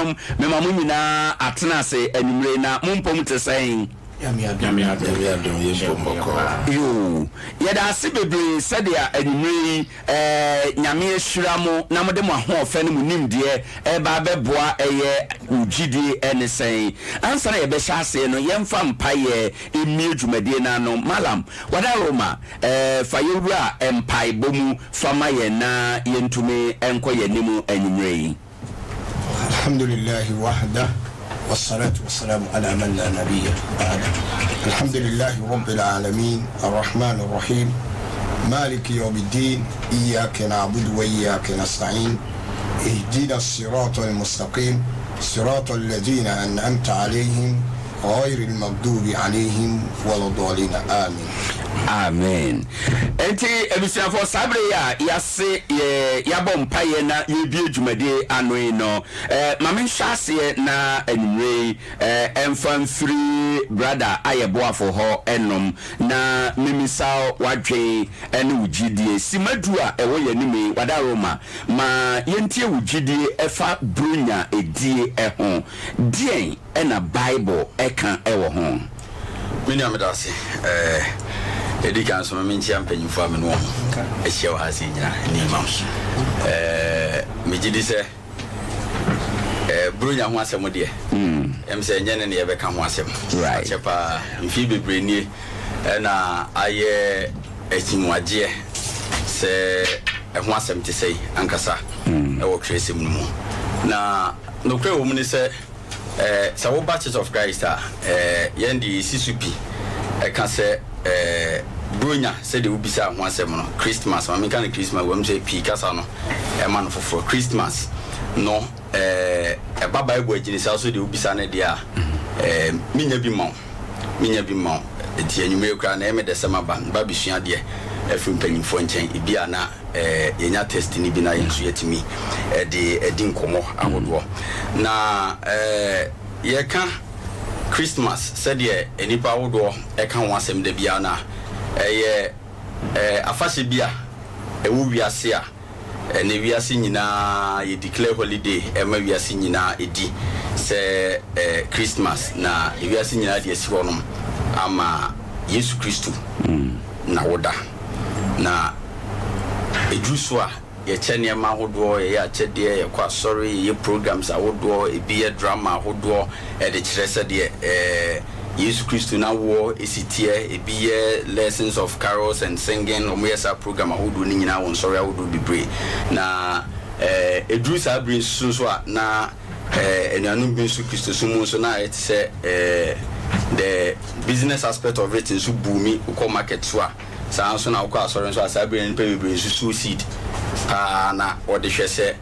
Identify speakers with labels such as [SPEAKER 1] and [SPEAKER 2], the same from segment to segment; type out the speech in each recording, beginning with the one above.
[SPEAKER 1] Anuanom, mema mo nyinaa atena ase anwummere na mo mpom te sɛn?
[SPEAKER 2] Nyame adom, yɛ mpom bɔkɔɔ.
[SPEAKER 1] Yoo, yɛda ase bebree sɛdeɛ anwummere yi eh, Nyame ahyira mo na mode mo ahoɔfɛ ne mo nimdeɛ ɛreba abɛboa ɛyɛ wo gyidie ɛne sɛn. Ansa na yɛbɛhyɛ aseɛ no, yɛmfa mpaeɛ mmue dwumadie no ano. Mallam, Wadaroma, eh, fa yɛwura mpaebɔ mu fa ma yɛn na yɛntumi nkɔ yɛn anim anwummere yi.
[SPEAKER 2] Alhamdulillahi wahdah wassalatu wassalamu ala man la nabiyya ba'da. Alhamdulillahi rabbil alamin arrahman arrahim maliki yawmiddin iyyaka na'budu wa iyyaka nasta'in ihdina as-sirata al-mustaqim sirata alladhina an'amta alayhim ghayril maghdubi alayhim waladdallin. Amin.
[SPEAKER 1] Amen. Enti abusuafoɔ, saa berɛ yi a yɛase yɛ yɛabɔ mpaeɛ na yɛrebue dwumadie ano yi no, eh, ma menhyɛ aseɛ na anwummerɛ yi eh, ɛmfa mfiri Brada Ayɛboafo hɔ ɛnom na memisa w'adwen ne wo gyidie. Simma du a ɛwɔ yɛn anim yi, Wadaroma, ma yɛntie wo gyidie ɛfa Buronya die ho. Deɛn na Bible ka wɔ ho?
[SPEAKER 3] Me nua meda ase. Ɛɛ edi kan nso ma menkyia mpanyimfo a me ne wɔn ahyia wɔ ha sɛ nyina ne imam. Ɛɛ megye di sɛ ɛɛ Buronya ho asɛm deɛ ɛm sɛ ɛnyɛ ne ne yɛbɛka ho asɛm. Akyɛ paa mfie bebree nie ɛna ayɛ akyinnwagyeɛ sɛ ɛho asɛm te sɛn ankasa ɛwɔ twerɛsɛm no mu. Na nokorɛ wɔ mu ne sɛ Sɛ woba Church of Christ a, yɛn deɛ yɛsi so pi ka sɛ Buronya, sɛdeɛ wobisaa ho asɛm no, Christmas, ma menka no Christmas, wam sɛ pii kasa no ɛma no foforɔ, Christmas no, ɛba Bible agyinisa so deɛ wobisa no deɛ a, menya bi ma wo, menya bi ma wo. Nti anwummerɛ koraa na ɛyɛ me dɛ sɛ maba, meba abɛsua adeɛ afiri mpanyimfoɔ nkyɛn, ebi a na yɛnya test no bi na yɛn nso yɛatumi de adi nkɔmmɔ ahodoɔ. Na yɛka Christmas sɛdeɛ nnipa ahodoɔ ka ho asɛm da biara no a, ɛyɛ afahyɛ bi a ɛwɔ wiase a ɛnɛ wiase nyinaa yɛ declare holiday ɛma wiase nyinaa ɛdi sɛ Christmas, na wiase nyinaa de asi hɔnom ama Yesu Kristo na woda. Na ɛduru so a, yɛkyɛ nneɛma ahodoɔ, yɛyɛ akyɛdeɛ, yɛkɔ asɔre, yɛyɛ programs ahodoɔ, ebi yɛ drama ahodoɔ de kyerɛ sɛdeɛ Yesu Kristo n'awoɔ si teɛ, ebi yɛ lessons of carols and singing, wɔyɛ saa program ahodoɔ no nyinaa wɔ nsɔre ahodoɔ bebree. Na ɛduru saa bere nso so a, na anuanom bi nso Kristosom mu nso na ayɛ te sɛ the business aspect of it nso buumi, wokɔ market so a, Saa ara nso na wokɔ asɔre nso a, saa bere no nnipa bebree nso sow seed paa na wɔde hwɛ sɛ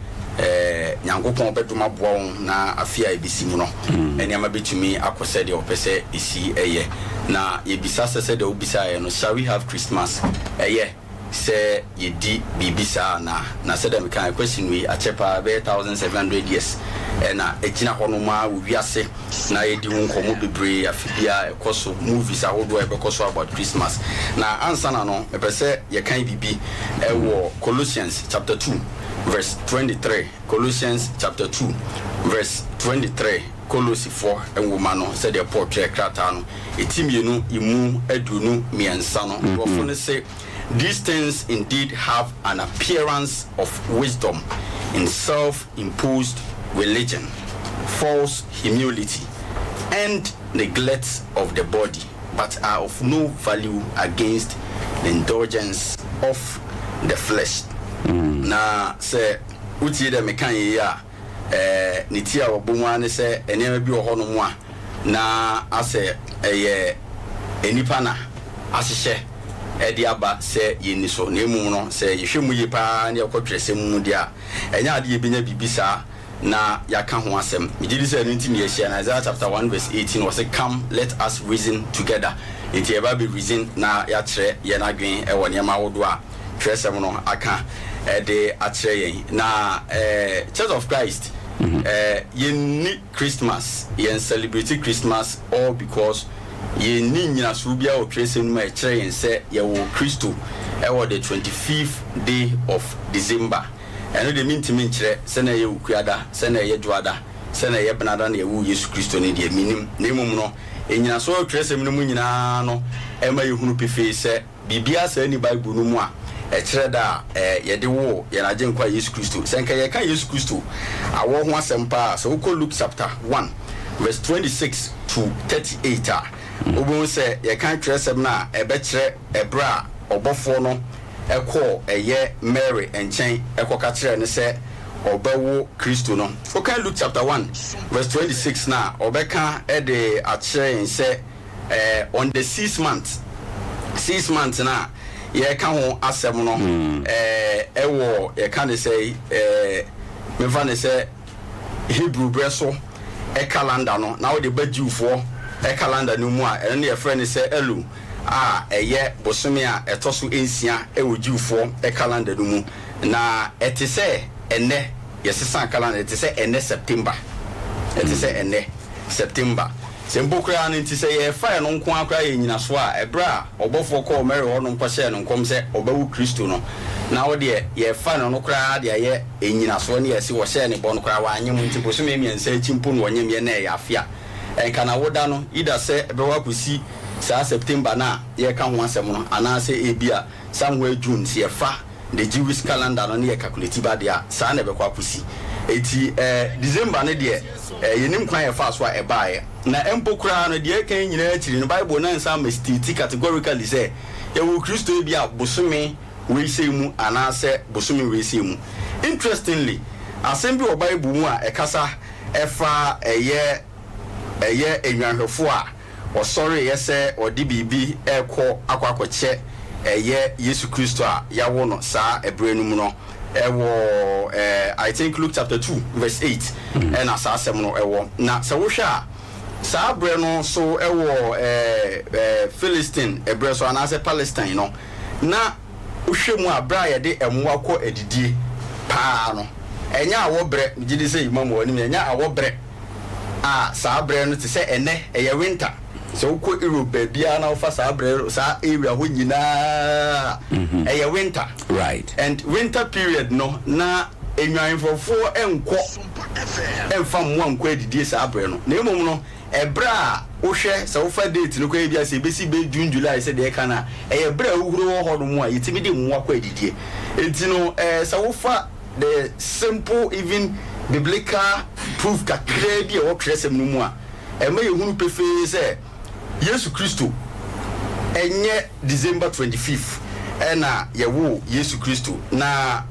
[SPEAKER 3] Nyankopɔn bɛdom aboa wɔn na afe a ebesi mu no, nneɛma betumi akɔ sɛdeɛ wɔpɛ sɛ esi yɛ. Na yɛbisa sɛ, sɛdeɛ wobisaeɛ no, Shall we have Christmas? Ɛyɛ sɛ yɛdi biribi saa anaa? Na sɛdeɛ mekaeɛ, question wei akyɛ paa, ɛbɛyɛ 1700 years na ɛgyina hɔnom ara wɔ wiase. Na yɛdi ho nkɔmmɔ bebree afe biara ɛkɔ so, movies ahodoɔ a ɛbɛkɔ so about Christmas. Na ansa na no, mepɛ sɛ yɛkan biribi wɔ Colossians chapter 2 verse 23. Colossians chapter 2 verse 23, Kolosifoɔ nwoma no, sɛdeɛ Paul twerɛɛ krataa no, ɛti mmienu emu 23 no, borɔfo no se, These things indeed have an appearance of wisdom in self-imposed religion, false humility, and neglect of the body, but are of no value against the indulgence of the flesh. Na sɛ wotie dɛ meka yei a, ne ti a wɔbɔ mu ara ne sɛ nneɛma bi wɔ hɔnom a na asɛ ɛyɛ nnipa na ahyehyɛ de aba sɛ yenni so, na mmom no, sɛ yɛhwɛ mu yie paa na yɛkɔ twerɛsɛm mu deɛ a, ɛnyɛ ade yɛbɛnya biribi saa na yɛaka ho asɛm. Megye di sɛ ɛno nti na yɛahyia no. Isaiah chapter 1 verse 18, ɔse, Come, let us reason together. Enti yɛba abɛ reason na yɛakyerɛ yɛn adwene wɔ nneɛma ahodoɔ a twerɛsɛm no aka de akyerɛ yɛn. Na Church of Christ, yɛnni Christmas, yɛn celebrate Christmas all because yɛnni nnyinasoɔ biara wɔ twerɛsɛm no mu a ɛkyerɛ yɛn sɛ yɛwoo Kristo wɔ the 25th day of December. Ɛno deɛ mentumi nkyerɛ sɛ na ɛyɛ Wukuada, sɛ na ɛyɛ Dwoada. sɛ na ɛyɛ Benada na yɛwoo Yesu Kristo no deɛ, mennim. Na mmom no, nnyinasoɔ a ɛwɔ twerɛsɛm no mu nyinaa no ma yɛhunu pefee sɛ biribiara saa nni Bible no mu a ɛkyerɛ da a yɛde woo yɛn Agyenkwa Yesu Kristo. Sɛ anka yɛreka Yesu Kristo awoɔ ho asɛm paa a, sɛ wokɔ Luke chapter 1 verse 26 to 38 a, wobɛhu sɛ yɛkan twerɛsɛm no a ɛbɛkyerɛ ɛberɛ a ɔbɔfoɔ no kɔɔ ɛyɛ Mary nkyɛn kɔka kyerɛɛ no sɛ ɔbɛwo Kristo no. Wokan Luke chapter 1 verse 26 no a, ɔbɛka de akyerɛ yɛn sɛ on the sixth month, sixth month no a yɛreka ho asɛm no ɛwɔ yɛka ne sɛ memfa ne sɛ Hebrew berɛ so calendar no na wode ba Jewfoɔ calendar no mu a, ɛno ne yɛfrɛ no sɛ Elul a ɛyɛ bosome a ɛtɔ so nsia wɔ Jewfoɔ calendar no mu. Na ɛte sɛ ɛnnɛ, yɛsesa calendar, ɛte sɛ ɛnnɛ September, ɛte sɛ ɛnnɛ September. Sɛ mpo koraa no nti, sɛ yɛfa ɛno nko ara koraa yɛ nnyinasoɔ a, ɛberɛ a ɔbɔfoɔ kɔɔ Mary hɔnom kɔhyɛɛ no nkɔm sɛ ɔbɛwo Kristo no, na wo deɛ yɛfa no no koraa de ayɛ nnyinasoɔ ne yɛse wɔhyɛɛ no bɔ no koraa wanyem nti bosome mmiɛnsa akyi mpo na ɔnyemyɛ na ɛyɛ afe a, ɛnka na woda no either sɛ ɛbɛwɔ akɔsi saa September no a yɛreka ho asɛm no anaasɛ ebia somewhere June sɛ yɛfa the Jewish calendar no ne yɛ calculate ba deɛ a, saa na ɛbɛkɔ akɔsi. Enti eh, December no deɛ, eh, yɛnnim kwan a ɛfaa so a ɛbaeɛ. Na mpo koraa no, deɛ ɛka yi nyinaa akyiri no, Bible no ansan amma state categorically sɛ yɛwɔ Kristo ebia bosome wei sei mu anaasɛ bosome wei sei mu. Interestingly, asɛm bi wɔ Bible mu a ɛkasa ɛfa ɛyɛ ɛyɛ nnwanhwɛfoɔ a ɔsɔreeɛ sɛ ɔde biribi rekɔ akɔ akɔkyɛ ɛyɛ Yesu Kristo a yɛawo no saa ɛberɛ no mu no ɛwɔ I think Luke chapter 2 verse 8 ɛna saa asɛm no ɛwɔ. Na sɛ wohwɛ a saa berɛ no so ɛwɔ Philistine ɛberɛ so anaasɛ Palestine no, na wohwɛ mu a berɛ a yɛde mmoa kɔ adidie paa no ɛnyɛ awɔ berɛ, megye di sɛ Imam wɔ anim, ɛnyɛ awɔ berɛ a saa berɛ no te sɛ ɛnɛ ɛyɛ winter. Sɛ wokɔ Europe baabiara na wofa saa berɛ saa area hɔ nyinaa ɛyɛ winter.
[SPEAKER 1] Right.
[SPEAKER 3] And winter period no na nnwanhwɛfoɔ nkɔ mfa mmoa nkɔ adidie saa berɛ no. Na mmom no ɛberɛ a wohwɛ sɛ wofa date no koraa ebia sɛ ɛbɛsi bɛyɛ June July sɛdeɛ ɛka no a ɛyɛ berɛ a ahuhuro wɔ hɔ nom a yɛtumi de mmoa kɔ adidie. Enti no sɛ wofa the simple even biblical proof kakraa bi a ɛwɔ twerɛsɛm no mu a, ɛma yɛhunu pefee sɛ Yesu Kristo, ɛnyɛ December 25th ɛna yɛwoo Yesu Kristo. Na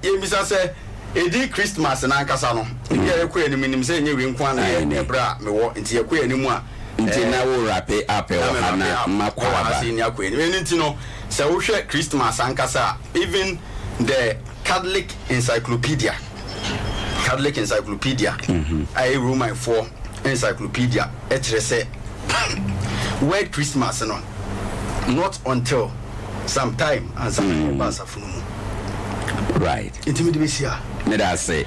[SPEAKER 3] yɛmmisa sɛ, ɛdin Christmas no ankasa no, ebi a yɛkɔ yɛn anim, menim sɛ ɛnyɛ wei nko ara na ɛyɛ ɛberɛ a mewɔ, nti yɛkɔ yɛn anim a,
[SPEAKER 1] Nti na wo wrap up wɔ ha na makɔ aba.
[SPEAKER 3] Ɛno nti no, sɛ wohwɛ Christmas ankasa a, even the Catholic Encyclopedia, Catholic Encyclopedia, a ɛyɛ Romanfoɔ encyclopedia, kyerɛ sɛ word Christmas no, not until some time ansa na ɛba asafo no mu.
[SPEAKER 1] Right.
[SPEAKER 3] Nti mede bɛsi ha.
[SPEAKER 1] Meda ase.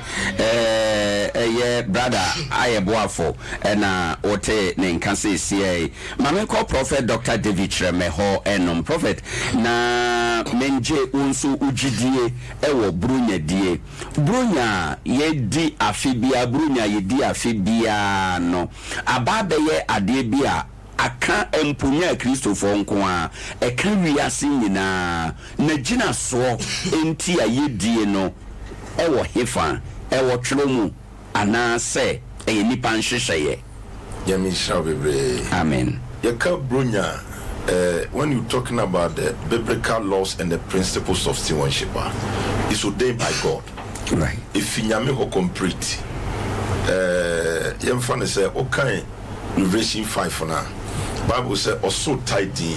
[SPEAKER 1] Ɛyɛ brother ayɛ boafo ɛna wote ne nka seesiei. Ma menkɔ Prophet Doctor David Kyerɛmɛ hɔ ɛnom. Prophet, na mengye wo nso wo gyidie ɛwɔ Buronya die. Buronya a yɛdi afe biara, Buronya a yɛdi afe biara no aba abɛyɛ adeɛ bi a aka mpo nyɛ Akristofoɔ nko ara, ɛka wiase nyinaa. N'agyinasoɔ nti a yɛdie no ɛwɔ hefa? Ɛwɔ twerɛ mu anaa sɛ ɛyɛ nnipa nhyehyɛeɛ?
[SPEAKER 4] Nyame nhyira wo bebree.
[SPEAKER 1] Amen.
[SPEAKER 4] Yɛka Bronya a, eh, when you talking about the biblical laws and the principles of stewardship a, it's ordained by God.
[SPEAKER 1] Right.
[SPEAKER 4] Efi Nyame hɔ complete. Eh, yɛmfa no sɛ wokan Revelation 5 no a, Bible sɛ ɔsoro tae dinn,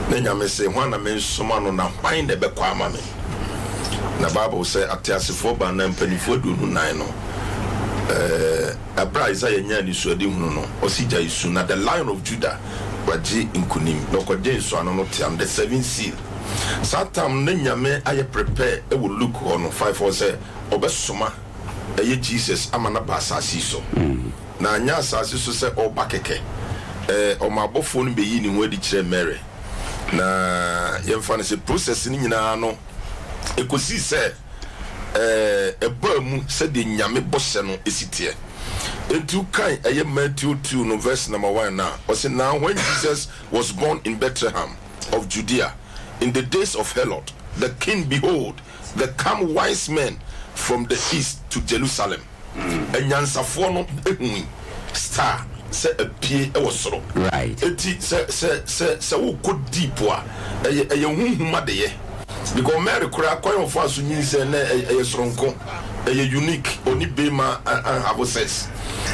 [SPEAKER 4] na Nyame se, Hwan na mensoma no na hwan na ɛbɛkɔ ama me? Na Bible sɛ ateasefoɔ baanan mpanimfoɔ 24 no, eh, Ɛberɛ a Isaiah nyaa anisoadehunu no, ɔse gyae su, na the Lion of Judah wagye nkunim, na ɔkɔgyee nsɔano no tea no, the seven seal. Saa tam no na Nyame ayɛ prepare wɔ Luke hɔ no, 5 hɔ sɛ ɔbɛsoma ɛyɛ Jesus ama no aba asase yi so. Na anyɛ asase so sɛ ɔreba kɛkɛ, ɛɛ ɔma abɔfoɔ no bɛyii ne ho adi kyerɛɛ Mary. Na yɛmfa no sɛ process no nyinaa no ɛkɔsii sɛ ɛbaa mu sɛdeɛ Nyame bɔhyɛ no si teɛ. Enti wokan ɛyɛ Matthew 2 no verse number 1 no a, ɔse, Now when Jesus was born in Bethlehem of Judea in the days of Herod the king, behold, there come wise men from the east to Jerusalem. Anyansafoɔ no hui star sɛ apue wɔ soro. Enti sɛ sɛ sɛ sɛ wokɔ deep a, ɛyɛ ɛyɛ honhom adeyɛ. Because Mary koraa kwan a ɔfaa so nyinsɛn na ɛyɛ soronko, ɛyɛ unique, ɔne bema anhave sex.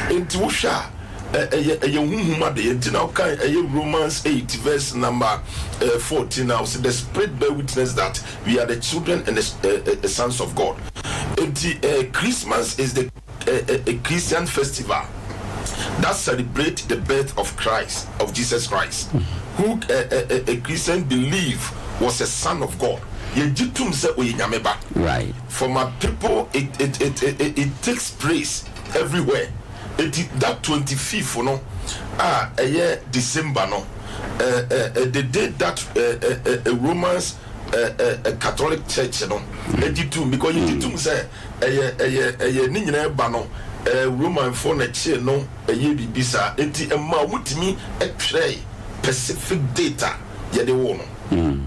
[SPEAKER 4] Enti wohwɛ a, ɛyɛ ɛyɛ honhom adeyɛ. Nti na wokan ɛyɛ Romans 8 verse number 14 a, ɔse the spirit bear witness that we are the children and the sons of God. Enti Christmas is the Christian festival that celebrate the birth of Christ, of Jesus Christ, who a Christian believe was a son of God. Yɛgye tom sɛ ɔyɛ Nyame ba. For my people, it, it, it, it, it takes place everywhere. Enti that 25th no a ɛyɛ December no, the day that Romans Catholic Church no gye tom, because yɛgye tom sɛ ɛyɛ ɛyɛ ɛyɛ ne nyinaa ba no Romanfoɔ na ɛkyee no ɛyɛ biribi saa, enti ɛma wɔtumi twerɛe specific date a yɛde woo no,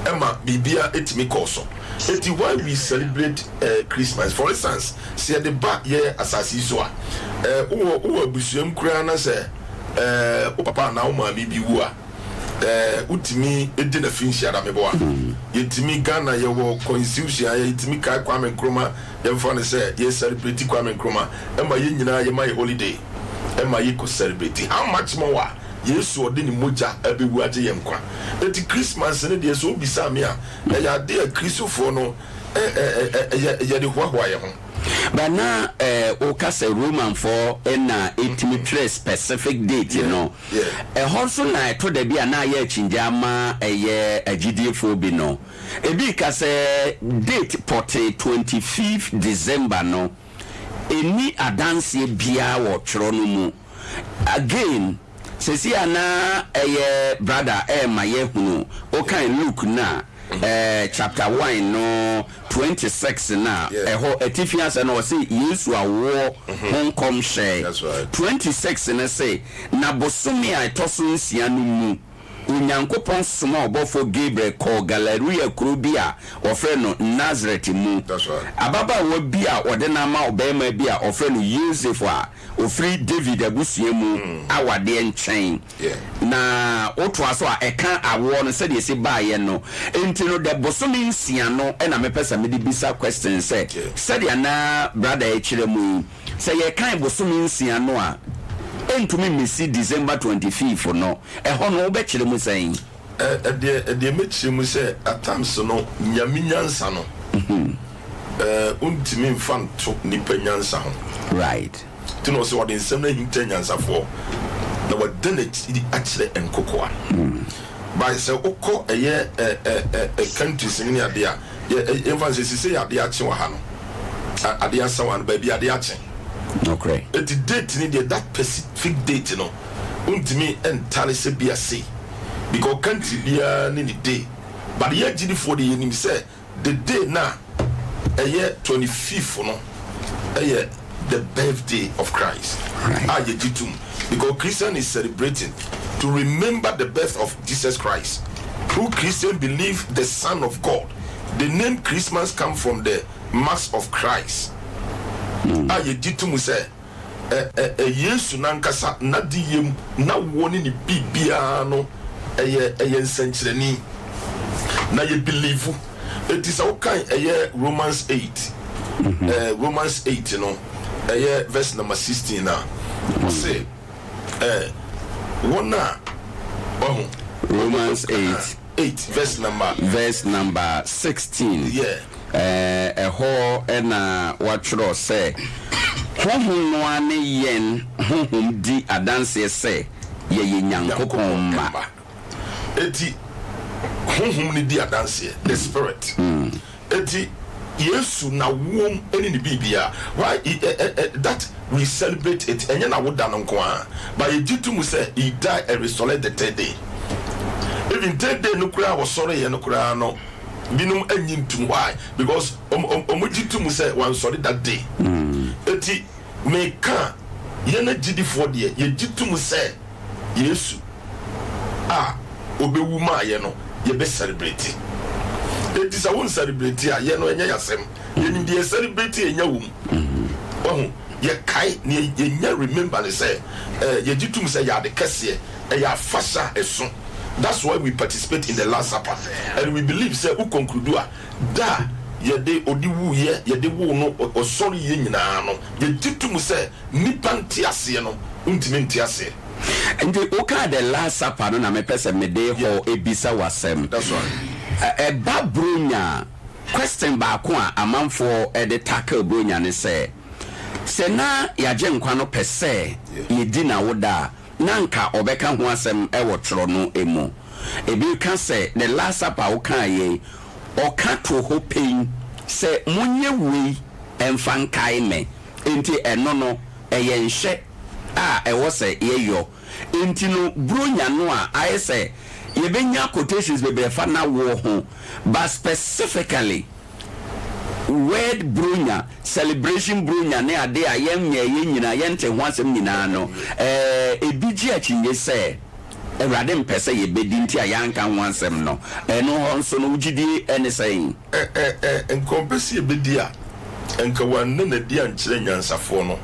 [SPEAKER 4] ɛma biribiara ɛtumi kɔɔ so. Enti why we celebrate Christmas? For instance, sɛ yɛde ba yɛ asase yi so a, wowɔ wowɔ abusuam koraa na sɛ wo papa anaa wo maame bi wu a, eh, wotumi di na fi nhyia da meboa. Yɛtumi Ghana yɛwɔ constitution a yɛtumi kae Kwame Nkrumah, yɛmfa no sɛ yɛ celebrate Kwame Nkrumah ɛma yɛn nyinaa yɛma yɛ holiday ɛma yɛkɔ celebrate. How much more a Yesu ɔde ne mogya abɛwu agye yɛn nkwa. Enti Christmas no deɛ sɛ wobisa me a, ɛyɛ adeɛ a Kristofoɔ no ɛ ɛ ɛ ɛ yɛde hoahoa yɛn ho.
[SPEAKER 1] But na woka sɛ Romanfoɔ na ɛtumi twerɛ specific date no, ɛhɔ nso na ɛtɔ da bi a na ayɛ akyingye ama ɛyɛ agyidiefoɔ bi no. Ebi ka sɛ date pɔtee 25th December no, ɛnni adanseɛ biara wɔ twerɛ no mu. Again, seesei a na ɛyɛ brother ɛrema yɛahunu, wokan Luke no a, eh, chapter 1 no 26 no a, ɛhɔ atifi asɛ no ɔse Yesu awoɔ ho nkɔmhyɛ. 26 no se, Na bosome a ɛtɔ so nsia no mu, Onyankopɔn somaa ɔbɔfoɔ Gabriel kɔɔ Galilea kuro bi a wɔfrɛ no Nasaret mu, ababaawa bi a wɔde no ama ɔbarima bi a wɔfrɛ no Yosef a ɔfiri David abusua mu awadeɛ nkyɛn. Na wotoa so a, ɛka awoɔ no sɛdeɛ ɛsi baeɛ no. Enti no, the bosome nsia no na mepɛ sɛ mede bisa question sɛ, sɛdeɛ na brada rekyerɛ mu yi, sɛ yɛkan bosome nsia no a, ɛntumi mmɛsi December 25 no, ɛhɔ no wobɛkyerɛ mu sɛn?
[SPEAKER 4] Ɛdeɛ ɛdeɛ mɛkyerɛ mu sɛ at times no Nyame nyansa no wontumi nfa nto nipa nyansa ho.
[SPEAKER 1] Right.
[SPEAKER 4] Nti na ɔsɛ ɔde nsɛm no ahinta anyansafoɔ na wada n'akyiri akyerɛ nkokoa. By sɛ wokɔ ɛyɛ ɛ ɛ ɛ countries no ne adeɛ a yɛ ɛ yɛmfa no sɛ sisei adeɛ akye wɔ ha no adeɛ asa wɔ ha no baabi adeɛ akye.
[SPEAKER 1] Nokorɛ.
[SPEAKER 4] Nti date no deɛ that specific date no wontumi ntare sɛ bia sei because country biara ne ne day but yɛ agyidifoɔ deɛ yɛnim sɛ the day no a ɛyɛ 25th no ɛyɛ the birthday of Christ a yɛgye tom because Christian is celebrating to remember the birth of Jesus Christ who Christian believe the son of God. The name Christmas come from the mass of Christ a yɛgye tom sɛ ɛ ɛ ɛ Yesu n'ankasa n'adeyɛ mu, n'awoɔ ne ne biribiara no ɛyɛ ɛyɛ nsɛnkyerɛnne na yɛ believe. Enti sɛ wokan ɛyɛ Romans 8, ɛ Romans 8 no ɛyɛ verse number 16 a, ɔse ɛ wɔn a wahu.
[SPEAKER 1] Romans 8.
[SPEAKER 4] 8 verse number.
[SPEAKER 1] Verse number 16.
[SPEAKER 4] Yeah.
[SPEAKER 1] Ɛhɔ na wɔatwerɛ sɛ, Honhom no ara ne yɛn honhom di adanseɛ sɛ yɛyɛ Nyankopɔn mma.
[SPEAKER 4] Enti, honhom no di adanseɛ, the spirit. Enti, Yesu n'awoɔ mu ne ne biribiara. Why that we celebrate it, ɛnyɛ n'awoda no nko ara, but yɛgye to mu sɛ he died and resurrected the third day. Even third day no koraa a ɔsɔreeɛ no koraa no, binom nnye ntum why because ɔmo ɔmo gye tum sɛ wansɔre that day eti meka. Yɛn agyidifoɔ deɛ, yɛgye tom sɛ Yesu a ɔbɛwu maa yɛn no, yɛbɛ celebrate. Enti sɛ wo ncelebrate a, yɛn no ɛnyɛ yɛn asɛm. Yɛnim deɛ yɛ celebrate a yɛnya wɔ mu. Wahu? Yɛkae, nea yɛnya remember ne sɛ, eh, yɛgye tom sɛ ɛyɛ ade kɛseɛ, ɛyɛ afahyɛ a ɛso. That's why we participate in the last supper and we believe sɛ wo conclude a, da a yɛde ɔde wuiɛ, yɛde woo no, ɔsɔreeɛ nyinaa no, yɛgye tom sɛ nnipa nteaseɛ no, wontumi nte aseɛ.
[SPEAKER 1] Nti wokaa the last supper no na mepɛ sɛ mede hɔ bisa wo asɛm.
[SPEAKER 4] That's right.
[SPEAKER 1] Ɛba Buronya a, question baako a amanfoɔ de tackle Buronya ne sɛ, sɛ na y'Agyenkwa no pɛ sɛ yɛdi n'awoda a, na anka ɔbɛka ho asɛm wɔ twerɛ no mu. Ebi ka sɛ the last supper a wokaa yei, ɔka too hɔ pɛn sɛ monyɛ wei mfa nkae me. Enti ɛno no, ɛyɛ nhyɛ a ɛwɔ sɛ yɛyɔ. Enti no Buronya no a ayɛ sɛ yɛbɛnya quotations bebree ɛfa n'awoɔ ho, but specifically word Buronya, celebration Buronya ne adeɛ a yɛnyɛeɛ nyinaa, yɛnte ho asɛm nyinaa no, ɛɛ ebi gye akyinnye sɛ Awurade mpɛ sɛ yɛbɛdi nti a yɛanka ho asɛm no. Ɛno hɔ nso no, wo gyidie ne sɛn?
[SPEAKER 4] Ɛ ɛ ɛ nka ɔmpɛ sɛ yɛbɛdi a, nka wanna no adi ankyerɛ anyansafoɔ no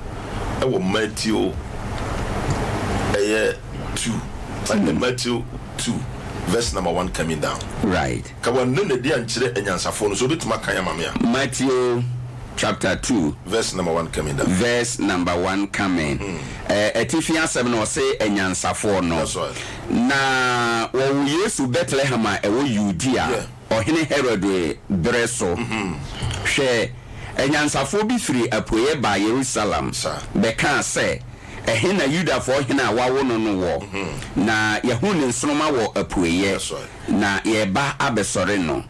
[SPEAKER 4] wɔ Mateo ɛyɛ 2, Mateo 2 verse number 1 coming down.
[SPEAKER 1] Right.
[SPEAKER 4] Ka wanna no adi ankyerɛ anyansafoɔ no, so wobɛtumi akan ama me a?
[SPEAKER 1] Mateo chapter 2.
[SPEAKER 4] Verse number 1 coming down.
[SPEAKER 1] Verse number 1 coming. Ɛ atifi asɛm no ɔse anyansafoɔ no.
[SPEAKER 4] That's right.
[SPEAKER 1] Na wɔwoo Yesu Bethlehem a ɛwɔ Yudea.
[SPEAKER 4] Yeah.
[SPEAKER 1] Ɔhene Herode berɛ so. Hwɛ, anyansafoɔ bi firi apueeɛ baa Yerusalem bɛkaa sɛ, Ɛhe na Yudafoɔ hene a wɔawo no no wɔ? Na yɛahunu ne nsoromma wɔ apueeɛ, na yɛreba abɛsɔre no.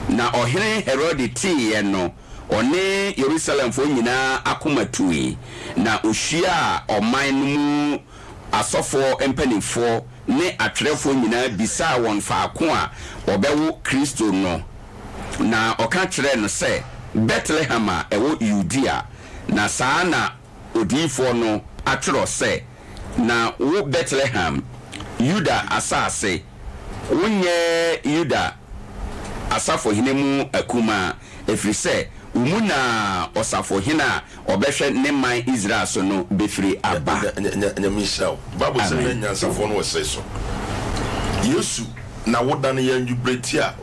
[SPEAKER 1] Na Ɔhene Herode teeɛ no, ɔne Yerusalemfoɔ nyinaa akoma tui, na ɔhyiaa ɔman no mu asɔfoɔ mpanimfoɔ ne atwerɛfoɔ nyinaa bisaa wɔn faako a wɔbɛwo Kristo no. Na ɔka kyerɛɛ no sɛ, Betlehem a ɛwɔ Yudea, na saa na odiyifoɔ no atwerɛ sɛ, Na wo Betlehem, Yuda asase, wonyɛ Yuda asafohene mu akumaa, ɛfiri sɛ wo mu na ɔsafohene a ɔbɛhwɛ ne man Israel so no bɛfiri aba.
[SPEAKER 4] Nyame nhyira wo. Bible sɛ na
[SPEAKER 1] Amen.
[SPEAKER 4] nyansafoɔ no wɔ serɛ so. Yesu na woda no yɛn jubreti a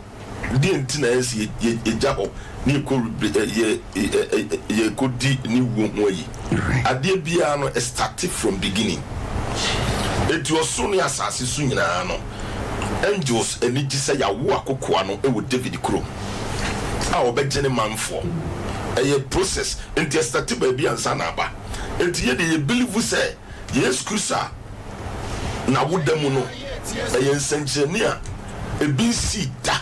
[SPEAKER 4] deɛ nti na ɛsɛ yɛ yɛgya hɔ ne yɛkɔ yɛ yɛkɔ di ne wuo ho ayi. Adeɛ biara no ɛstarte from beginning. Enti ɔsoro ne asase so nyinaa no angels ani gye sɛ yɛawo akokoa no wɔ David kurom a ɔbɛgye ne manfoɔ. Ɛyɛ process nti ɛstarte baabi ansa na aba. Enti yɛ deɛ yɛ believe sɛ Yesu Kristo a n'awoda mu no ɛyɛ nsɛnkyerɛnne a ebi nsii da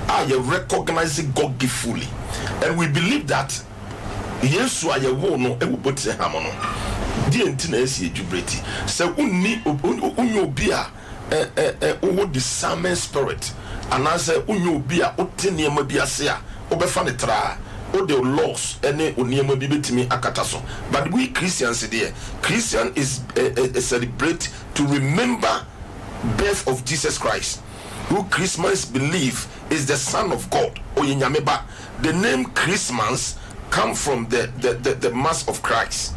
[SPEAKER 4] a yɛ recognise God gift fully and we believe that Yesu a yɛwoo no wɔ Bethlehem no, deɛ nti na ɛsɛ yɛdwubreti? Sɛ wonni, wonyɛ obi a wowɔ discernment spirit anaasɛ wonyɛ obi a wote nneɛma bi ase a, wobɛfa no traa. Wode wo laws ne wo nneɛma bi bɛtumi akata so. But we Christians deɛ, Christian is celebrate to remember birth of Jesus Christ, who Christmas believe is the son of God, ɔyɛ Nyame ba. The name Christmas come from the the the, the mass of Christ.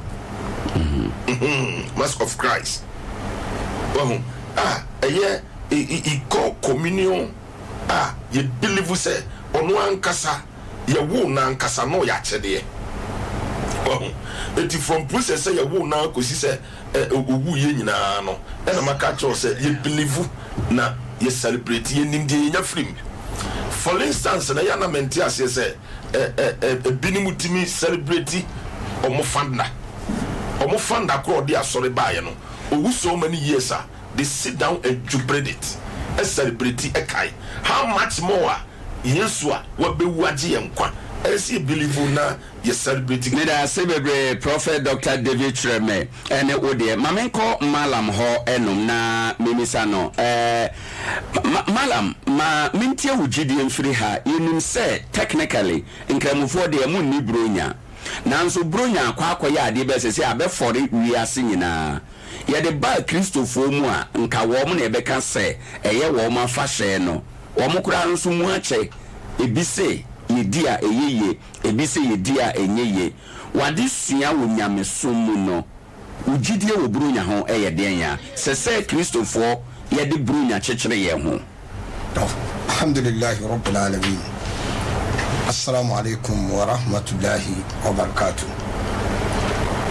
[SPEAKER 4] Mm-hmm. Mass of Christ. Wahu a ɛyɛ ikɔ communion a yɛ believe sɛ ɔno ankasa yɛwo n'ankasa na ɔyɛ akyɛdeɛ. Wahu eti from process sɛ yɛwo na kɔsi sɛ owu yɛ nyinaa no, ɛna maka akyerɛ wo sɛ yɛ believe na yɛ celebrate, yɛnim deɛ yɛnya firi mu. For instance, na yɛ na mente aseɛ sɛ ebinom tumi celebrate ɔmo founder, ɔmo founder korɔ ɔde asɔre baeɛ no, owu so many years a they sit down and jubilate it, celebrate, ɛkae. How much more a Yesu a wabɛwu agye yɛn nkwa, ɛsɛ sɛ yɛ believe na yɛ celebrate.
[SPEAKER 1] Meda ase bebree Prophet Doctor David Kyerɛmɛ ɛne wo deɛ. Ma menkɔ Mallam hɔ nom na memisa no. Ɛɛ Mallam, ma mentie wo gyidie mfiri ha. Yɛnim sɛ technically Nkramofoɔ deɛ monni Buronya. Nanso Buronya akɔ akɔyɛ adeɛ bi a seesei abɛfɔre wiase nyinaa. Yɛde baa Kristofoɔ mu a, nka wɔn na yɛbɛka sɛ ɛyɛ wɔn afahyɛ no. Wɔn koraa nso mu akyɛ. Ebi se yɛdi a ɛyɛ yie, ebi se yɛdi a ɛnyɛ yie. W'adesua wɔ nyamesom mu no, wo gyidie wɔ Buronya ho yɛ deɛn a? Sɛ sɛ Kristofoɔ yɛde Buronya kyekyere yɛn ho.
[SPEAKER 2] Alhamdulillahi Rabbil Alameen Assalamu alaikum wa rahmatullahi wa barakatuh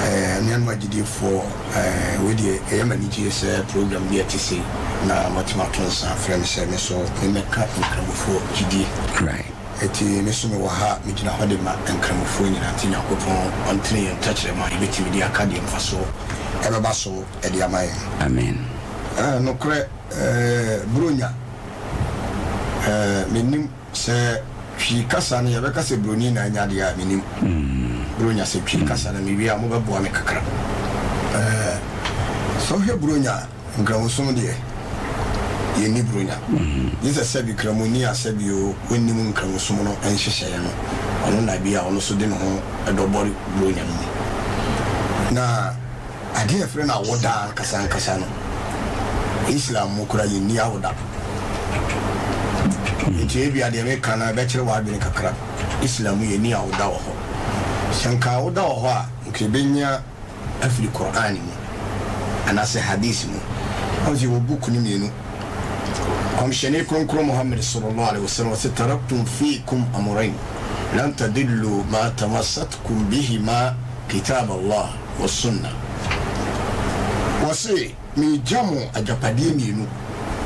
[SPEAKER 2] eh, Anuanom agyidiefoɔ eh, wei deɛ ɛyɛ me anigyeɛ sɛ program bi a ɛte sei na moatumi ato nsa afrɛ me sɛ me so memmɛka Nkramofoɔ gyidie.
[SPEAKER 1] Right.
[SPEAKER 2] Enti me nso mewɔ ha, megyina hɔ de ma Nkramofoɔ nyinaa, nti Nyankopɔn ɔntene yɛn tɛkyerɛma a yɛbɛtumi de aka deɛ mfasoɔ ɛbɛba so de ama yɛn.
[SPEAKER 1] Amen.
[SPEAKER 2] Eh, nokorɛ. Eh, Buronya, eh, mennim sɛ Twi kasa no yɛbɛka sɛ Buroni na anya deɛ a, mennim. Buronya, sɛ Twi kasa no mewie a mobɛboa me kakra. Eh, sɛ wohwɛ Buronya a, Nkramosom deɛ, yɛnni Buronya. Gye sɛ sɛbi Kramoni a sɛbi o, ɔnnim Nkramosom no nhyehyɛeɛ no, ɔno na bi a ɔno nso de ne ho dɔbɔre Buronya no mu. Na. Adeɛ a yɛfrɛ no awoda ankasa ankasa no, Islam mu koraa yɛnni awoda. Nti ebia deɛ meka no ɛbɛkyere w'adwene kakra. Islam mu yɛnni awoda wɔ hɔ. Sɛ nka awoda wɔ hɔ a, nka yɛbɛnya afiri Qur'aan mu anaasɛ Hadith mu. Wahu sɛ yɛwɔ book no mmienu. Kɔmhyɛni Kronkron Muhammad sallallahu alaihi wasallam ɔse, Taraktum fiikum amrayn lan tadillu ma tamassatkum bihima kitab Allah wa sunnah. Wɔse, Meregya mo agyapadeɛ mmienu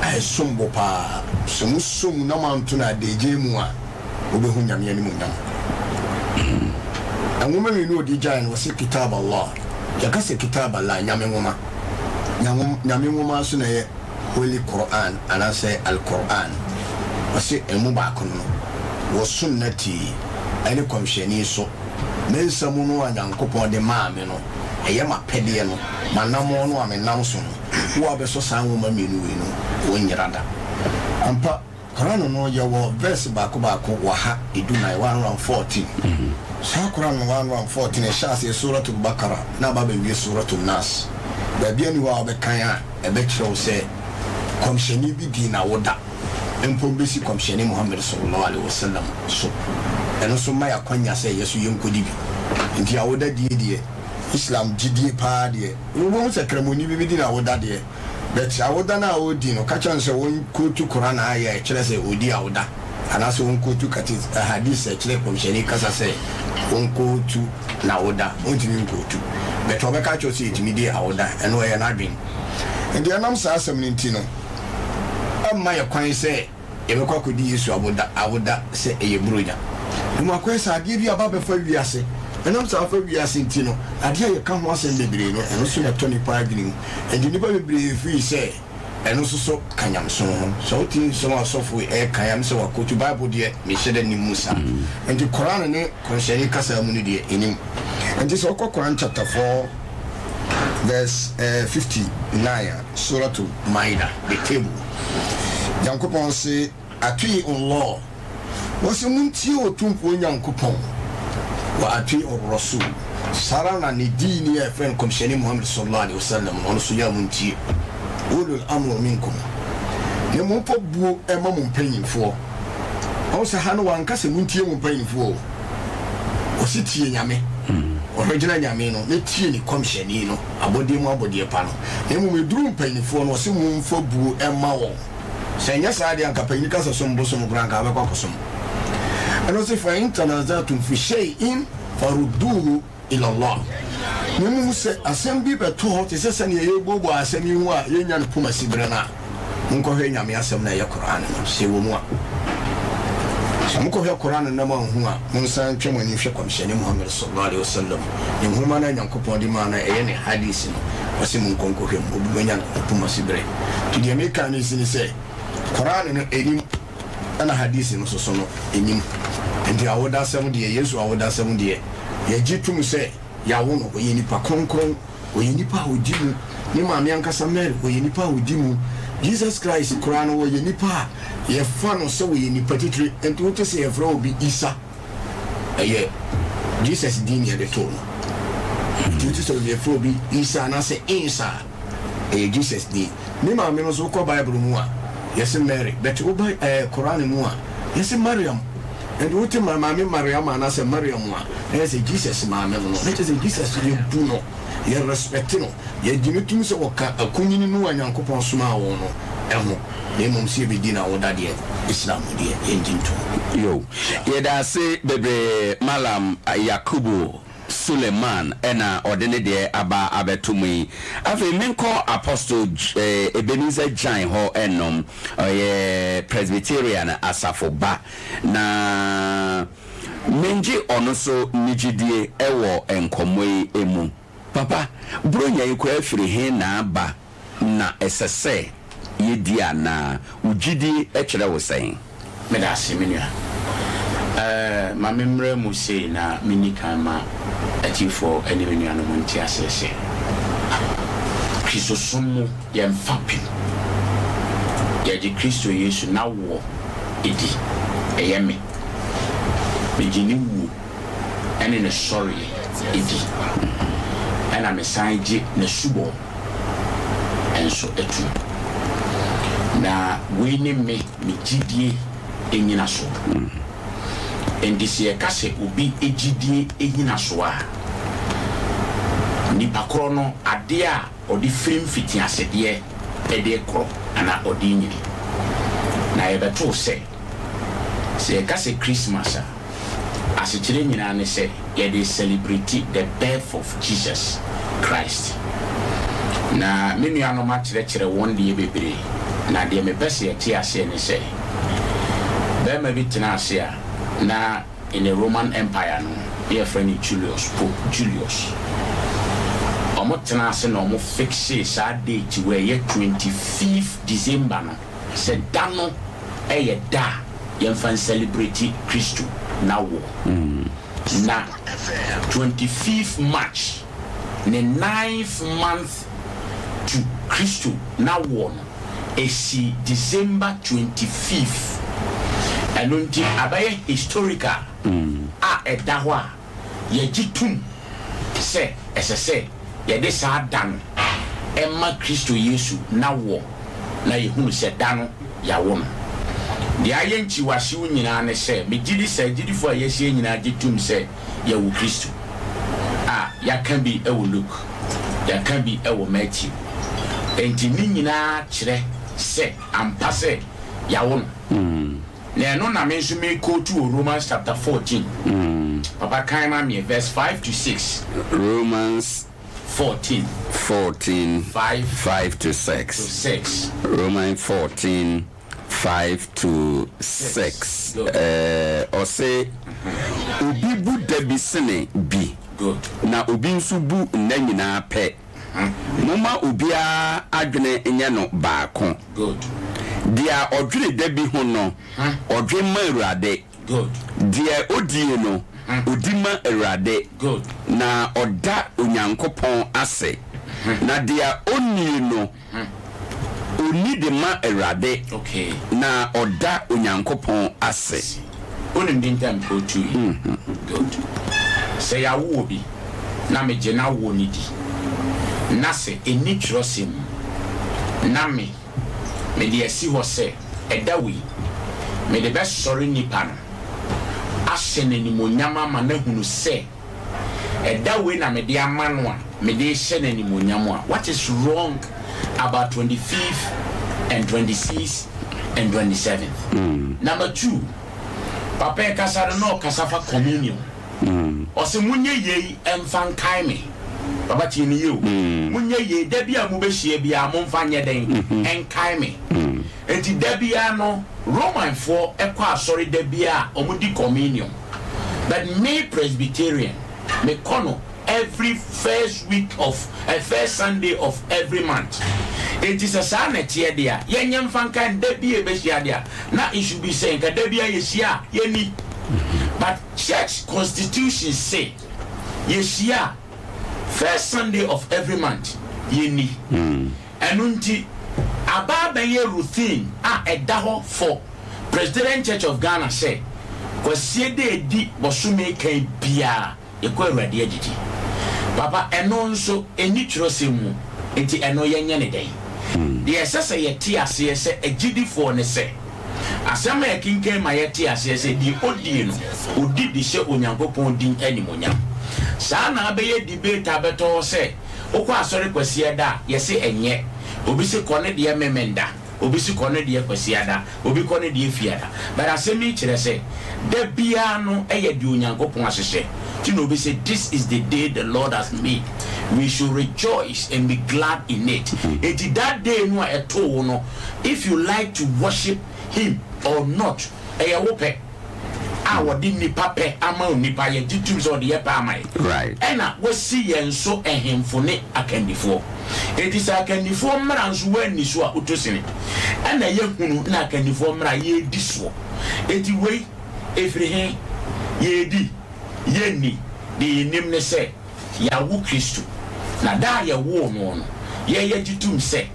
[SPEAKER 2] a ɛsom bo paa, sɛ mosɔ mu na moanto no adaagyaa mu a, mobɛhu Nyame animuonyam. Nwoma mmienu a ɔde gyaeɛ no, wɔse, Kitab Allah, yɛka sɛ Kitab Allah, Nyame nwoma, Nyame nwoma nso na ɛyɛ Holy Qur'an anaasɛ Al-Qur'an, ɔse ɛmu baako no no, Wa sunnati, ɛne Kɔmhyɛni so. Me nsɛm no a Nyankopɔn de maa me no, ɛyɛ m'apɛdeɛ no, m'anammɔn no a menam so no, wo a wobɛsɔ saa nwoma mmienu wei no, wonyera da. Ampa, Qur'aan no yɛwɔ verse baako baako ɔha edunan, 114. Saa Qur'aan no 114 ɛhyɛ aseɛ Suratul Baqarah na aba abɛwie Suratul Nas. Baabiara nni hɔ a wobɛkan a ɛbɛkyerɛ wo sɛ Kɔmhyɛni bi dii n'awoda. mpo besi Kɔmhyɛni Muhammad Sallallahu Alaihi Wasallam so. Ɛno nso ma yɛn akwanya sɛ yɛso yɛnkɔdi bi. Nti awoda die deɛ, Islam gyidie paa deɛ, wobɛhu sɛ Kramoni bi bɛdi n'awoda deɛ, but awoda no a ɔredi no, ka kyerɛ no sɛ ɔnkootu Qur'an ayah a ɛkyerɛ sɛ ɔredi awoda, anaasɛ ɔnkootu kati hadith a ɛkyerɛ Kɔmhyɛni kasa sɛ ɔnkootu n'awoda, ɔntumi nkootu. But ɔbɛka akyerɛ wo sɛ yɛtumi di awoda, ɛno ɛyɛ n'adwene. Nti ɛnam saa asɛm no nti no, mma yɛ kwan sɛ yɛbɛkɔ akɔdi Yesu awoda awoda sɛ ɛyɛ Buronya. Na mmom akɔyɛ sɛ adeɛ bi aba abɛfa wiase. Ɛnam sɛ afa wiase nti no, adeɛ a yɛka ho asɛm bebree no, ɛno nso na ɛtɔ nnipa adwene mu. Enti nnipa bebree firi sɛ ɛno nso so ka nyamesom ho. Sɛ wote nsɛm a ɔsɔfo yi reka yi a, ɛne sɛ wakɔtu Bible deɛ, menhyɛ da nnim mu saa. Enti Koran ne Kɔmhyɛni kasa mu no deɛ, ɛnim. Enti sɛ wokɔ Koran chapter 4 verse 59 a, Suratu Maida, the table. Nyankopɔn se, Ati'u Allah, wɔse montie Otumfoɔ Nyankopɔn, wa ati'u Rasul, saa ara na ne diini a yɛfrɛ no Kɔmhyɛni Muhammad sallallahu alaihi wasallam no, ɔno nso yɛ a montie. Ulul amr minkum, na momfa buo ma mo mpanyinfoɔ. Wahu sɛ ha no wanka sɛ montie mo mpanyinfoɔ o, ɔse tie Nyame, ɔhwɛgyina Nyame no, na tie ne Kɔmhyɛni no. Abɔdeɛ mu abɔdeɛ pa no, na mmom ɛduru mpaninfoɔ no, ɔse momfa buo mma wɔn, sɛ ɛnyɛ saa deɛ anka panyini ka sɛ som bosom koraa anka wobɛkɔ akɔsom. Ɛna ɔse fa in tanazatum fi shay'in farudduhu ila Allah, na mmom sɛ asɛm bi bɛto hɔ te sɛ sɛdeɛ yɛrebobɔ asɛm yi ho a yɛnnya no pomasi berɛ no a, Monkɔhwɛ Nyame asɛm no a ɛyɛ Qur'aan no, sɛ ɛwɔ mu a. Sɛ mokɔhwɛ Qur'aan no na moanhu a, monsan ntwe mo ani nhwɛ Kɔmhyɛni Muhammad sallallâhu alaihi wa sallam ne Nwoma no a Nyankopɔn de maa no a ɛyɛ ne Hadiis no, ɔse monkɔ nkɔhwɛ mu, obi bɛnya no pomasi berɛ. Nti deɛ meka no si ne sɛ, Qur'aan no ɛnim, ɛna Hadiis no nso so no ɛnim. Nti awodasɛm deɛ, Yesu awodasɛm deɛ, yɛgye tom sɛ yɛawo no, ɔyɛ nipa kronkron, Ɔyɛ nipa a ɔdi mu. Ne maame ankasa Mary, ɔyɛ nipa a ɔdi mu. Jesus Christ koraa no, ɔyɛ nipa a yɛfa no sɛ ɔyɛ nipa titire. Nti wote sɛ yɛfrɛ obi Isa, ɛyɛ Jesus din na yɛde too no. Nti wote sɛ yɛfrɛ obi Isa anaasɛ Insa a, ɛyɛ Jesus din. Me maame no nso wokɔ Bible mu a, yɛse Mary, but woba ɛɛ Koran mu a, yɛse Mariam. Nti wote ma maame Mariam anaasɛ Mariam a, na yɛ sɛ Jesus maame no no. Na kyerɛ sɛ Jesus yɛbu no, yɛ respect no, yɛgye no tom sɛ ɔka akunini no a Nyankopɔn somaa wɔn no ho. Na mmom sɛ yɛbɛdi n'awoda deɛ, Islam mu deɛ, yɛngye ntom.
[SPEAKER 1] Yo, yɛda ase bebree Mallam Yakubu Suleiman na ɔde ne deɛ aba abɛto mu yi. Afei menkɔ Apostle Ebenezer Gyan hɔ nnom. Ɔyɛ Presbyterian asafo ba. Na mengye ɔno so ne gyidie wɔ nkɔmmɔ yi mu. Papa, Buronya yi koraa firi he na aba? Na ɛsɛ sɛ yedi anaa? Wo gyidi kyerɛ wo sɛn?
[SPEAKER 5] Meda ase, me nua. Ɛɛ, ma memmrɛ mu sei na menni kan mma atiefoɔ ne me nuanom nte aseɛ sɛ, Kristosom mu yɛn fapem, yɛgye Kristo Yesu n'awoɔ di. Ɛyɛ me. Megye ne wuo ne ne sɔreɛ di. Ɛna mesan gye n'asubɔ nso atum. Na wei ne me me gyidie nnyinasoɔ. Enti sɛ yɛka sɛ obi gyidie nnyinasoɔ a, nipa korɔ no adeɛ a ɔde firi mfitiasedeɛ de rekorɔ anaa ɔde renyini. Na yɛbɛtoo sɛ, sɛ yɛka sɛ Christmas a, Asekyerɛ nyinaa ne sɛ yɛde celebrate the birth of Jesus Christ. Na me nuanom akyerɛkyerɛ wɔn deɛ bebree, na deɛ mepɛ sɛ yɛte aseɛ ne sɛ, barima bi tenaa ase a na in the Roman Empire no na yɛfrɛ no Julius, Pope Julius. Wɔn tenaa ase na wɔn fixee saa date wei a ɛyɛ 25th December no. Sɛ da no yɛ da a yɛmfa nsɛlebreti Kristo n'awoɔ, na 25th March ne ninth month to Kristo n'awoɔ no, ɛsi December 25th. Ɛno nti abɛyɛ historical a ɛda hɔ a yɛgye tom sɛ ɛsɛ sɛ yɛde saa da no ma Kristo Yesu n'awoɔ na yɛhunu sɛ da no yɛawo no. Deɛ ayɛ nkyiwahyew nyinaa ne sɛ, megye di sɛ agyidifoɔ a yɛahyia nyinaa gye tom sɛ yɛawo Kristo. A Yɛaka bi wɔ Luke, yɛaka bi wɔ Matthew. Enti ne nyinaa kyerɛ sɛ ampa sɛ yɛawo no. Na ɛno na me nso me quote wɔ Romans chapter 14. Papa kan ma meɛ verse 5 to 6.
[SPEAKER 1] Romans
[SPEAKER 5] 14.
[SPEAKER 1] 14
[SPEAKER 5] 5
[SPEAKER 1] 5 to 6.
[SPEAKER 5] To 6.
[SPEAKER 1] Romans 14 5 to 6. Ɛɛ ɔse obi bu da bi sene bi.
[SPEAKER 5] Good.
[SPEAKER 1] Na obi nso bu nna nyinaa pɛ. Momma obiara adwene nyɛ no baako.
[SPEAKER 5] Good.
[SPEAKER 1] Deɛ ɔdwene da bi ho no, ɔdwen ma Awurade.
[SPEAKER 5] Good.
[SPEAKER 1] Deɛ ɔdie no, ɔdi ma Awurade,
[SPEAKER 5] Good.
[SPEAKER 1] na ɔda Onyankopɔn ase. Na deɛ ɔnnie no, ɔnni de ma Awurade,
[SPEAKER 5] Okay.
[SPEAKER 1] na ɔda Onyankopɔn ase.
[SPEAKER 5] Wonim de nti a mekɔɔtu yi? Good. Sɛ yɛawo obi na megye n'awoɔ no di, na sɛ ɛnni twerɛsɛm mu, na me, mede asi hɔ sɛ ɛda wei, mede bɛsɔre nipa no, ahyɛ no animuonyam ama no ahunu sɛ ɛda wei na mede ama no a mede rehyɛ no animuonyam a, what is wrong about 25th and 26th and 27th? Number two, papa ɛkasa no na ɔkasa fa communion. Ɔse monyɛ yei mfa nkae me. Papa tie me yie o. Monyɛ yei da bi a mobɛhyia biara momfa nyɛ dɛn? Nkae me. Enti da biara no Romanfoɔ kɔ asɔre da biara a wɔdi communion. But me Presbyterian mekɔ no every first week of eh, first Sunday of every month. Enti sɛ saa na ɛteɛ deɛ a, yɛnyɛ mfa nkae no da bi a yɛbɛhyia deɛ a, na it should be sɛ nka da biara yɛhyia a yɛnni. But church constitution se yɛhyia a first Sunday of every month yɛnni. Ɛno nti aba abɛyɛ routine a ɛda hɔ for Presbyterian Church of Ghana sɛ Kwasiada a ɛdi bɔsome kan biara. Yɛkɔ Awurade adidi. Papa, ɛno nso ɛnni twerɛsɛm mu, enti ɛno yɛnyɛ no dɛn? Deɛ ɛsɛ sɛ yɛte aseɛ sɛ agyidifoɔ ne sɛ, asɛm a yɛkenkan ma yɛte aseɛ sɛ deɛ ɔdie no, ɔdi de hyɛ Onyankopɔn din animuonyam. Saa na abɛyɛ debate abɛtɔ hɔ sɛ wokɔ asɔre Kwasiada a, yɛse ɛnyɛ. Obi se kɔ ne deɛ Memenda. Obi se kɔ no deɛ Kwasiada, obi kɔ no deɛ Fiada. But asɛm yi kyerɛ sɛ, da biara no yɛ deɛ Onyankopɔn ahyehyɛ. Nti na obi se, This is the day the Lord has made, we should rejoice and be glad in it. Enti that day no a ɛtoo wo no, if you like to worship Him or not, ɛyɛ wo pɛ. A wɔde nnipa pɛ ama onipa, yɛgye tom sɛ ɔde yɛ pɛ ama yɛn. Ɛna wasi yɛn so ahemfo ne akannifoɔ. Enti sɛ akannifoɔ mmara nso woanni so a, wotɔ sini. Ɛna yɛhunu na akannifoɔ mmara yɛredi soɔ. Enti wei, ɛfiri he? Yɛredi? Yɛnni? Deɛ yɛnim ne sɛ, Yɛawo Kristo, na da a yɛwoo noɔ no, yɛn yɛgye tom sɛ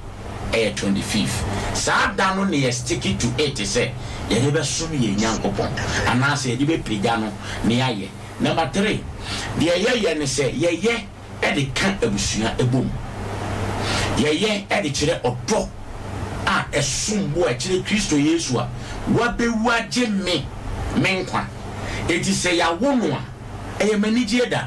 [SPEAKER 5] ɛyɛ 25th. Saa da no na yɛ stick to it sɛ yɛde bɛsom yɛn Nyankopɔn, anaasɛ yɛde bɛpagya no na yɛayɛ. Number three, deɛ yɛyɛ ne sɛ yɛyɛ de ka abusua bom. Yɛyɛ de kyerɛ ɔdɔ a ɛsom bo a ɛkyerɛ Kristo Yesu a wabewu agye me me nkwa. Enti sɛ yɛawo no a, Ɛyɛ m'anigyeɛ da.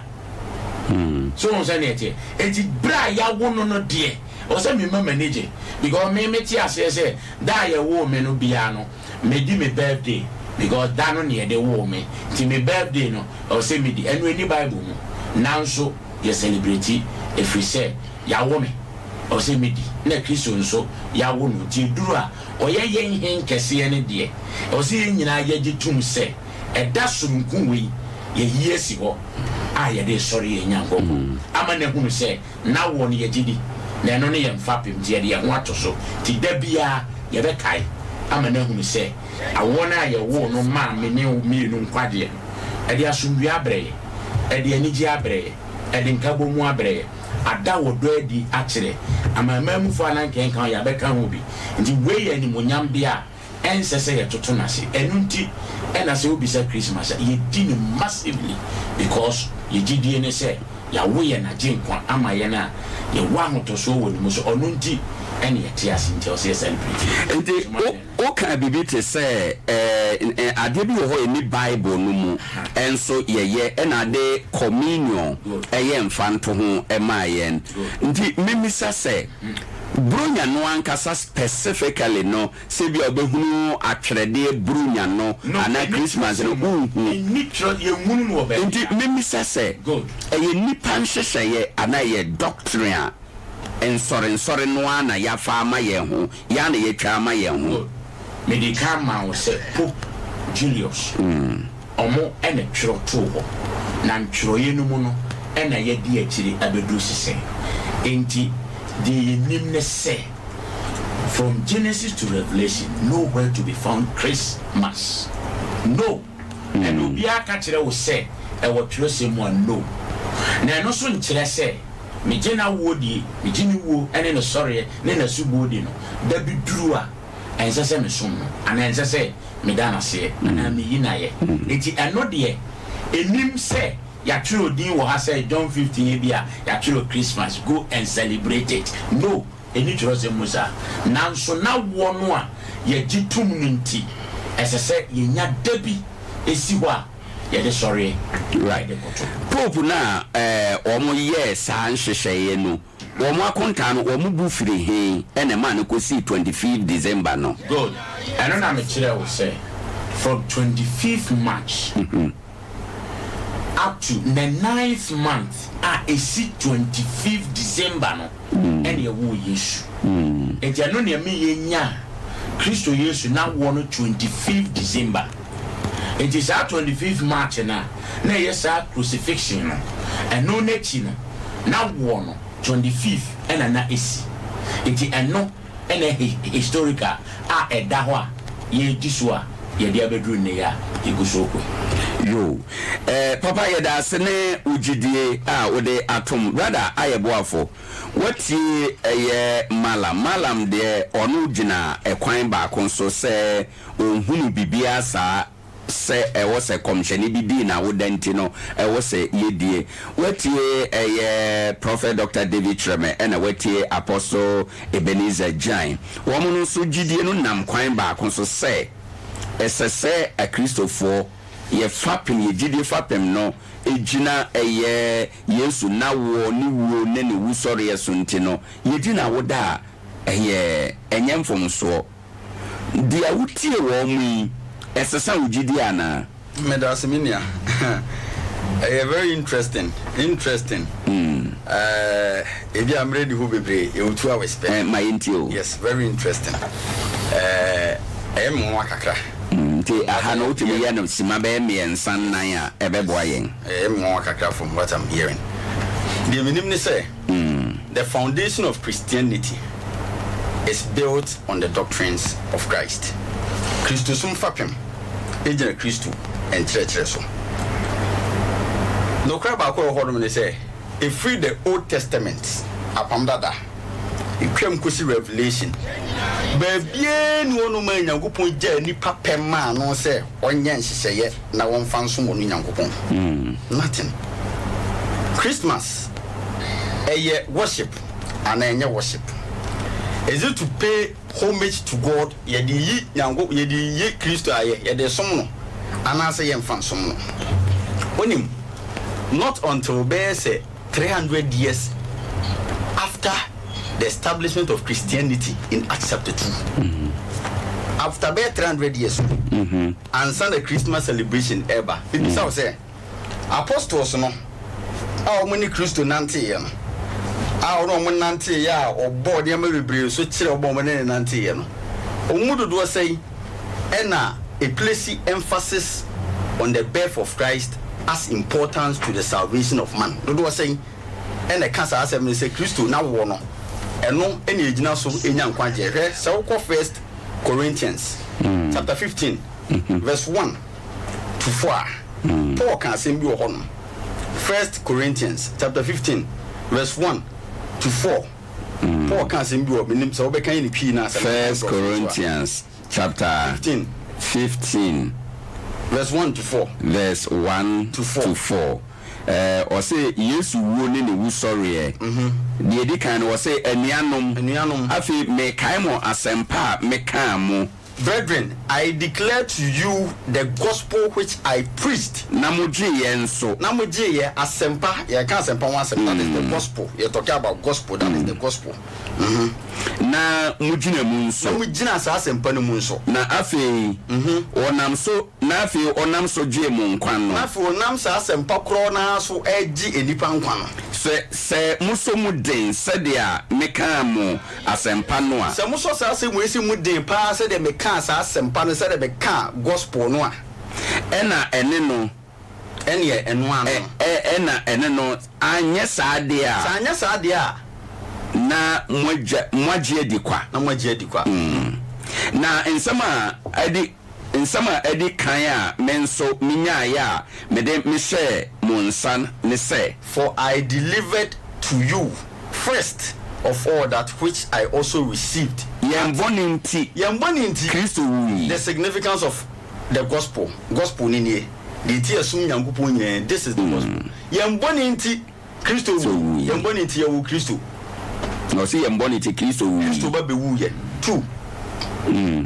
[SPEAKER 5] So wohu sɛdeɛ ɛteɛ? Enti berɛ a yɛawo no no deɛ, ɛwɔ sɛ mema m'ani gye. Because me mete aseɛ sɛ da a yɛwoo me no biara no, medi me birthday because da no na yɛde woo me. Nti me birthday no, ɛwɔ sɛ medi. Ɛno ɛnni Bible mu. Nanso yɛ celebrate ɛfiri sɛ yɛawo me. Ɛwɔ sɛ medi. Ɛna Kristo nso yɛawo no. Nti ɛduru a ɔyɛ yɛn Hen kɛseɛ no deɛ, ɛwɔ sɛ yɛn nyinaa yɛgye tom sɛ Ɛda soronko wei yɛayi asi hɔ a yɛde resɔre yɛn Nyankopɔn ama no ahunu sɛ N'awoɔ no yɛgye di, na ɛno ne yɛn fapem, nti yɛde yɛn ho ato so. Nti da biara yɛbɛkae ama no ahunu sɛ awoɔ no a yɛwoo no maa me ne wo mmienu nkwagyeɛ no, ɛde asomdwoeɛ abrɛ yɛn, ɛde anigyeɛ abrɛ yɛn, ɛde nkabɔmu abrɛ yɛn, ada ɔdɔ adi akyerɛ amanamanmufoɔ a na anka ɛnka ho, yɛabɛka ho bi. Nti wei yɛ animuonyam deɛ a Ɛnsɛ sɛ yɛtoto no ase. Ɛno nti na sɛ wobisa Christmas a, yɛdi no massively because yɛ gyidie ne sɛ yɛawo yɛn Agyenkwa ama yɛn a yɛwɔ ahotɔsoɔ wɔ ne mu so ɔno nti na yɛte ase nti ɛwɔ sɛ yɛ celebrate no.
[SPEAKER 1] Nti
[SPEAKER 5] So moate
[SPEAKER 1] wo wokaa biribi te sɛ ɛɛ adeɛ bi wɔ hɔ a ɛnni Bible no mu nso yɛyɛ ɛna ade communion
[SPEAKER 5] Good.
[SPEAKER 1] ɛyɛ mfantoho ɛmaa yɛn.
[SPEAKER 5] Good.
[SPEAKER 1] Nti memmisa sɛ Buronya no ankasa specifically no Sɛ ebia wobɛhunu atwerɛdeɛ Buronya no
[SPEAKER 5] No,
[SPEAKER 1] anaa
[SPEAKER 5] ɛnni
[SPEAKER 1] Christmas no,
[SPEAKER 5] twerɛsɛm mu.
[SPEAKER 1] wonhu.
[SPEAKER 5] Ɛnni twerɛ, yɛnhunu no wɔ
[SPEAKER 1] Enti
[SPEAKER 5] baabiara.
[SPEAKER 1] memmisa sɛ,
[SPEAKER 5] Good.
[SPEAKER 1] ɛyɛ nnipa nhyehyɛeɛ anaa ɛyɛ doctrine a nsɔrensɔre no ara na yɛafa ama yɛn ho, yɛn ara na yɛatwa ama yɛn ho?
[SPEAKER 5] Good. Mede kan maa wo sɛ Pope Julius, ɔmo na twerɛ too hɔ, na ntwerɛeɛ no mu no na yɛadi akyire abɛduru sesɛɛ. Enti deɛ yɛnim ne sɛ, From Genesis to Revelation no where to be found Christmas no ɛna obiara ka kyerɛ wo sɛ ɛwɔ twerɛsɛm mu a no na ɛno nso nkyerɛ sɛ megye n'awoɔ die megye ne wuo ne ne sɔreɛ ne n'asubuo di no da bi duru a ɛnsɛ sɛ mesom no anaa ɛnsɛ sɛ meda no aseɛ anaa meyi no ayɛ enti ɛno deɛ ɛnim sɛ yɛatwerɛ din wɔ ha sɛ John 15 ebia yɛatwerɛ Christmas go and celebrate it no Enni twerɛsɛm mu saa. Nanso n'awoɔ no a yɛgye tom no nti, ɛsɛ sɛ yɛnya da bi si hɔ a yɛde sɔreɛ na yɛde koto.
[SPEAKER 1] Pope no a wɔn yɛɛ saa nhyehyɛeɛ no, wɔn akontaa no wɔn bu firi he na ɛmaa no kɔsii 25 December no?
[SPEAKER 5] Good. Ɛno na mekyerɛɛ wo sɛ from 25 March up to the ninth month a ɛsi 25 December no, ɛna ɛwoo Yesu. Enti ɛno na ɛma yɛnyaa Kristo Yesu n'awoɔ no 25 December. Enti saa 25 March no a na ɛyɛ saa crucifixion no, ɛno n'akyi no, n'awoɔ no 25 ɛna na ɛsi. Enti ɛno ɛna historical a ɛda hɔ a yɛredi so a yɛde abɛduru nnɛ yi a yɛgu so rekɔ yi.
[SPEAKER 1] Yoo eh papa yɛdaase ne wo gyidie a wode atom brother ayɛ boafo watie ɛyɛ mallam mallam deɛ ɔno gyina ɛkwan baako so sɛ ɔnhunu bibiaa saa. sɛ ɛwɔ sɛ kɔmhyɛni bi dii n'awoda nti no ɛwɔ sɛ yɛdie. Woatie ɛyɛ Prophet Doctor David Kyerɛmɛ ɛna woatie Apostle Ebenezer Gyan. Wɔn no nso gyidie no nam kwan baako so sɛ ɛsɛ sɛ Akristofoɔ yɛ fapem, yɛ gyidie fapem no gyina ɛyɛ Yesu n'awoɔ, ne wuo ne ne wusɔreɛ so nti no yɛdi n'awoda a ɛyɛ ɛnyɛ mfomsoɔ. Deɛ wotie wɔn yi, ɛsesa wo gyidie anaa?
[SPEAKER 3] Medase me nua. Ɛyɛ very interesting, interesting. Ɛɛ ebi a mmerɛ ni hɔ bebree, yɛwɔ 2 hours pɛ.
[SPEAKER 1] Ma yɛntie o.
[SPEAKER 3] Yes, very interesting. Ɛɛ ɛyɛ me nwanwa kakra.
[SPEAKER 1] Nti aha no wotumi yɛ no sima bɛyɛ mmiɛnsa nnan a ɛbɛboa yɛn.
[SPEAKER 3] Ɛyɛ me nwanwa kakra from what I'm hearing. Deɛ menim ne sɛ, the foundation of Christianity is built on the doctrines of Christ. Kristosom fapem gyina Kristo nkyerɛkyerɛ so. Nokorɛ baako a ɛwɔ hɔnom ne sɛ, ɛfiri the Old Testament, Apam Dada, ɛtwam kɔsi Revelation, baabiara nni hɔnom a Nyankopɔn gyaa nnipa pɛ maa no sɛ ɔnyɛ nhyehyɛeɛ na wɔmfa nsom ɔno Nyankopɔn. Nothing. Christmas, ɛyɛ worship anaa ɛnyɛ worship? Is it to pay homage to God, yɛde yi Nyanko, yɛde yi Kristo ayɛ, yɛde som no anaasɛ yɛmfa nsom no? Wonim, not until bɛyɛ sɛ 300 years after the establishment of Christianity in Acts chapter 2, after bɛyɛ 300 years ansa na Christmas celebration ɛba. Ebisa wo sɛ apostles no a wɔn ne Kristo nanteeɛ no, a ɔne wɔn nanteeɛ a ɔbɔɔ nneɛma bebree so kyerɛ wɔn a wɔn ne ne nanteeɛ no, wɔn mu dodoɔ sɛn ɛna ɛplace emphasis on the birth of Christ as importance to the salvation of man? Dodoɔ sɛn ɛna ɛka saa asɛm no sɛ Kristo n'awoɔ no, ɛno ɛna egyina so enya nkwagyeɛ? Hwɛ, sɛ wokɔ First Corinthians chapter 15 verse 1 to 4 a, Paul ka asɛm bi wɔ hɔ nom. First Corinthians chapter 15 verse 1 to 4, Paul ka asɛm bi wɔ, menim sɛ wobɛka yɛ ne Twi no asɛm.
[SPEAKER 1] First Corinthians chapter
[SPEAKER 3] 15
[SPEAKER 1] 15
[SPEAKER 3] verse 1 to 4.
[SPEAKER 1] Verse 1
[SPEAKER 3] to 4.
[SPEAKER 1] To 4. Ɔse Yesu wuo ne ne wusɔreɛ. Deɛ ɛdi kan no, ɔse, anuanom,
[SPEAKER 3] Anuanom.
[SPEAKER 1] Afei mekae mo asɛmpa a mekaa mo.
[SPEAKER 3] Brethren, I declare to you the gospel which I preached.
[SPEAKER 1] Na mogyeeɛ nso.
[SPEAKER 3] Na mogyeeɛ. Asɛmpa, yɛka asɛmpa ho asɛm, that is the gospel. Yɛ talking about gospel, that is the gospel.
[SPEAKER 1] Na mogyina mu
[SPEAKER 3] Na
[SPEAKER 1] nso.
[SPEAKER 3] Mogyina saa asɛmpa no mu nso.
[SPEAKER 1] Na afei ɔnam so, na afei ɔnam so gyee mo nkwa no.
[SPEAKER 3] Na afei ɔnam saa asɛmpa korɔ naa so ɛgye nnipa nkwa no.
[SPEAKER 1] Sɛ mosɔ mu den sɛdeɛ mekaa mo asɛmpa no a.
[SPEAKER 3] Sɛ mosɔ saa asɛm wei si mu den paa sɛdeɛ mekaa saa asɛmpa no, sɛdeɛ mekaa gospel no a,
[SPEAKER 1] ɛna ɛne no
[SPEAKER 3] ɛneɛ ɛno ano
[SPEAKER 1] ɛ
[SPEAKER 3] no.
[SPEAKER 1] Ɛna ɛne no anyɛ saa deɛ
[SPEAKER 3] sɛ
[SPEAKER 1] a,
[SPEAKER 3] anyɛ saa deɛ a,
[SPEAKER 1] na moagya moagye adi kwa.
[SPEAKER 3] Na moagye adi kwa.
[SPEAKER 1] Na nsɛm a ɛdi kan a me nso menyaeɛ a mede mehyɛɛ mo nsa ne sɛ,
[SPEAKER 3] For I delivered to you first of all that which I also received.
[SPEAKER 1] Yɛn bɔne nti
[SPEAKER 3] yɛn bɔne nti
[SPEAKER 1] Kristo wui.
[SPEAKER 3] The significance of the gospel, gospel ni nie, deɛ ti ɛsom Nyankopɔn nyinaa, this is the gospel. Yɛn bɔne nti Kristo
[SPEAKER 1] So
[SPEAKER 3] wu.
[SPEAKER 1] wui.
[SPEAKER 3] Yɛn bɔne nti yɛwɔ Kristo.
[SPEAKER 1] Na ɔsɛ yɛn bɔne nti Kristo wui.
[SPEAKER 3] Kristo ba bɛwu yɛ two.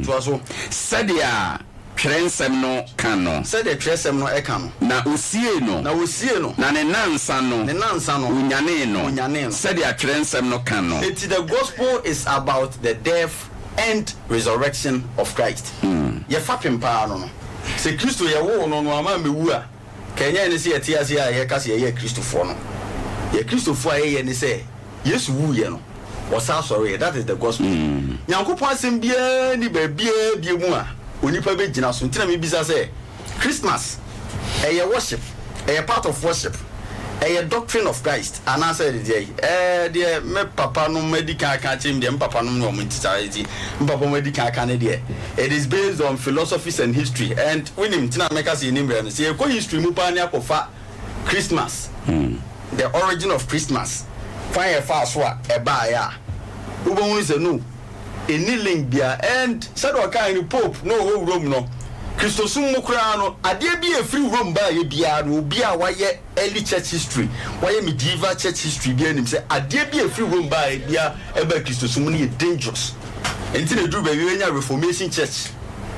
[SPEAKER 3] Toa so.
[SPEAKER 1] Sɛdeɛ twerɛ nsɛm no ka no.
[SPEAKER 3] Sɛdeɛ twerɛsɛm no ɛka no.
[SPEAKER 1] Na osie no.
[SPEAKER 3] Na wɔsie no.
[SPEAKER 1] Na ne nansa no,
[SPEAKER 3] ne nansa no,
[SPEAKER 1] onyanee no.
[SPEAKER 3] Onyanee no.
[SPEAKER 1] Sɛdeɛ twerɛ nsɛm no ka no.
[SPEAKER 3] Eti the gospel is about the death and resurrection of Christ. Yɛfa pem paa no, sɛ Kristo yɛwoo no no ama mewu a, kɛnyɛ ne sɛ yɛte ase a yɛka sɛ yɛyɛ Kristofoɔ no. Yɛ Kristofoɔ a yɛyɛ ne sɛ Yesu wuiɛ no, ɔsa asɔreɛ. That is the gospel. Nyankopɔn asɛm biara ni baabiara bie mu a onipa bɛgyina so. Nti na mebisa sɛ Christmas ɛyɛ worship, ɛyɛ part of worship, ɛyɛ doctrine of Christ anaasɛ ɛde deɛ deɛ me papa nom adi kan aka akyerɛ mi deɛ, me papa nom ne ɔmo nti saa nti me papa nom adi kan aka ne deɛ, it is based on philosophies and history. And wonim ntina mɛka sɛ yɛnim brɛ no sɛ yɛkɔ history mu paa ne akɔfa Christmas, the origin of Christmas, kwan yɛ fa so a ɛbaeɛ a, wobɛhunu sɛ no ɛni link bia. And sɛdeɛ ɔkaa no, Pope na ɔwɔ Rome no. Kristosom mu koraa no, adeɛ bi a ɛfiri Rome baeɛ biara no, obi a wayɛ early church history, wayɛ medieval church history biara nim sɛ adeɛ bi a ɛfiri Rome baeɛ biara ɛbaa Kristosom mu no yɛ dangerous. Ɛnti na ɛduru baabi yɛnya Reformation church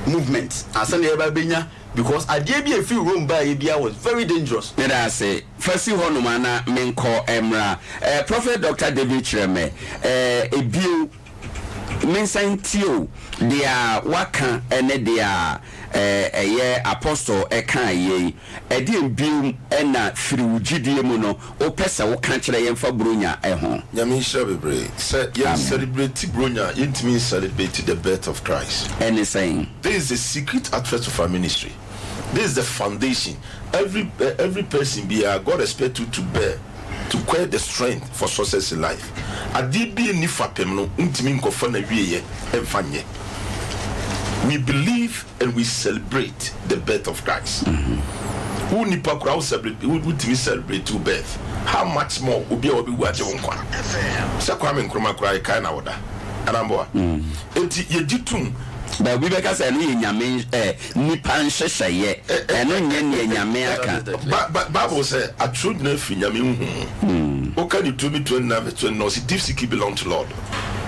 [SPEAKER 3] movement ansa na yɛba abɛnya, because adeɛ bi a ɛfiri Rome baeɛ biara was very dangerous.
[SPEAKER 1] Meda ase. Fa si hɔ nom a na menkɔ mmra. Eh, Prophet Doctor David Kyerɛmɛ, eh, ebio. Mensan ntie o, deɛ waka ne deɛ ɛyɛ Apostle kaeɛ yi, ɛdeɛn biom na firi wo gyidie mu no wopɛ sɛ woka kyerɛ yɛn fa Buronya ho?
[SPEAKER 4] Nyame nhyira bebree. Sɛ yɛn
[SPEAKER 1] Amen.
[SPEAKER 4] celebrate Buronya a, yɛntumi ncelebrate the birth of Christ.
[SPEAKER 1] Ɛne sɛn?
[SPEAKER 4] This is the secret aspect of our ministry. This is the foundation. Every every person biara, God expect you to bear. To acquire the strength for success in life. Adeɛ bi nni fapem no, wontumi nkɔfa n'awieɛ mfa nyɛ. We believe and we celebrate the birth of Christ. Wo nipa koraa wo celebrate, wotumi celebrate wo birth. How much more obi a wabɛwu agye wo nkwa? Sɛ Kwame Nkrumah koraa yɛkae na woda. Anaa mboa? Enti yɛgye tom.
[SPEAKER 1] But obi bɛka sɛ ɛno yɛ Nyame eh, nipa nhyehyɛeɛ, ɛno nyɛ neɛ Nyame aka.
[SPEAKER 4] Ba, ba, Bible sɛ, atwerɛ nyinaa firi Nyame nhumu mu. Woka Deuteronomy 29 verse 29, ɔse, Deep secret belong to Lord,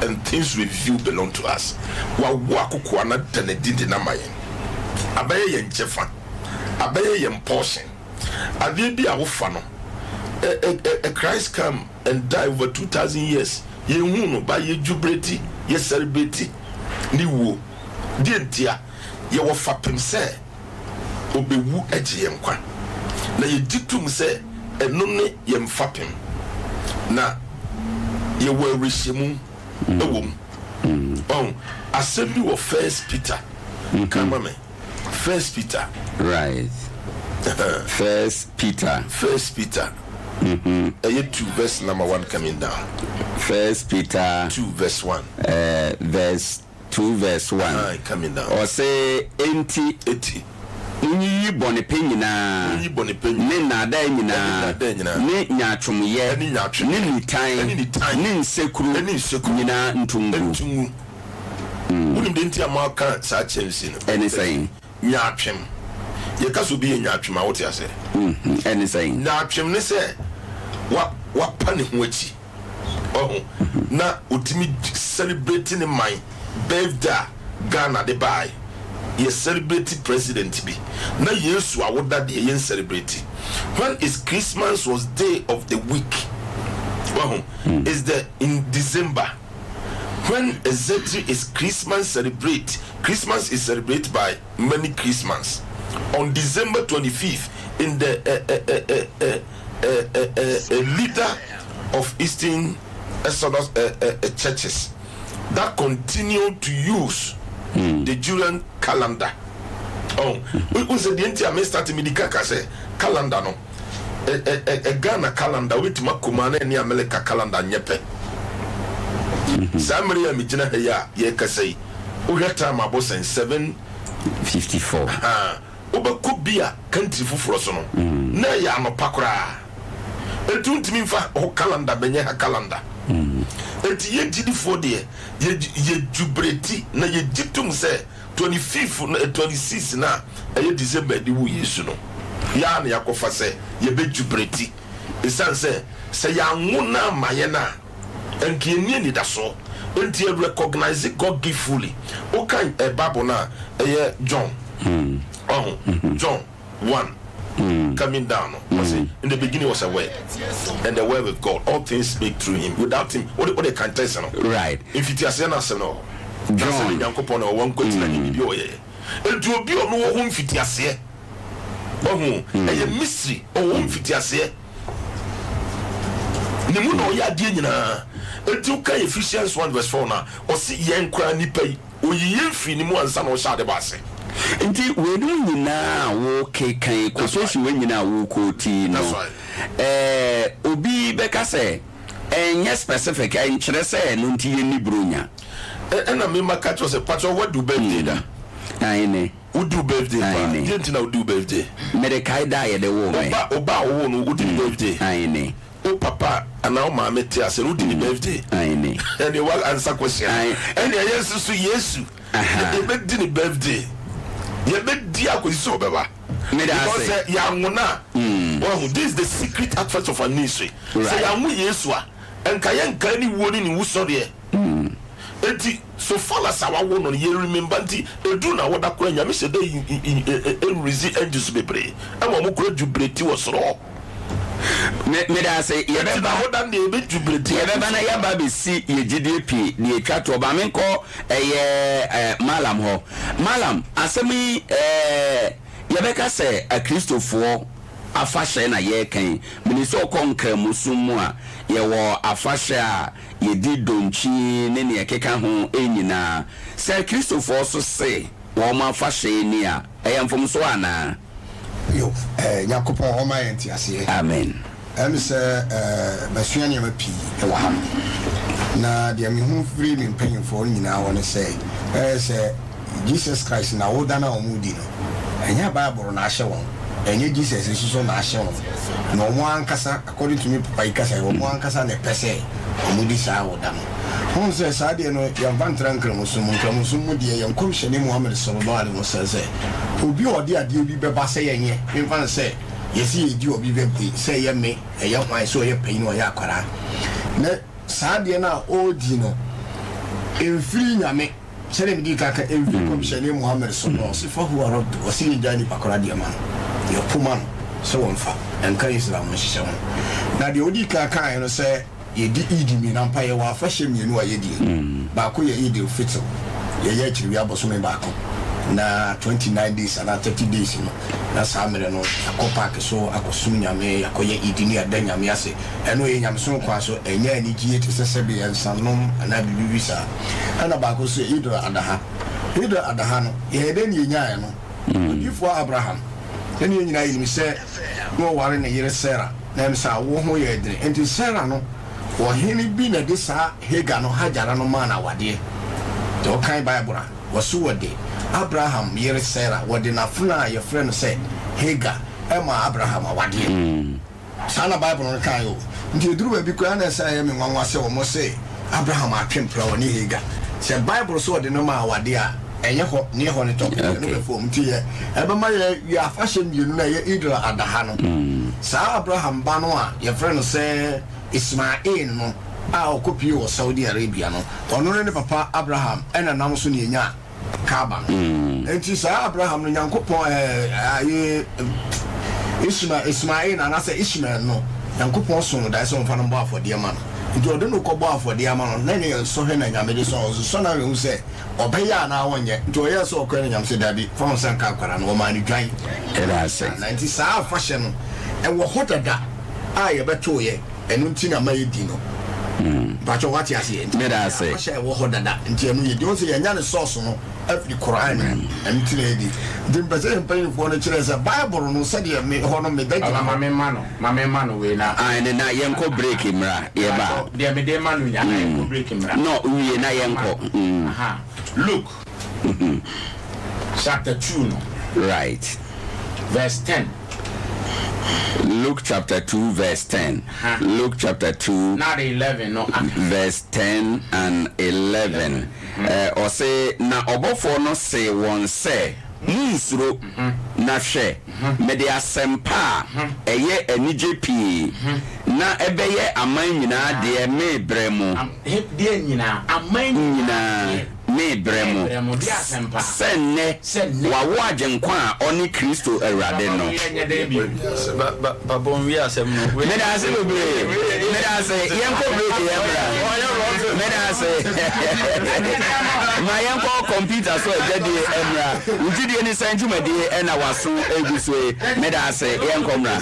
[SPEAKER 4] and things revealed belong to us. Wawo akokoa no ada no adi de no ama yɛn. Abɛyɛ yɛn kyɛfa. Abɛyɛ yɛn portion. Adeɛ bi a wofa no, ɛ, ɛ, ɛ, ɛ, Christ come and die over 2000 years, yɛnhuu no, but yɛ jubilate, yɛ celebrate ne wuo. Deɛ ntia? Yɛwɔ fapem sɛ Ɔbɛwu agye yɛn nkwa, na yɛgye tom sɛ ɛno ne yɛn fapem, na yɛwɔ awerɛhyɛmu wɔ mu. Ɔho, asɛm bi wɔ First Peter, ka ma me, First Peter.
[SPEAKER 1] Right. First Peter.
[SPEAKER 4] First Peter. Ɛyɛ 2 verse number 1 coming down.
[SPEAKER 1] First Peter.
[SPEAKER 4] 2 verse 1.
[SPEAKER 1] Verse 2 verse 1.
[SPEAKER 4] Aye, coming down.
[SPEAKER 1] Ɔse, Enti.
[SPEAKER 4] Eti.
[SPEAKER 1] Monyiyi bɔnepɛ nyinaa.
[SPEAKER 4] Monyi bɔnepɛ nyinaa.
[SPEAKER 1] Ne nnaadaa nyinaa.
[SPEAKER 4] Ɛne nnaadaa nyinaa.
[SPEAKER 1] Ne nyaatwomyɛ.
[SPEAKER 4] Ɛne nyaatwomyɛ.
[SPEAKER 1] Ne nitan.
[SPEAKER 4] Ɛne nitan.
[SPEAKER 1] Ne nsekuro.
[SPEAKER 4] Ɛne nsekuro.
[SPEAKER 1] Nyinaa nto ngu.
[SPEAKER 4] Nto ngu. Wonim deɛ nti a maka saa kyɛmsi no?
[SPEAKER 1] Ɛne sɛn?
[SPEAKER 4] Nyaatwem. Yɛka sɛ obi yɛ nyaatwem a, wote aseɛ?
[SPEAKER 1] Ɛne sɛn?
[SPEAKER 4] Nyaatwem ne sɛ wa, wapa ne ho akyi. Wahu? Na otumi celebrate ne man birthday a Ghana de bae. Yɛ celebrate president bi. Na Yesu awoda deɛ yɛn celebrate. When is Christmas was day of the week. Wahu? Is the in December. When exactly is Christmas celebrate? Christmas is celebrated by many Christmas. On December 25th, in the uh, uh, uh, uh, uh, uh, leader of Eastern Orthodox churches that continue to use the Julian calendar. Oh, we said the entire me start me di kaka sɛ calendar no. Ɛ Ghana calendar wobɛtumi akɔma na ɛne America calendar nyɛ pɛ. Saa mmere a megyina ha yi a yɛrekasa yi, wohwɛ time abɔ sɛn 7
[SPEAKER 1] 54.
[SPEAKER 4] Ha, wobɛkɔ bi a country foforɔ so no na ɛyɛ anɔpa koraa. Enti wontumi mfa hɔ calendar bɛnyɛ ha calendar. Enti yɛ gyidifoɔ deɛ yɛ yɛ jubilate na yɛgye tom sɛ 25 no 26 no a ɛyɛ December de wu Yesu no, yɛa na yɛakɔfa sɛ yɛbɛ jubilate. Ɛsiane sɛ sɛ yɛanwo no ama yɛn a, ɛnka yɛnni anidasoɔ. Enti yɛ recognize God gift fully. Wokan ɛ Bible no a ɛyɛ John, ɔho, John 1 coming down no, ɔse, in the beginning was a word, and the word with God, all things made through him. Without him, wode kan text no. Mfitiaseɛ no asɛm no wɔ hɔ. Na asɛm no Nyankopɔn na ɔwɔ nkwagyina ne biribi a ɔyɛɛ. Enti obi a ɔno wɔ hɔ mfitiaseɛ, wahu, ɛyɛ mystery, ɔwɔ hɔ mfitiaseɛ. Ne mu na ɔyɛ adeɛ nyinaa. Enti woka Ephesians 1 verse 4 no a, ɔse yɛn koraa nipa yi, oyi yɛn firi ne mu ansa na ɔhyɛ ade bɔ ase.
[SPEAKER 1] Nti weinom nyinaa a wokeka yi, quotation wei nyinaa a wokoti yi no,
[SPEAKER 4] That's right.
[SPEAKER 1] obi bɛka sɛ ɛnyɛ specific, ɛnkyerɛ sɛ ɛno nti yɛnni Buronya.
[SPEAKER 4] Ɛna me ma ka kyerɛ sɛ, patrɔ, wadi wo birthday da?
[SPEAKER 1] Aane.
[SPEAKER 4] Wodi wo birthday paa?
[SPEAKER 1] Aane.
[SPEAKER 4] Deɛ nti na wodi wo birthday?
[SPEAKER 1] Mede kae da a yɛde woo me.
[SPEAKER 4] Wo ba a wowoo no, wodi ne birthday?
[SPEAKER 1] Aane.
[SPEAKER 4] Wo papa anaa wo maame te ase no, wodi ne birthday?
[SPEAKER 1] Aane.
[SPEAKER 4] Ɛnneɛ wa answer question.
[SPEAKER 1] Aane.
[SPEAKER 4] Ɛnneɛ yɛn nso so Yesu, yɛbɛdi ne birthday. Yɛbɛdi akɔsi sɛ ɔbɛba.
[SPEAKER 1] Meda
[SPEAKER 4] Because
[SPEAKER 1] ase.
[SPEAKER 4] sɛ yɛanwo no a, wahu, this is the secret advert of our ministry. Sɛ yɛanwo Yesu a, nka yɛnkae ne wuo ne ne wusɔreɛ. Enti so far as a wawo no no, yɛ remember. Nti ɛduru na wɔda koraa, Nyame hyɛ da release angels bebree ɛma ɔmo kora jubilate wɔ soro hɔ.
[SPEAKER 1] Meda ase.
[SPEAKER 4] Nti na
[SPEAKER 1] Yɛbɛba.
[SPEAKER 4] woda no deɛ, yɛbɛ jubilate.
[SPEAKER 1] Yɛbɛba na yɛba bɛsi yɛ gyidie pii deɛ ɛtwa toɔ ba. Menkɔ ɛyɛ malam hɔ. Malam, asɛm yi, yɛbɛka sɛ Akristofoɔ afahyɛ na yɛrekan. Mene sɛ ɔkɔ Nkramosom mu a, yɛwɔ afahyɛ a yɛdi donkyi ne neɛ ɛkeka ho nyinaa. Sɛ Akristofoɔ so se wɔn afahyɛ ni a, ɛyɛ mfomsoɔ anaa?
[SPEAKER 2] Yo, Nyankopɔn ɔma yɛn nteaseɛ.
[SPEAKER 1] Amen.
[SPEAKER 2] Ɛm sɛ masua nneɛma pii ɛwɔ ha no, na deɛ mehu firi me mpanyimfoɔ no nyinaa hɔ ne sɛ ɛyɛ sɛ Jesus Christ na woda no a ɔmo di no, ɛnyɛ Bible na ahyɛ wɔn, ɛnyɛ Jesus nso so na ahyɛ wɔn, na ɔmo ankasa, according to me papa yi kasa, ɔmo ankasa na ɛpɛ sɛ ɔmo di saa woda no ho. Sɛ saa deɛ no, yɛmfa ntra Nkramosom mu. Nkramosom mu deɛ, yɛn kɔmhyɛne Muhammad sallallahu alaihi wasallam sɛ obi a ɔde adeɛ bi bɛba sɛ yɛnyɛ, memfa no sɛ yɛsi yɛdi obi birthday, sɛ ɛyɛ me, ɛyɛ hwan, sɛ ɔyɛ panyin, ɔyɛ akwaraa, na saa adeɛ no a ɔredi no mfiri Nyame, sɛdeɛ medi kaka, mfiri kɔmhyɛne Muhammad so no, ɔse fahuwa radd, ɔse yɛgya nipa koraa deɛ ma no, yɛpoma no sɛ wɔmfa ɛnka Islam nhyehyɛ ho. Na deɛ ɔdi kan kaeɛ no sɛ yɛdi Eid mmienu ampa. Yɛwɔ afahyɛ mmienu a yɛdie. Baako yɛ Eid al-Fitr, yɛyɛ akyiriwia abɔsome baako na 29 days anaa 30 days no, na saa mmerɛ no yɛakɔ park so akɔsom Nyame, yɛakɔyɛ Eid ne yɛada Nyame ase. Ɛno yɛ nyamesom kwan so, ɛnyɛ anigye te sɛ sɛbe yɛnsanom anaa biribi bi saa. Ɛna baako so yɛ Eid al-Adha. Eid al-Adha no, yɛyɛ dɛn ne yɛnyaeɛ no? Odiyifoɔ Abraham ɛne yɛn nyinaa yɛnim sɛ na ɔware ne yere Sarah, na ɛm sɛ awo ho yɛ dene, nti Sarah no, ɔhene bi na de saa Hagar no, Hajara no, maa no awadeɛ. Nti ɔkan Bible a, wɔso wɔde Abraham yere Sarah, wɔde n'afena a yɛfrɛ no sɛ Hagar ɛma Abraham awadeɛ. Saa na Bible no kae o. Nti ɛduru baabi koraa na ɛsɛ ɛyɛ me nwanwa sɛ wɔn se Abraham atwe mpena wɔ ne Hagar, sɛ Bible sɛ ɔde no ma awadeɛ a, ɛnyɛ hɔ ne ɛhɔ ne topic ɛno bɛfo nti yɛ ɛbɛma yɛ yɛ afahyɛ mmienu no a ɛyɛ Eid al-Adha no. Saa Abraham ba no a yɛfrɛ no sɛ Ismail no a ɔkɔpie wɔ Saudi Arabia no, ɔno ne ne papa Abraham ɛna nam so ne ɛnya Kaaba no. Nti saa Abraham no, Nyankopɔn ayɛ Ismail anaasɛ Ishmael no, Nyankopɔn so no dae sɛ ɔmfa no mbɔ afɔdeɛ ma no. Nti ɔde no kɔbɔ afɔdeɛ ama no na ne yɛ nsɔhwɛ na Nyame de sɔ ɔsosɔ na wehu sɛ ɔbɛyɛ anaa ɔnyɛ. Nti ɔyɛɛ sɛ ɔkɔɛ no, Nyame sɛ dabi, fa wo nsa nka akwara no. Ɔmaa no dwan.
[SPEAKER 1] Ɛda ase.
[SPEAKER 2] Na nti saa afahyɛ no ɛwɔ hɔ dada a yɛbɛtooyɛ. Ɛno nti na ma yɛdi no. Mpakyɛ, wate aseɛ? Nti
[SPEAKER 1] Meda ase.
[SPEAKER 2] afahyɛ a ɛwɔ hɔ dada nti ɛno yɛdi wɔn sɛ yɛnya ne sɔɔso no afiri Koran no mu, ɛno nti na yɛdi. Nti mpɛ sɛ yɛn mpanyinfoɔ no kyerɛ sɛ Bible no sɛdeɛ me hɔ no mebɛgyina
[SPEAKER 5] Ɔba,
[SPEAKER 2] hɔ.
[SPEAKER 5] ma me ma no, ma me ma no wei na.
[SPEAKER 1] Ayi ne na yɛnkɔ break mmra, yɛba.
[SPEAKER 5] Deɛ mede ma no nyinaa, yɛnkɔ break mmra.
[SPEAKER 1] No wie na yɛnkɔ.
[SPEAKER 5] Aha. Luke chapter 2 no, verse 10.
[SPEAKER 1] Luke chapter 2 verse 10. Luke chapter 2
[SPEAKER 5] Na de 11 no aka.
[SPEAKER 1] Verse 10 and 11. Ɔse na ɔbɔfoɔ no se wɔn sɛ, "Munnsuro, na hwɛ, mede asɛmpa a ɛyɛ anigye pii na ɛbɛyɛ aman nyinaa deɛ meebrɛ mo."
[SPEAKER 5] Deɛ nyinaa, aman
[SPEAKER 1] nyinaa meebrɛ mo.
[SPEAKER 5] Meebrɛ mo, deɛ asɛmpa.
[SPEAKER 1] Sɛ nnɛ
[SPEAKER 5] Sɛ nnɛ.
[SPEAKER 1] wawo Agyenkwa a ɔne Kristo Awurade no.
[SPEAKER 5] Yɛnyɛ dɛn bio?
[SPEAKER 3] Babɔ nwi asɛm no.
[SPEAKER 1] Meda ase bebree, meda ase. Yɛnkɔ break, yɛmmra. Meda ase. Ma yɛnkɔ kɔmputa so adwadie mmra. Wogyidie ne sɛn dwumadie ɛna waso egu so yi? Meda ase, yɛnkɔ mmra.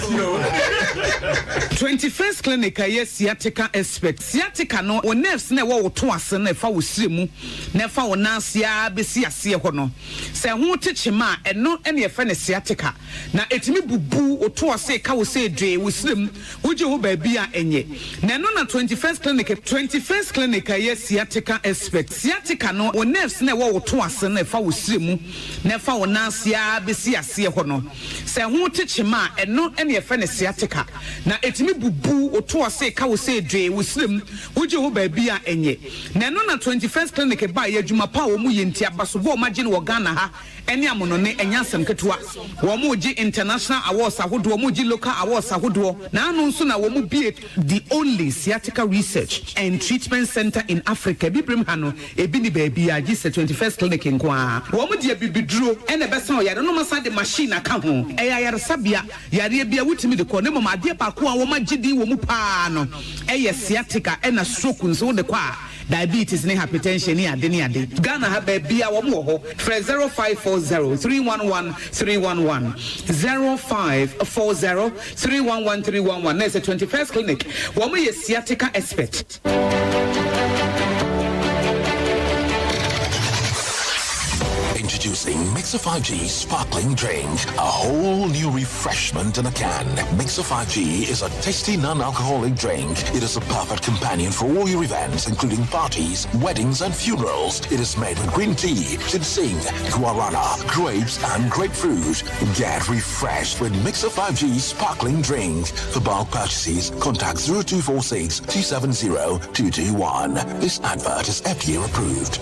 [SPEAKER 6] 21st Clinic a ɛyɛ sciatica expert. Sciatica no, wo nerves na ɛwɔ wo to ase no, ɛfa wo sire mu na ɛfa wo nan ase ara bɛsi aseɛ hɔ no, sɛ ɛho te kyema a, ɛno ne yɛfrɛ no sciatica. Na ɛtumi bubu wo to ase, ka wo sɛ dwee wo sire mu, wogye ho baabi a ɛnyɛ. Na ɛno na 21st Clinic, 21st Clinic a ɛyɛ. sciatica expert. Sciatica no, wo nerves no a ɛwɔ wo to ase no a ɛfa wo srɛ mu na ɛfa wo nan ase ara bɛsi aseɛ hɔ no, sɛ ɛho te kyema a, ɛno na yɛfrɛ no sciatica. Na ɛtumi bubu wo to ase ka wo sɛ dwee wo srɛ mu, wogye ho baabi a ɛnyɛ. Na ɛno na 21st Clinic baeɛ, adwuma pa a wɔyɛ nti, abasobɔ a wɔagye no wɔ Ghana ha ne amonone, ɛnyɛ asɛm ketewa. Wɔregye international awards ahodoɔ, wɔregye local awards ahodoɔ, na ano nso na wɔbue the only sciatica research and treatment centre in Africa. Abibirem ha no, ebi nni baabiara gye sɛ 21st Clinic nko ara. Wɔde abibiduro na ɛbɛsa ɔyare no, na wɔasan de machine aka ho. Ɛyɛ ayaresabea, yareɛ biara wotumi de kɔ, na mmom adeɛ baako a wɔagye din wɔ mu pa ara no yɛ sciatica, ɛna stroke nso wode kɔ a, Diabetes ne hypertension ne ade ne ade. Ghana ha baabiaa wɔn wɔ hɔ. Frɛ 0540 311 311, 0540 311 311 na ɛsɛ 21st clinic wɔn yɛ sciatica expert.
[SPEAKER 7] Introducing Mixer 5G Sparkling Drink, a whole new refreshment in a can. Mixer 5G is a tasty non-alcoholic drink. It is a perfect companion for all your events, including parties, weddings, and funerals. It is made with green tea, ginseng, guarana, grapes, and grapefruit. Get refreshed with Mixer 5G Sparkling Drink. For bulk purchases, contact 0246 270 221. This advert is FDA approved.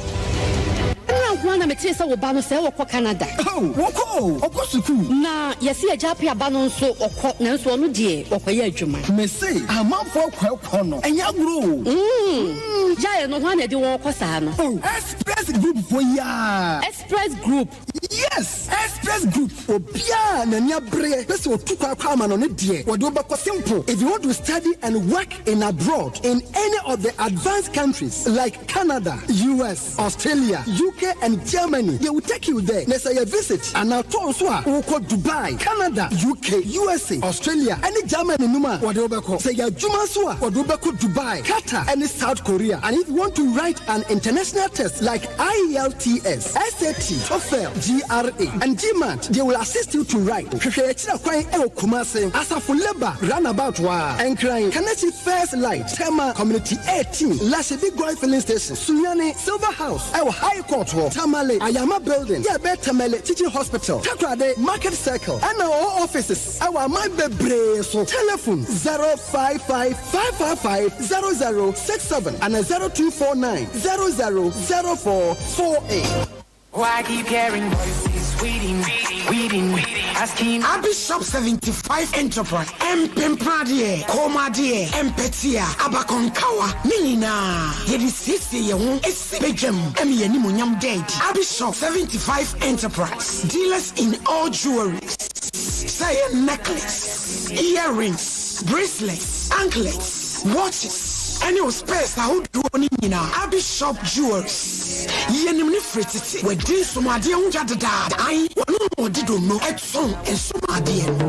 [SPEAKER 8] Ɛnora nko ara na metee sɛ wo ba no sɛɛ ɔkɔ Canada.
[SPEAKER 9] Oh, wɔkɔ o, ɔkɔ sukuu.
[SPEAKER 8] Na yɛse Agya Appiah ba no nso ɔkɔ, nanso ɔno deɛ ɔkɔyɛ adwuma.
[SPEAKER 9] Mese amanfoɔ kɔ ɛkɔ no, ɛnyɛ agorɔ o.
[SPEAKER 8] Mm, gyae no, hwan na ɛde wɔn kɔ saa no?
[SPEAKER 9] Oh, Express Group foɔ yi ara.
[SPEAKER 8] Express Group.
[SPEAKER 9] Yes! Express Group, obiara a n'ani abereɛ pɛ sɛ ɔtu kwan kɔ amanɔne deɛ, wɔde wo bɛkɔ simple. If you want to study and work in abroad in any of the advanced countries like Canada, US, Australia, UK and Germany, they will take you there. Na sɛ ɛyɛ visit anaa tour nso a, wokɔ Dubai, Canada, UK, USA, Australia ɛne Germany nom a, wɔde wo bɛkɔ. Sɛ ɛyɛ adwuma nso a, wɔde wo bɛkɔ Dubai, Qatar ɛne South Korea. And if you want to write an international test like IELTS, SAT, TOEFL, GRE and GMAT, they will assist you to write. Hwehwɛ yɛn akyiri kwan wɔ Kumasi, Asafo Labour Runabout hɔ ara, Nkran, Kaneshie First Light, Tema Community 18, Lashibi Goil Filling Station, Sunyani, Silver House wɔ High Court hɔ, Tamale, Ayama Building, yɛ ɛbɛn Tamale Teaching Hospital, Takoradi, Market Circle, ɛna ɔwɔ offices wɔ aman bebree so. Telephone, 055 555 0067 ana 0249 00 0448.
[SPEAKER 10] Why keep hearing voices waiting, waiting, asking.
[SPEAKER 11] Abishop 75 Enterprise, Mpempradeɛ, Kɔnmuadeɛ, Mpɛtea, Abakɔnkawa, ne nyinaa yɛde siesie yɛn ho si badwam ma yɛn animuonyam da adi. Abishop 75 Enterprise, dealers in all jewelries, sɛ ɛyɛ necklace, earrings, bracelets, anklets, watches, ɛne wo spares ahodoɔ no nyinaa. Abishop Jewelries, yɛnim no firi tete, wadi nsomadeɛ ho dwa dedaada, ae, wɔno na wɔde donno tɔn nsomadeɛ no.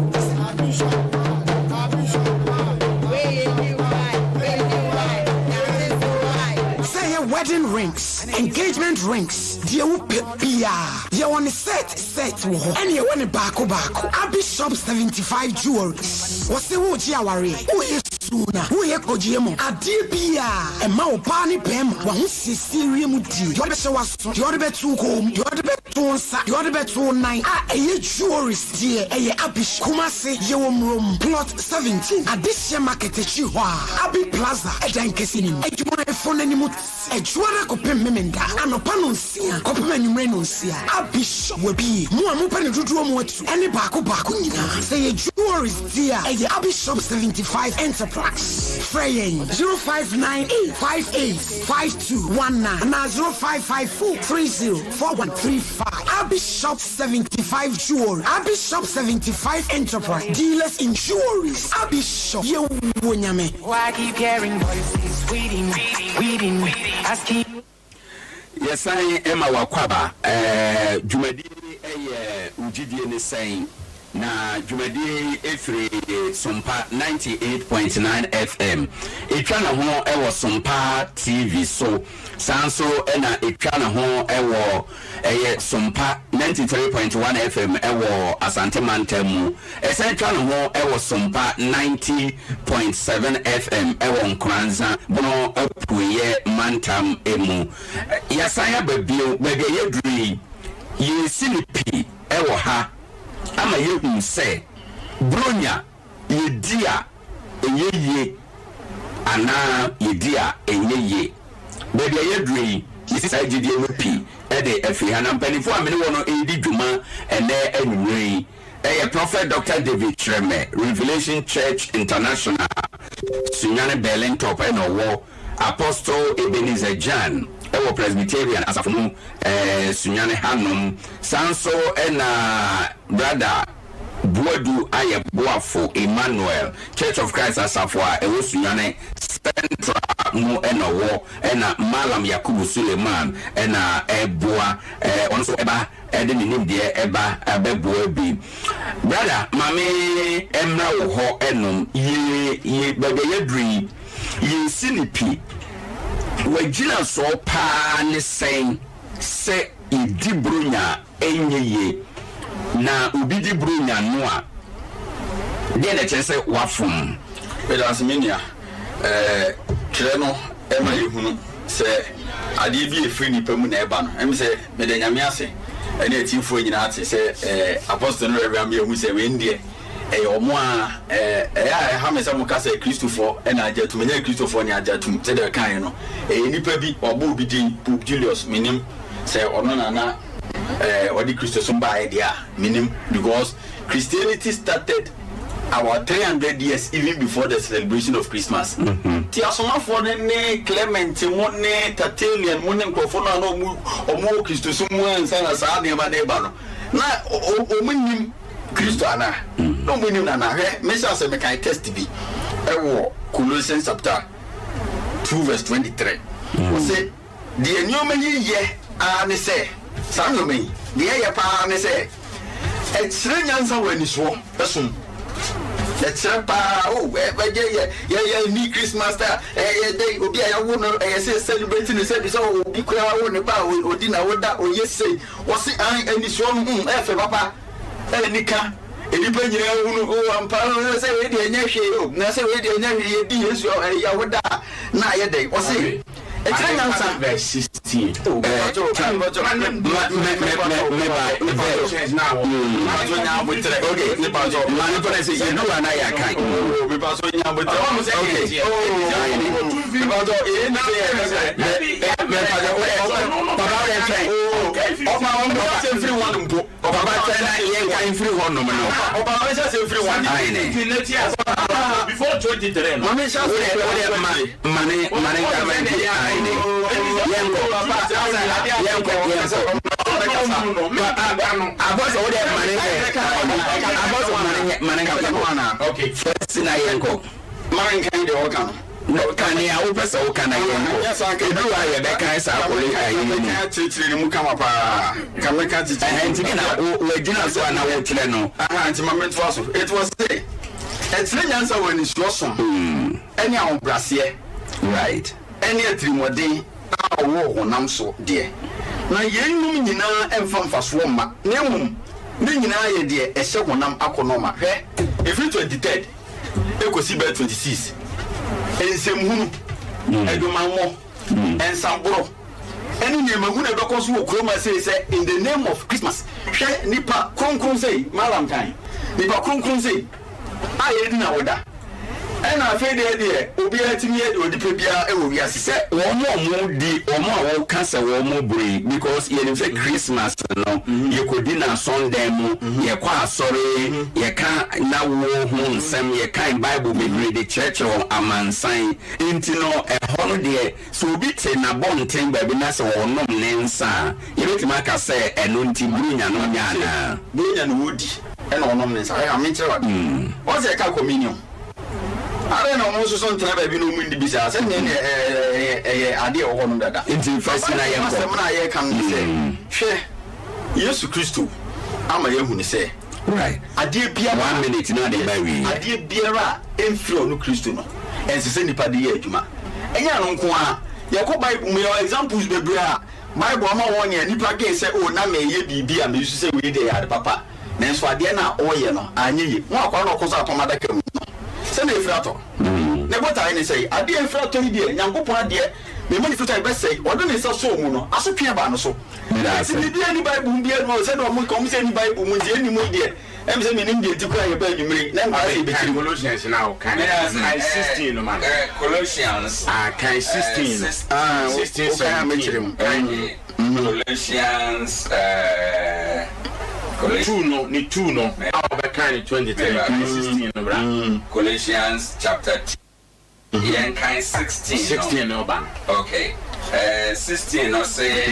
[SPEAKER 11] Sɛ ɛyɛ wedding rings, engagement rings, deɛ wopɛ biara, yɛwɔ ne set set wɔ hɔ, ɛne yɛwɔ ne baako baako. Abishop 75 Jewelries, wɔse woregye awareɛ, woreyɛ Suna, woyɛ kɔgyeɛ mu adeɛ biaa ɛma ɔbaa ne bɛɛma w'ahosiesie wiem die, deɛ ɔde bɛhyɛ w'aso, deɛ ɔde bɛto wo kɔn mu, deɛ ɔde bɛto wo nsa, deɛ ɔde bɛto wo nan a ɛyɛ jewelries deɛ ɛyɛ Abish Kumasi yɛwɔ Murom plot 17 Adehyeɛ market akyiri hɔ a Abi Plaza ɛdan kɛseɛ no mu adwumayɛfoɔ no anim Adwuada kɔpem Memenda anɔpa nonsia kɔpem anwummere nonsia. Abishop wabie. Mo a mopɛ no dodoɔ mu atu ɛne baako baako nyinaa. Sɛ ɛyɛ jewelries deɛ a, ɛyɛ Abishop 75 Enterprise. Frɛ yɛn 0598 58 5219 anaa 0554 30 4135. Abishop 75 Jewelry, Abishop 75 Enterprise, dealers in jewelries. Abishop, yɛwɔ Nyame.
[SPEAKER 10] Why keep hearing voices waiting, waiting, asking.
[SPEAKER 1] Yɛsan ma w'akwaba. Dwumadie yi yɛ Wo Gyidie Ne Sɛn? Na dwumadie yi firi Sompa 98.9 FM. Ɛtwa ne ho wɔ Sompa TV so. Saa nso na ɛtwa ne ho wɔ ɛyɛ Sompa 93.1 FM wɔ Asante Mantam mu. Ɛsan twa ne ho wɔ Sompa 90.7 FM wɔ Nkoranza, Bono Apueeɛ Mantam mu. Yɛasan aba bio, baabi a yɛaduru yi, yɛresi no pi wɔ ha ama yɛahu sɛ Buronya yɛdi a ɛyɛ yie anaa yɛdi a ɛnyɛ yie. Baabi a yɛaduru yi, yɛsi saa gyidie no pi de afiri ha. Na mpanimfoɔ a me ne wɔn redi dwuma ɛnnɛ anwummerɛ yi yɛ Prophet Doctor David Kyerɛmɛ, Revelation Church International, Sunyani Berlin Top na ɔwɔ, Apostle Ebenezer Gyan wɔ Presbyterian asafo mu, Sunyani hanom. Saa nso na Brada Boadu ayɛ boafo Emmanuel Church of Christ asafo a ɛwɔ Sunyani Central mu na ɔwɔ, ɛna Mallam Yakubu Suleiman na ɛboa, ɔno nso ba de ne nimdeɛ ba bɛboa bi. Brada, ma me mmra wo hɔ nom, ye, ye, baabi a yɛaduru yi, yɛnsi no pi. W'agyinasoɔ paa ne sɛn sɛ yɛdi Buronya a ɛnyɛ yie? Na obi di Buronya no a, deɛn na ɛkyerɛ sɛ wafom?
[SPEAKER 3] Medase me nua. Ɛɛ twerɛ no ma yɛhunu sɛ adeɛ bi a ɛfiri nipa mu na ɛba no. Ɛm sɛ meda Nyame ase ɛne atiefoɔ nyinaa te sɛ ɛɛ Apostle no Reverend ama yɛahu sɛ wei deɛ ɛyɛ ɔmo a ɛɛ ɛyɛ a ɛha me sɛ mo ka sɛ Kristofoɔ ɛna agye atum. Ɛnyɛ Kristofoɔ ne agye atum sɛdeɛ ɛkaeɛ no. Ɛyɛ nipa bi wabɔ obi din Pope Julius menim sɛ ɔno na na ɛɛ ɔde Kristosom baeɛ deɛ a menim because Christianity started about 300 years even before the celebration of Christmas. Ti asomafoɔ no ne Clement mo ne Tertullian mo ne nkurɔfoɔ no a na ɔmo ɔmo wɔ Kristosom mu ansa na saa nneɛma no reba no, na ɔmo nnim Kristo anaa? Na ɔmo nnim no anaa? Hwɛ, mehyɛ ase mekan text bi ɛwɔ Colossians chapter 2 verse 23. Ɔse Deɛ nneɛma yi yɛ ara ne sɛ, saa nneɛma yi, deɛ ɛyɛ pa ara ne sɛ, ɛkyerɛ nyansa wɔ anisoɔ som. Ɛkyerɛ paa, o, ɛbɛgye yɛ, yɛ, yɛ ni Christmas ta, ɛyɛ dɛ, obi a yɛawo no, ɛyɛ sɛ celebrate no sɛ bi sɛ obi koraa wo ne ba a odi na woda, ɔyɛ sei. Wɔse, an, anisoɔ no, mm, ɛyɛ fɛ papa. Anika, nnipa nyinaa hunu, o ampa ara sɛ wei deɛ ɛnyɛ hwee o, na sɛ wei deɛ ɛnyɛ hwee, yɛdi Yesu a, ɛyɛ awoda a, na ayɛ dɛn? Ɔse, ɛkyerɛ nyansa.
[SPEAKER 5] Verse 16.
[SPEAKER 1] Papa twɛn na yɛn kan mfiri hɔ nom no.
[SPEAKER 3] Ɔba ma mehyɛ ase mfiri one.
[SPEAKER 1] Aine.
[SPEAKER 5] Before 23 no.
[SPEAKER 3] Ma mehyɛ ase
[SPEAKER 1] mfiri one. Wode ma ma ne ma ne nka ma nti aine. Yɛn kɔ
[SPEAKER 3] papa
[SPEAKER 1] yɛn kɔ yɛn kɔ. Abɔsɔ wode ma ne nyɛ abɔsɔ ma ne nyɛ ma ne nka
[SPEAKER 3] Okay.
[SPEAKER 1] First na yɛn kɔ.
[SPEAKER 3] Ma nkan deɛ ɔka no.
[SPEAKER 1] No, ka nea wopɛ sɛ woka na yɛnkɔ. Edu hɔ a yɛbɛkan saa kɔle ayi no mu.
[SPEAKER 3] Mɛka kyerɛkyerɛ ne mu kama paa. Ka mɛka kyerɛkyerɛ.
[SPEAKER 1] Ɛhɛn, nti na woagyina so a na wokyerɛ no.
[SPEAKER 3] Aha, nti ma mentoa so. Enti wɔse, ɛkyerɛ nyansa wɔ anisoɔ som ne ahobraseɛ
[SPEAKER 1] Right.
[SPEAKER 3] ne atirimuɔden a ɔwɔ honam so deɛ, na yeinom nyinaa mfa mfasoɔ mma, na mmom ne nyinaa yɛ deɛ ɛhyɛ honam akɔnnɔ ma. Hwɛ, ɛfiri 23rd. Ekosi bɛyɛ 26, nsɛmhunu, adwamammɔ, nsaboro, ne nneɛma hunu a ɛbɛkɔ so wɔ kurom ha sei sɛ in the name of Christmas. Hwɛ nipa kronkron sei, Mallam kan, nipa kronkron sei a yɛredi no awoda. Ɛna afei deɛ deɛ obiara tumi yɛ deɛ ɔde pɛ biara wɔ wiase.
[SPEAKER 1] Sɛ wɔn a wɔn di wɔn a wɔka sɛ wɔn boro yi because yɛnim sɛ Christmas no yɛkɔdi no asɔndan mu, yɛkɔ asɔre, yɛka n'awoɔ ho nsɛm, yɛkan Bible bebree de kyerɛkyerɛ wɔn amansan. Nti no ɛhɔ no deɛ sɛ obi te n'abɔnten baabi na sɛ ɔrenom ne nsa a, yɛbɛtumi aka sɛ ɛno nti Buronya no nyɛ anaa?
[SPEAKER 3] Buronya no wɔdi ɛna ɔnom ne nsa. Hwɛ ha menkyerɛ wo ade. Wɔn sɛ yɛka communion. Adɛn na wɔn nso so ntena baabi na wɔn nni bi saa? Sɛ neɛ ɛyɛ ɛyɛ adeɛ ɛwɔ hɔ nom dada.
[SPEAKER 1] Nti fa si na yɛnkɔ.
[SPEAKER 3] Asɛm no a yɛreka no ne sɛ, hwɛ, Yesu Kristo ama yɛahu no sɛ.
[SPEAKER 1] Right.
[SPEAKER 3] Adeɛ biara
[SPEAKER 1] One minute na de ba wie.
[SPEAKER 3] Adeɛ biara a ɛmfiri ɔno Kristo no, ɛnsɛ sɛ nipa de yɛ adwuma. Ɛnyɛ ɛno nko ara. Yɛkɔ Bible mu, yɛwɔ examples bebree a Bible ama wɔn nea nipa dwen sɛ, oh, na mereyɛ biribi a mesusu sɛ wei deɛ ɛyɛ ade papa, nanso adeɛ no a ɔreyɛ no anyɛ yie. Ho akwaa no a ɔkɔ so apam adaka mu no, sɛnea ɛfiri atɔ. Ne botaeɛ ne sɛn? Adeɛ a ɛfiri atɔ yi deɛ, Nyankopɔn adeɛ, mema no firi sɛ ɛbɛsɛe. Ɔde ne nsa sɔɔ mu no, asotweɛ baa no so. Enti biribiara nni Bible mu biara mu, sɛdeɛ wɔn ka, wɔn sɛ ɛnni Bible mu nti, ɛnni mu yi deɛ, ɛm sɛ mennim deɛ nti koraa a yɛbaa anwummere yi, na nkaa sɛ yɛbɛkyiri mu.
[SPEAKER 5] Colossians na ɔka no, kan 16 no ma no.
[SPEAKER 1] Colossians.
[SPEAKER 5] Ah, kan 16 no.
[SPEAKER 3] Ah,
[SPEAKER 5] 16,
[SPEAKER 3] wokan a mɛkyerɛ mu.
[SPEAKER 5] 17.
[SPEAKER 1] Colossians,
[SPEAKER 5] Two no, ne two no, a ɔbɛkan ne 23, kan 16 no bra.
[SPEAKER 1] Colossians chapter 2. Yɛn kan 16 no.
[SPEAKER 5] 16 no ba no.
[SPEAKER 1] Okay. 16 no se.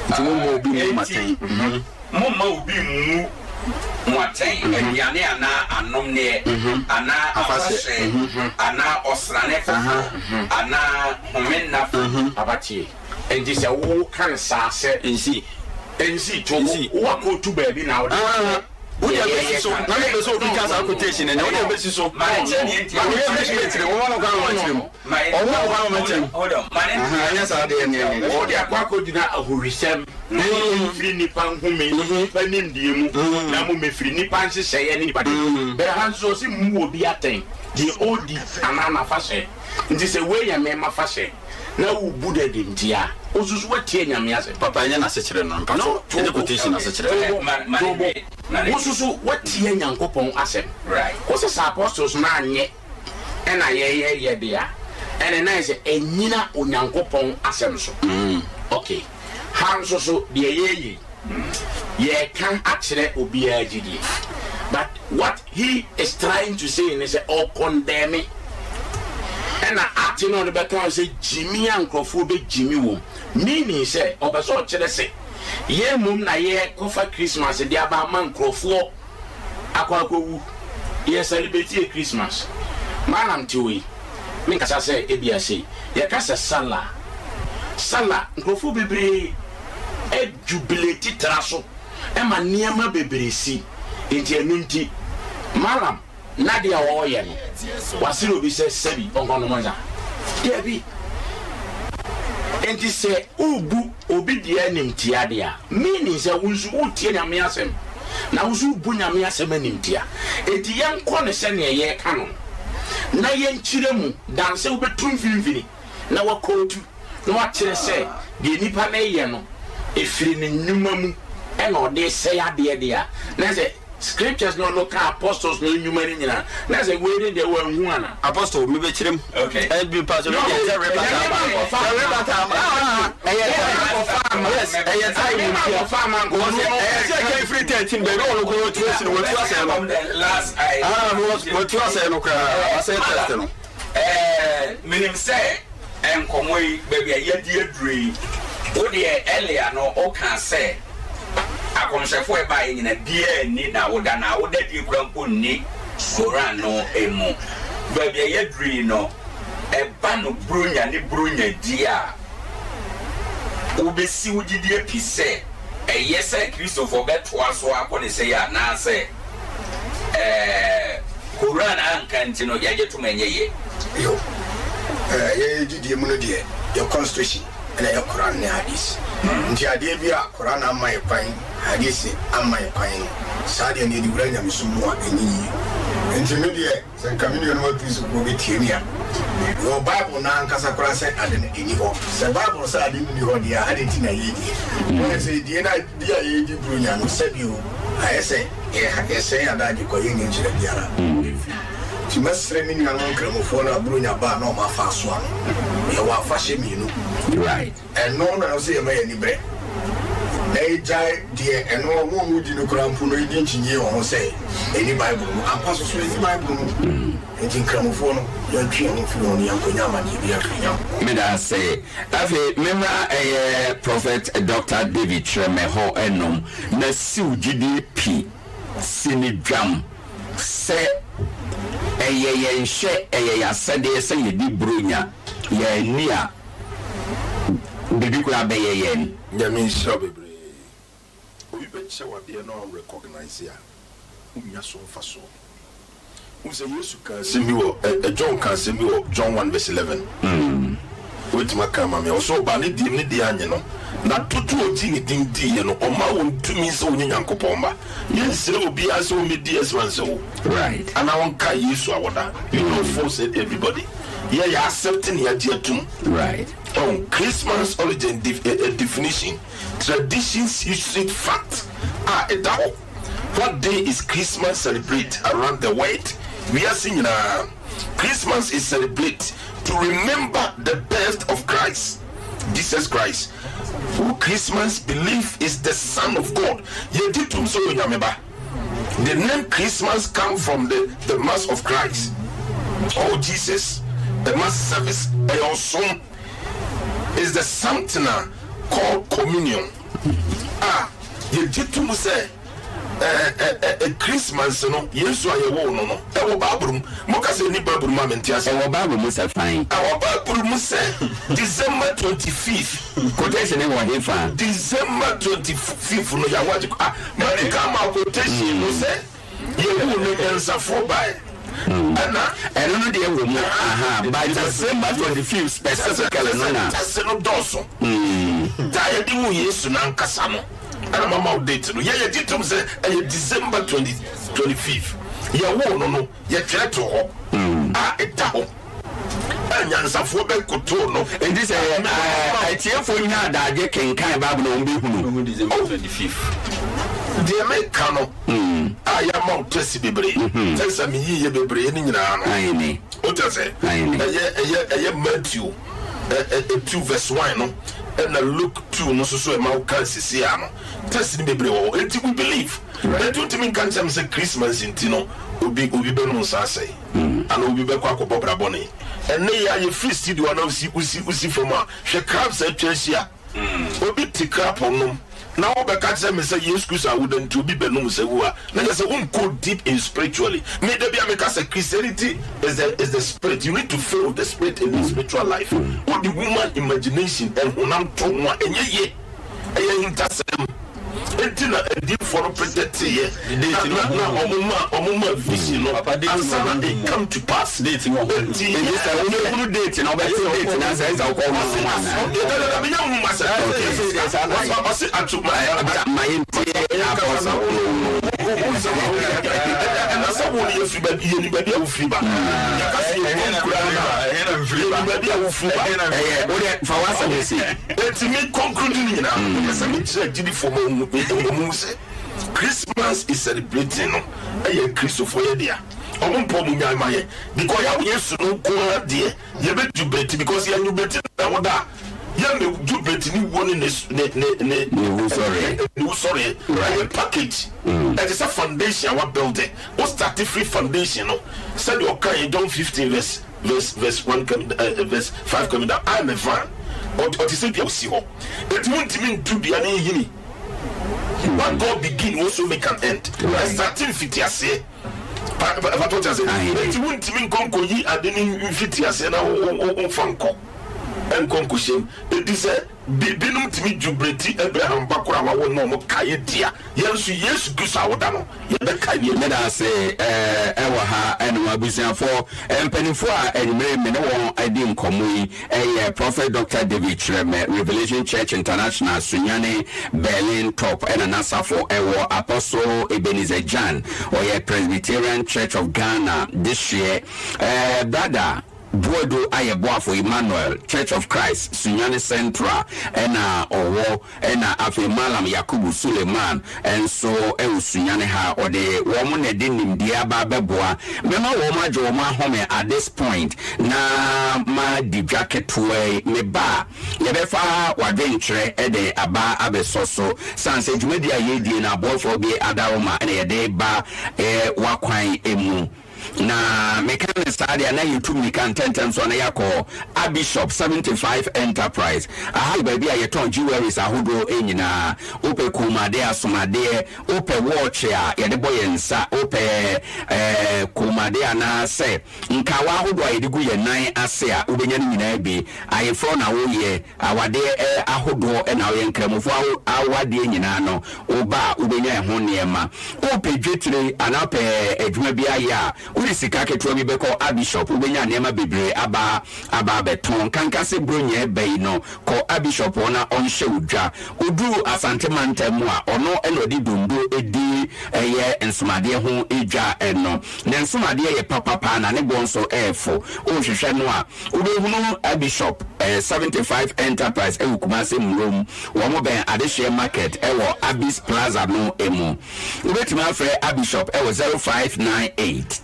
[SPEAKER 3] Nti mo mma obi mmu mo atɛn.
[SPEAKER 1] Momma obi mmu mo atɛn, aduane anaa anomneɛ, anaa afahyɛ, anaa ɔsrane foforɔ, anaa home nna fam.
[SPEAKER 5] Papa tie. Enti sɛ wo ka no saa sɛ.
[SPEAKER 3] Nsi.
[SPEAKER 5] Nsi to wo wa kɔ tu baabi na wode.
[SPEAKER 3] Ah, wo deɛ bɛsi so. Na mepɛ sɛ obi ka saa quotation no nɛ, wo deɛ bɛsi so.
[SPEAKER 1] Ma ne nkyerɛ deɛ nti a.
[SPEAKER 3] Ma meyɛ mɛkyerɛ, wɔma no kwan ma makyerɛ mu. Ɔmo a wɔn a wɔkyɛm. Aha, ɛnyɛ saa deɛ neɛ neɛ.
[SPEAKER 5] Wode akɔ akɔgyina ahohwisɛm ne mfiri nnipa nhome, nnipa nimdeɛ mu, na mmom ɛfiri nnipa nhyehyɛeɛ ne nnipa de. Bɛrɛ ha nso ɔse mmu obi atɛn deɛ ɔredi anaa n'afahyɛ. Nti sɛ wei yɛ me m'afahyɛ na wobu no animtia a, wosusu woatie Nyame asɛm.
[SPEAKER 3] Papa ɛnyɛ n'asekyerɛ no mpakyɛw, ɛnyɛ quotation asekyerɛ.
[SPEAKER 5] Tobo, tobo, wosusu woatie Nyankopɔn asɛm. Wose sɛ apostles no anyɛ. ɛna yɛyɛ yɛ de a, ɛne na ayɛ sɛ ɛnyina Onyankopɔn asɛm so. Ok, ha nso so deɛ yɛyɛ yi, yɛreka akyerɛ obiara gyidie. But what he is trying to say ne sɛ ɔkɔndɛme. Ɛna ate no ɔde bɛka ho sɛ gyimi a nkurɔfoɔ bɛgyimi wom. Meaning sɛ ɔpɛ sɛ ɔkyerɛ sɛ yɛn mmom na yɛrekɔfa Christmas de aba ama nkurɔfoɔ. Akɔ akɔwu. Yɛ celebrate yɛ Christmas. Mallam te hɔ yi, me nkasa sɛ ebia sei. Yɛka sɛ Sallah a, Sallah nkurɔfoɔ bebree jubilate tra so ma nneɛma bebree si. Nti ɛno nti Mallam n'adeɛ a ɔreyɛ no, wasere obi sɛ sɛbi ɔnkɔnom nsa? Dabi. Nti sɛ worebu obi deɛ animtia deɛ a, meaning sɛ wo nso woretie Nyame asɛm, na wo nso worebu Nyame asɛm animtia. Enti yɛnkɔ no sɛdeɛ yɛreka no no, na yɛnkyerɛ mu, than sɛ wobɛtu mfimfini na woakootu na woakyerɛ sɛ deɛ nipa no reyɛ no, ɛfiri ne nnwuma mu na ɔde resɛe adeɛ deɛ a, na sɛ Scriptures no no ka apostles no nnwuma no nyinaa na sɛ wei ne deɛ wanhu ana.
[SPEAKER 3] Apostle me bɛ kyerɛ mu.
[SPEAKER 1] Okay.
[SPEAKER 3] Ɛ bi pa so mi deɛ sɛ rebata ama. Sɛ rebata ama. Ɛyɛ time. Yes ɛyɛ time ntia. Because ɛyɛ sɛ ɛkɛ firi 13 baabi wɔn kɔ wɔtu asi no wɔtu asɛn no. Ah wɔtu asɛn no koraa asɛn test no.
[SPEAKER 1] Ɛɛ menim sɛ nkɔmmɔ yi baabi a yɛadi aduru yi, wo deɛ earlier no wokaa sɛ akɔmhyɛfoɔ a ɛbaeɛ nyina biara nni n'awoda, na awoda die koraa mpo nni Koran no mu. Baabi a yɛaduru yi no, ɛba no Buronya ne Buronya die a, wobɛsi wo gyidie pi sɛ ɛyɛ sɛ Kristofoɔ bɛtoa so akɔ ne sɛi anaasɛ ɛɛ Koran anka nti no yɛgye tom ɛnyɛ yie.
[SPEAKER 2] Yo, eh, yɛn gyidie mu no deɛ, yɛ constitution ɛna ɛyɛ Koran ne Hadith. Nti adeɛ bi a Koran amma yɛ kwan, Hadith amma yɛ kwan no, saa deɛ no yɛde wura nyamesom mu a ɛnyɛ yie. Nti me deɛ, sɛ nka me nuanom Akristofoɔ bɛtie me a, yɛwɔ Bible no ankasa koraa sɛ ade no ɛnni hɔ. Sɛ Bible sɛ ade no nni hɔ deɛ a, adɛn nti na yɛdie? Wɔyɛ sɛ die no a Di a yɛredi Buronya no, sɛbi o, ayɛ sɛ yɛsɛe adagye kwa, yɛnnya nhyira biara mfiri mu. Nti mɛsrɛ me nuanom Nkramofoɔ no a Buronya ba a na wɔn afa asoa no, yɛwɔ afahyɛ mmienu. Ɛno na ɛwɔ sɛ yɛma yɛn ani brɛ na yɛgyae deɛ ɛno wɔn a wɔdi no koraa mpo no di nkyinnyie wɔ ho sɛ ɛnni Bible mu. Ampa so so ɛnni Bible mu. Nti Nkramofoɔ no, yɛntwe yɛn ho mfiri ho na yɛnkɔnya amaneɛ biara mfiri Nyankopɔn.
[SPEAKER 1] Meda ase. Afei memmra ɛyɛ Prophet Doctor David Kyerɛmɛ hɔ nom na siw gyidie pi si ne dwam sɛ ɛyɛ yɛn hyɛ ɛyɛ yɛasɛdeɛ sɛ yɛdi Buronya yɛn ani a biribi koraa bɛyɛ yɛn.
[SPEAKER 4] Nyame nhyira wo bebree. bɛkyɛ wo adeɛ na wan recognise a, wonnya so mfasoɔ. Wohu sɛ Yesu kaa asɛm bi wɔ ɛ ɛ John kaa asɛm bi wɔ John 1 verse 11. Wobɛtumi aka ama me? Ɔsɛ ɔbaa ne deɛ mu, ne deɛ annye no, na dodoɔ a ɔgyee ne din diiɛ no, ɔmaa wɔn tumi sɛ wɔnyɛ Nyankopɔn mma. Yɛnsrɛ obiara sɛ ɔmmɛdi Xmas o, anaa ɔnkae Yesu awoda. We don't force everybody. Yɛ yɛ accept ne yɛagye atum.
[SPEAKER 1] Right.
[SPEAKER 4] Oh, Christmas origin def, eh, eh, definition, traditions, history, fact a ɛda hɔ. What day is Christmas celebrate around the world? Wiase nyinaa, Christmas is celebrate to remember the birth of Christ, Jesus Christ, who Christmas believe is the Son of God. Yɛgye tom sɛ ɔyɛ Onyame ba. The name Christmas come from the the mass of Christ or Jesus, the mass service, ɛyɛ ɔsom, is the something a called communion a yɛgye tom sɛ ɛ Christmas no Yesu a yɛwoo no no ɛwɔ Bible mu. Moka sɛ ɛni Bible mu a mente ase.
[SPEAKER 1] Ɛwɔ Bible mu sɛ fan.
[SPEAKER 4] Ɛwɔ Bible mu sɛ December 25th.
[SPEAKER 1] Quotation wɔ he fa?
[SPEAKER 4] December 25th no yɛawo agye ah madi kan ma quotation no sɛ yɛwoo no nyansafoɔ bae ɛna.
[SPEAKER 1] Ɛno no deɛ wɔ mu aha but December 25th specifically no na.
[SPEAKER 4] Tɛse no dɔɔso. Da a yɛde woo Yesu no ankasa no ɛna mama wo date no yɛ yɛgye tom sɛ ɛyɛ December 20 25th yɛwoo no no yɛtwerɛ too hɔ a ɛda hɔ. Anyansafoɔ bɛkoto no.
[SPEAKER 1] Enti sɛ atiefoɔ nya adagye kenkan Bible no a, wɔbɛhunu.
[SPEAKER 4] Oh, deɛ meka no a yɛama wo tɛsi bebree, tɛsi a meyiiɛ bebree no nyinaa no, wote ase? Ɛyɛ ɛyɛ ɛyɛ Matthew 2 verse 1 no, ɛna Luke 2 no nso so ɛma wo ka nsisi a no, tɛsi no bebree wɔ hɔ. Enti we believe. Enti wontumi nka nkyerɛ me sɛ Christmas nti no obi obi bɛnom nsa asɛe. Ana obi bɛkɔ akɔbɔ bra bɔne? Ɛnnɛ yi ara yɛfiri studio ha na wosi wosi wosi fam a, hwɛ crabs a atwa ahyia. Obi te crap nom na wobɛka kyerɛ me sɛ Yesu Kristo awoda nti obi bɛnom nsa wu a, na kyerɛ sɛ wonkɔ deep in spiritually. Me da bi a meka sɛ Christianity is the is the spirit. You need to fill with the spirit in the spiritual life. Wode human imagination and honam to ho a, ɛnyɛ yie. Ɛyɛ ahintasɛm nti na adiyifoɔ no predicteeɛ na na na wɔn ma wɔn ma vision no ansa na it come to pass.
[SPEAKER 1] Nti sɛ wobɛhunu date na wobɛte date na sɛ ɛsɛ wokɔ ho ho anaa?
[SPEAKER 4] Dada menya hu ma sɛ ɔse ato ma
[SPEAKER 1] ma yɛntie apɔsɔ.
[SPEAKER 4] Ɛna sɛ wo no yɛfiri baabi yɛnim baabi a wofiri ba yɛka sɛ yɛkɔ nkura no a yɛnim baabi a wofiri ba.
[SPEAKER 1] Ɛyɛ wodeɛ fa w'asɛm si.
[SPEAKER 4] Enti me conclude ne nyinaa no, mepɛ sɛ mekyerɛ agyidifoɔ ma wɔhu wɔn hu sɛ Christmas is celebrating no ɛyɛ Kristofoɔ yɛ dea. Wɔn mpɔ wɔn nyan ma yɛ because yɛawo Yesu no nko ara deɛ yɛbɛ jubilate because yɛn jubilate na woda a yɛn bɛ jubilate ne wuo ne ne ne ne
[SPEAKER 1] ne Ne wusɔreɛ.
[SPEAKER 4] ne wusɔreɛ ɛyɛ package ɛte sɛ foundation a wa build wo start free foundation no sɛdeɛ ɔka yɛ John 15 verse Verse verse one coming eh, eh, verse five coming down. I am a vine. Ɔte sɛ dua osi hɔ. Eti wontumi ntu dua ne nhini. What God begin also make an end. Ɛsate mfitiaseɛ. Ɛfa to ase. Eti wontumi nkɔ nkɔyi ade ne mfitiaseɛ na womfa nkɔ nkɔ nkɔhyɛm. Eti sɛ bi binom tumi jubilate Abraham ba koro a wawo no ɔmo kae dea. Yɛn nso Yesu Kristo awoda no yɛbɛkae ne
[SPEAKER 1] Meda ase wɔ ha ɛnom abusuafoɔ mpaninfoɔ a anwumerɛ me ne wɔn adi nkɔmmɔ yi yɛ Prophet Doctor David Kyerɛmɛ, Revelation Church International, Sunyani, Berlin Top ɛna n'asafo ɛwɔ Apostle Ebenezer Gyan, ɔyɛ Presbyterian Church of Ghana dehyeɛ, Brother Boadu ayɛ boafo Emmanuel Church of Christ Sunyani Central ɛna ɔwɔ ɛna afei Mallam Yakubu Suleiman nso ɛwɔ Sunyani ha ɔde wɔn na ɛde nimdeɛ aba abɛboa mɛma wɔn agye wɔn ahome at this point na ma di dwa ketewa yi me ba a yɛbɛfa wadwenkyerɛ ɛde aba abɛsɔ so san sɛ dwumadi a yɛredie no aboafoɔ bi adaworoma ɛna yɛde ba ɛɛ wakwan mu. Na meka ne saa deɛ na yɛtu mmirika ntɛntɛm so na yɛakɔ Abishop 75 Enterprise. Aha yɛ baabi a yɛtɔn jewelries ahodoɔ nyinaa. Wopɛ kɔnmuadeɛ, asomadeɛ, wopɛ watch a yɛde bɔ yɛn nsa, wopɛ kɔnmuadeɛ anaasɛ nkawa ahodoɔ a yɛde gu yɛn nan ase a, wobɛnya no nyinaa bi. Ayeforɔ na woyɛ, awadeɛ ahodoɔ na woyɛ, nkramofoɔ awadeɛ nyinaa no, woba a wobɛnya ɛho nneɛma. Wopɛ dwetire anaa wopɛ adwuma bi ayɛ a, wode sika ketewa bi bɛkɔ Abishop, wobɛnya nneɛma bebree aba abɛtɔn. Nkanka sɛ Buronya ɛba yi no, kɔ Abishop hɔ na ɔnhyɛ wo dwa. Woduru Asante mantam mu a, ɔno ɛna ɔde dondo di ɛyɛ nsomadeɛ ho dwa ɛno. Ne nsomadeɛ yɛ papapa na ne boɔ nso ɛɛfo. Wohwehwɛ no a, wobɛhunu Abishop 75 Enterprise ɛwɔ Kumase Mmurom. Wɔn bɛn Adehyeɛ Market ɛwɔ Abis Plaza no emu. Wobɛtumi afrɛ Abishop ɛwɔ 0598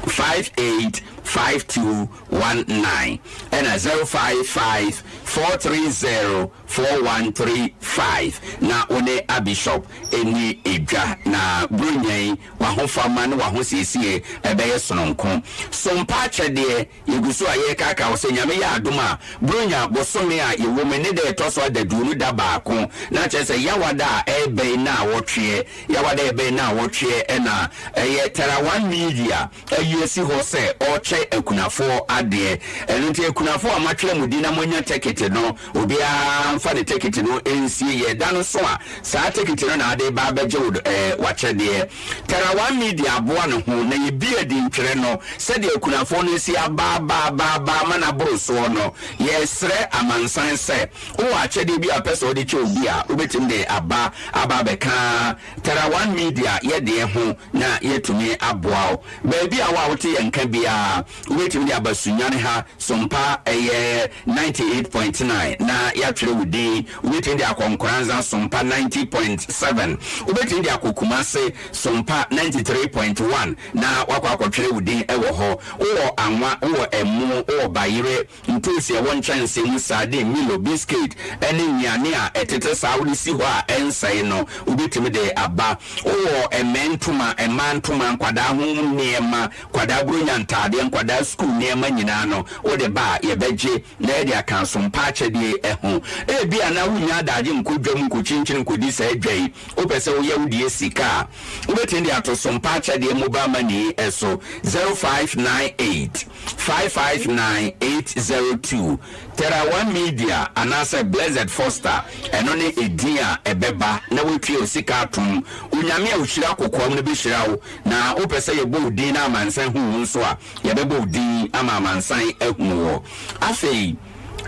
[SPEAKER 1] 585219 ɛna 055 430 4135 na wo ne Abishop ɛni edwa na Buronya yi wahofama ne wahosiesie ɛbɛyɛ sononko. Sompa akyɛdeɛ yɛgu so a yɛrekaka wo sɛ Nyame yɛ adom a, Buronya bosome a yɛwɔ mu ne da ɛtɔ so adaduonu da baako, na kyerɛ sɛ Yawada a ɛrebɛn na awɔtweɛ, Yawada a ɛbɛn na awɔtweɛ, ɛna ɛyɛ Terawan Media ayi asi hɔ sɛ ɔrekyɛ akunafoɔ adeɛ. Ɛno nti akunafoɔ a moatwerɛ mo din na moanya tekete no, obiara mfa ne tekete no nsie. Yɛ da no so a, saa tekete no na ade ba abɛgye wo wakyɛdeɛ. Terawan Media aboa ne ho na yɛbi adi ntwerɛ no sɛdeɛ akunafoɔ no asi abaabaabaa ma no aboro soɔ no. Yɛsrɛ amansan sɛ wowɔ akyɛdeɛ bi a pɛ sɛ wode kyɛ obi a, wobɛtumi de aba abɛka Terawan Media yɛdeɛ ho na yɛtumi aboa wo. Baabi a wo a wote yɛn nka biara, wobɛtumi de aba Sunyani ha, Sompa ɛyɛ 98.9 na yɛatwerɛ wo din. Wobɛtumi de akɔ Nkoranza, Sompa 90.7. Wobɛtumi de akɔ Kumase, Sompa 93.1 na wakɔ akɔtwerɛ wo din ɛwɔ hɔ. Wowɔ anwa, wowɔ ɛmo, wowɔ bayerɛ, ntoosi ɛwɔ nkyɛnse mu, sardine, Milo, biscuit ɛne nnuane a ɛtete saa wode si hɔ a ɛnsɛe no, wobɛtumi de aba. Wowɔ ɛmɛ ntoma, ɛmaa ntoma, nkwadaa ho nneɛma, nkwadaa buronya ntaadeɛ, nkwadaa sukuu nneɛma nyinaa no, wode ba a yɛbɛgye na yɛde aka asompa akyɛdeɛ ɛho. Ebi a na wonya adagye nkɔ dwam nkɔkyinkyini nkɔdi saa dwa yi, wopɛ sɛ woyɛ wo deɛ sika a, wobɛtumi de ato Sompa Akyɛdeɛ mobile money ɛso 0598 559 802, Terawan Media anaasɛ Blessed Foster, ɛno ne edin a ɛbɛba na woatua wo sika atom. Onyame a ohyira kokoam no bɛhyira wo, na wopɛ sɛ yɛbɔ wo din na amansan hu wo nso a, yɛbɛbɔ wo din ama amansan ahunu wɔ. Afei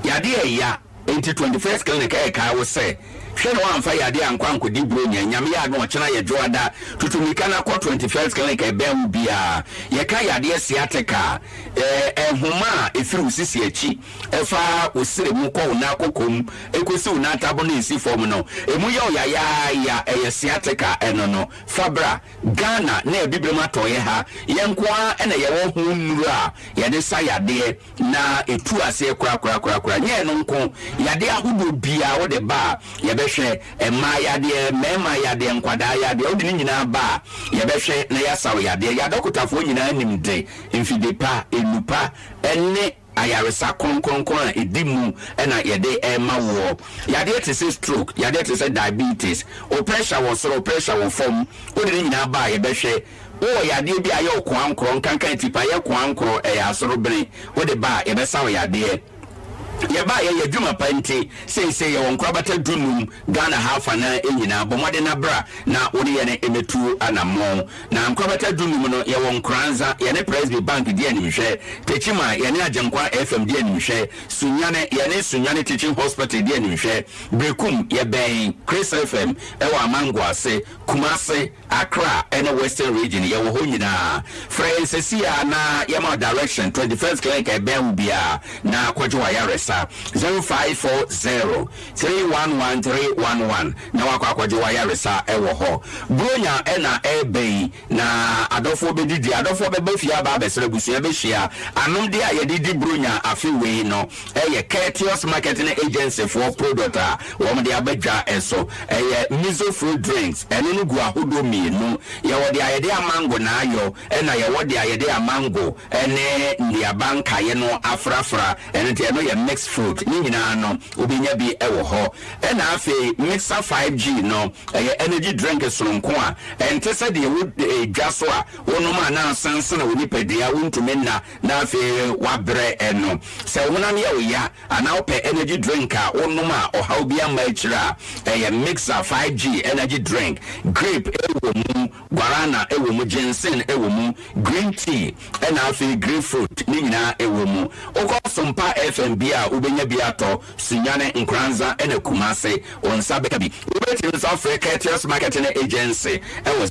[SPEAKER 1] yadeɛ ɛya nti 21st Clinic ɛɛkae wo sɛ hwɛ na woamfa yadeɛ ankɔ ankɔdi Buronya. Nyame yɛ adom ɔkyena yɛ Dwoada, tutu mmirika na kɔ 21st Clinic ɛbɛn wo biara. Yɛka yadeɛ sciatica, ɛhoma a ɛfiri wo sisi akyi ɛfa wo sere mu kɔ wo nan kɔkɔm ɛkɔsi wo nan tabo no ɛsi fam no, ɛmu yɛ wo yayaaya, ɛyɛ sciatica. Ɛno no fa bra Ghana na Abibirem atɔeɛ ha. Yɛn nko ara ɛna yɛwɔ ho nnuro a yɛde sa yadeɛ na ɛtu aseɛ korakorakorakora. Nyɛ ɛno nko, yadeɛ ahodoɔ biara wode ba a yɛbɛhwɛ. Mmaa yadeɛ, mmarima yadeɛ, nkwadaa yadeɛ, wode ne nyinaa ba a yɛbɛhwɛ na yɛasa wo yadeɛ. Yɛadɔkotafoɔ nyinaa nim de mfide pa, enu pa ɛne ayaresa kronkronkron a ɛdi mu ɛna yɛde ɛma woɔ. Yadeɛ te sɛ stroke, yadeɛ te sɛ diabetes, wo pressure wɔ soro, wo pressure wɔ fam, wode ne nyinaa ba a yɛbɛhwɛ. Wowɔ yadeɛ bi a ɛyɛ wo koankorɔ, nkankan tipa yɛ koankorɔ, ɛyɛ asorobene, wode ba a yɛbɛsa wo yadeɛ. Yɛba a yɛyɛ adwuma pa nti seesei yɛwɔ nkorabata 15 Ghana ha afanan nyinaa. Bɔ mmɔden na bra na wo ne yɛn mmɛtu anammɔn. Na nkorabata 15 no, yɛwɔ Nkoranza, yɛne Presby Bank di animhwɛ. Techiman, yɛne Agyenkwa FM di animhwɛ. Sunyani, yɛne Sunyani Teaching Hospital di animhwɛ. Berekum, yɛbɛn Chris FM ɛwɔ Amango ase. Kumase, Accra ɛne Western Region, yɛwɔ hɔ nyinaa. Frɛ yɛn seesei ara na yɛma wo direction 21st Clinic a ɛbɛn wo biara na kɔgye w'ayaresa. akasa 0540 311 311 na wakɔ akɔgye wayaresa ɛwɔ hɔ. Buronya ɛna ɛɛbɛ yi na adɔfoɔ bɛdidi, adɔfoɔ bɛba fie aba abɛsrɛ, abusua bɛhyia. Anomdeɛ a yɛde di Buronya afe wei no ɛyɛ Courteous Marketing Agency foɔ product a wɔn de aba dwa ɛso. Ɛyɛ Miso fruit drinks. Ɛno no gu ahodoɔ mmienu. Yɛwɔ deɛ a yɛde amango na ayɔ, ɛna yɛwɔ deɛ a yɛde amango ɛne nnuaba nkaeɛ no afrafra. Ɛno nti ɛno yɛ mixed fruit. Ne nyinaa no wobɛnya bi ɛwɔ hɔ. Ɛna afei Mixer 5G no ɛyɛ energy drink soronko a ɛnte sɛ deɛ wo dwa so a wonom a na asensene wo nipadua, wontumi nna na afei wabrɛ. Ɛno sɛ honam yɛ wo ya anaa wopɛ energy drink a wonom a ɔhaw bi ama akyire a, ɛyɛ Mixer 5G energy drink. Grape ɛwɔ mu, guarana ɛwɔ mu, ginseng ɛwɔ mu, green tea ɛna afei grapefruit ne nyinaa ɛwɔ mu. Wokɔ Sompa FM bi a, wobɛnya bi atɔ. Sunyane, Nkoranza ɛna Kumase, wɔn nsa bɛka bi. Wobɛtumi nso afrɛ Courteous Marketing Agency ɛwɔ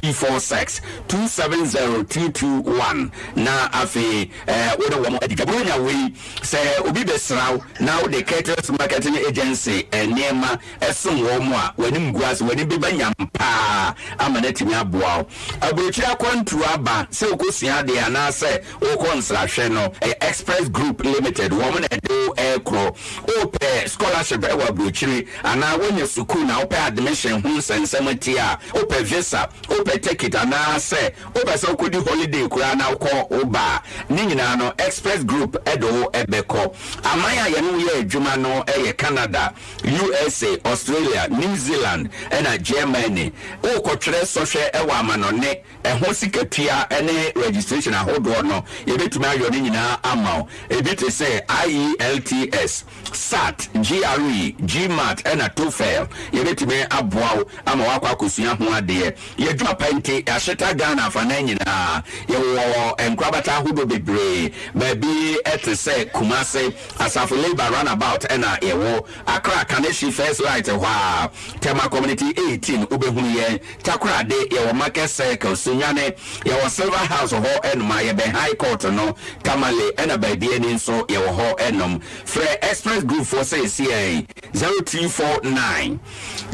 [SPEAKER 1] 0346 270 221 na afei wode wɔn adi dwa. Buronya wei, sɛ obi bɛsra wo na wode Courteous Marketing Agency nneɛma ɛsom wɔn mu a, w'anim gu ase, w'anim bɛba nyam paa ama no atumi aboa wo. Aburokyiri akwantuo aba sɛ wokɔsua adeɛ anaasɛ wokɔ nsrahwɛ no, ɛyɛ Express Group Limited wɔn na ɛde wo ɛrekorɔ. Wopɛ scholarship ɛwɔ aburokyiri anaa wonya sukuu na wopɛ admission ho nsɛnsɛm ti a, wopɛ visa, wopɛ ticket anaasɛ wopɛ sɛ wokɔdi holiday koraa na wokɔ wo ba a, ne nyinaa no Express Group ɛde wo ɛbɛkɔ. Aman a yɛne wo yɛ adwuma no ɛyɛ Canada, USA, Australia, New Zealand ɛna Germany. Wokɔtwerɛ sɔhwɛ ɛwɔ amanɔne, ɛho sikatua ne registration ahodoɔ no, yɛbɛtumi ayɔ ne nyinaa ama wo. Ebi te sɛ IELTS, SAT, GRE, GMAT ɛna TOEFL. Yɛbɛtumi aboa wo ama wakɔ akɔsua ho adeɛ. Yɛdwuma pa nti yɛahyeta Ghana afanan nyinaa. Yɛwɔ nkorabata ahodoɔ bebree. Baabi ɛte sɛ Kumase, Asafo Labour roundabout ɛna yɛwɔ Accra, Kaneshie First Light hɔ a, Tema Community 18 wobɛhunu yɛn, Takorade yɛwɔ Market Circle, Sunyane yɛwɔ Silver House hɔ ɛnom a yɛbɛn High Court no, Tamale ɛna baabi ani nso yɛwɔ hɔ ɛnom. Frɛ Express Group foɔ sɛ ɛsi yɛn 0249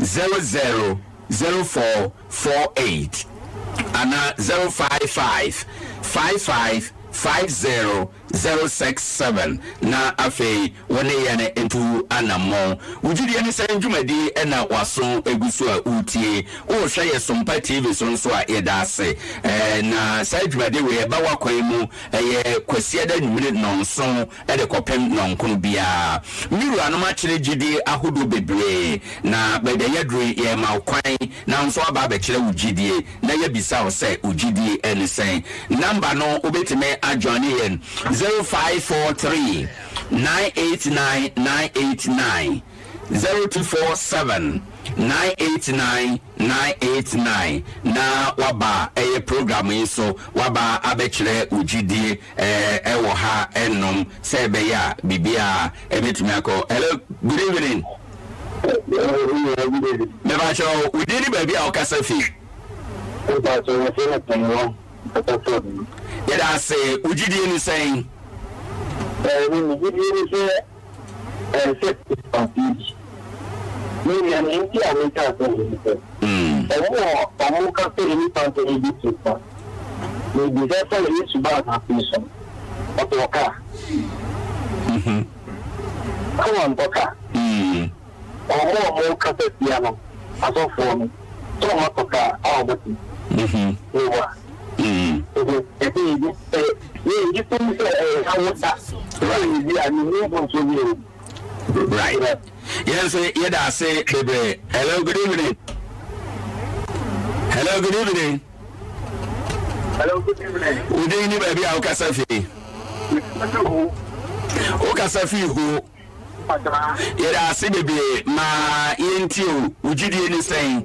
[SPEAKER 1] 00 0448 anaa 055 55 50 067 na afei wo ne yɛn ntu anammɔn. Wo gyidie ne sɛ dwumadi ɛna waso egu so a wotie, wohwɛ yɛ Sompa TV so nso a, yɛda ase. Na saa dwumadi wei ɛba w'akwan mu ɛyɛ Kwasiada nwumire 7 ɛde kɔpem 9 biara. Me wuranom akyerɛ gyidie ahodoɔ bebree na baabi a yɛaduru yi, yɛma wo kwan na nso aba abɛkyerɛ wo gyidie na yɛbisa wo sɛ wo gyidie ɛne sɛn. Number no wobɛtumi ajoin yɛn 0543 989 989, 0247 989 989 na waba ɛyɛ program yi so, waba abɛkyerɛ wo gyidie ɛwɔ ha ɛnom sɛ ɛbɛyɛ a biribiaa ɛbɛtumi akɔ. Hello, good evening. Mebakyerɛ wo din ne baabi a wokasa fi. Yɛda ase. Wo gyidie ne sɛn?
[SPEAKER 12] Me gyidie ne sɛ ɛnsɛ Christmas yi bi. Me nua, ne nti a meka asɛm yi sɛ ɔmo a ɔmo ka sɛ nnipa sɛ ebi Christmas, mebisa sɛ Yesu ba asase yi so no, ɔtɔɔ kaa? Sɛ wantɔ kaa, ɔmo a ɔmo kasa tia no, asɔfoɔ no, sɛ ɔmo atɔ kaa a ɔmo te ewa nti ɛsɛ yɛbi sɛ yɛgye tom sɛ ɛyɛ awoda sɛ yɛbi a ne mu mfonsoɔ bi ɛwɔ.
[SPEAKER 1] Right, yɛn nso yɛda ase bebree. Hello, good evening. Hello, good evening.
[SPEAKER 12] Hello, good evening.
[SPEAKER 1] Wo din ne baabi a wokasa fi? Wokasa fi ho? Yɛda ase bebree. Ma yɛntie o, wo gyidie ne sɛn?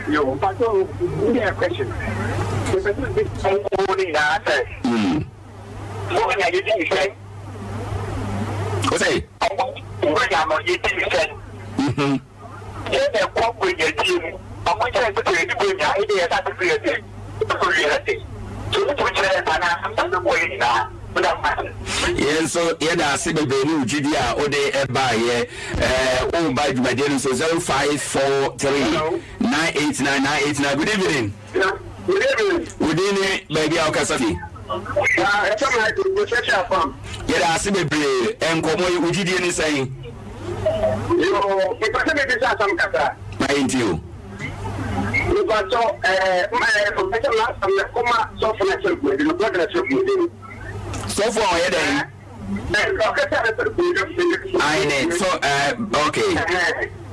[SPEAKER 12] Yo, mpatsɔ, mi yɛ question. Mepɛ sɛ bi ɔwɔ ne nyinaa sɛ. Wɔn yɛ di sɛn?
[SPEAKER 1] O sɛ?
[SPEAKER 12] Wɔn yɛ no yɛ di sɛn? Yɛ na ɛkɔ gbɛnyɛdie mu. Ɔmo nkyɛn sɛ yɛ di gbɛnya ɛdi yɛ sa ti fi yɛ di. Ɛkɔ wi yɛ di. So wotumi kyerɛ yɛ saa na asɛm sɛ wɔ yɛ nyinaa.
[SPEAKER 1] Yɛn nso yɛda ase bebree ne wo gyidi a wode baeɛ. Woba dwumadie no so 0543 989 989. Good evening.
[SPEAKER 12] Good evening.
[SPEAKER 1] Wo din ne baabi a wokasa fi? Yɛda ase bebree. Nkɔmmɔ yi, wo gyidie ne sɛn?
[SPEAKER 12] Yoo, mepɛ sɛ mebisa asɛm kakra.
[SPEAKER 1] Ma yɛntie o.
[SPEAKER 12] Mepatɔ ɛɛ mepɛ sɛ m'asɛm no kɔma sɔfo no sɛ kumadi no brɔda sɛ kumadi no.
[SPEAKER 1] Sɔfo a ɔyɛ dɛn?
[SPEAKER 12] Ɔkasa no sɛ kumadi.
[SPEAKER 1] Ayi so ɛɛ okay.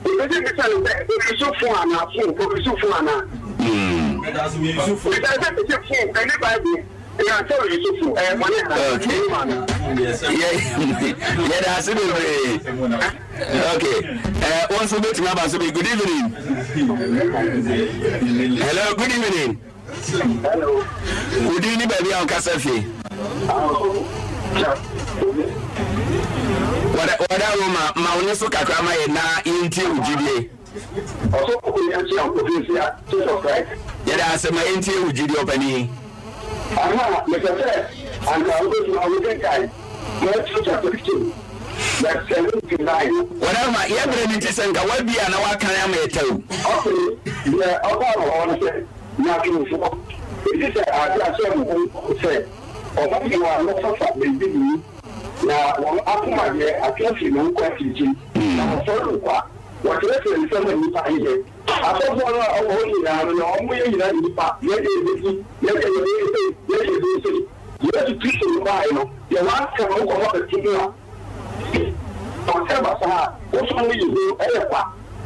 [SPEAKER 12] Mepɛ sɛ bisa no sɛ obi so fon anaa fon obi so fon anaa. Bisa sɛ bisa fon ɛne Bible.
[SPEAKER 1] Okay. Yɛda ase bebree. Okay. Eh, wɔn nso bɛtumi aba so bi. Good evening. Hello, good evening.
[SPEAKER 12] Hello.
[SPEAKER 1] Wodi ni baabi a ɔkasa fi. Wɔda Roma ma wo ne so kakra ma yɛ na yɛntie wo gyidie.
[SPEAKER 12] Ɔsɔfo Kwesi Akyea Kofi Nsia, Church of Christ.
[SPEAKER 1] Yɛda ase ma yɛntie wo gyidie ɔpanin.
[SPEAKER 12] Aha, mepɛ sɛ anka wobɛtumi a wokenkan Matthew chapter 15 verse 7 to 9.
[SPEAKER 1] Wɔda ma yɛ berɛ no nti sɛ nka woabie a na woakan ama yɛtɛw.
[SPEAKER 12] Afei deɛ ɔbaa wɔ hɔ ne sɛ, Nyaatwomfoɔ, ɛfiri sɛ ade ahyɛ mo ho sɛ ɔhɔhoɔ a wɔfafa biribi mu, na wɔn akoma deɛ atwe afiri ne ho kɔ akyirikyiri, na wɔsɔre no kwa. Wɔkyerɛkyerɛ nsɛm a nnipa hwehwɛ. Asɔfoɔ no a wɔwɔ hɔ nyinaa no, nea wɔyɛ nyinaa yɛ nnipa. Yɛn deɛ yɛbɛdi, yɛn deɛ yɛbɛyɛ sei, yɛn deɛ yɛbɛyɛ sei. Yesu Kristo no baeɛ no, deɛ wanka no wokɔfa bɛto mu a, ɔsɛ basaa a, wo som no yɛ hunu, ɛyɛ kwa.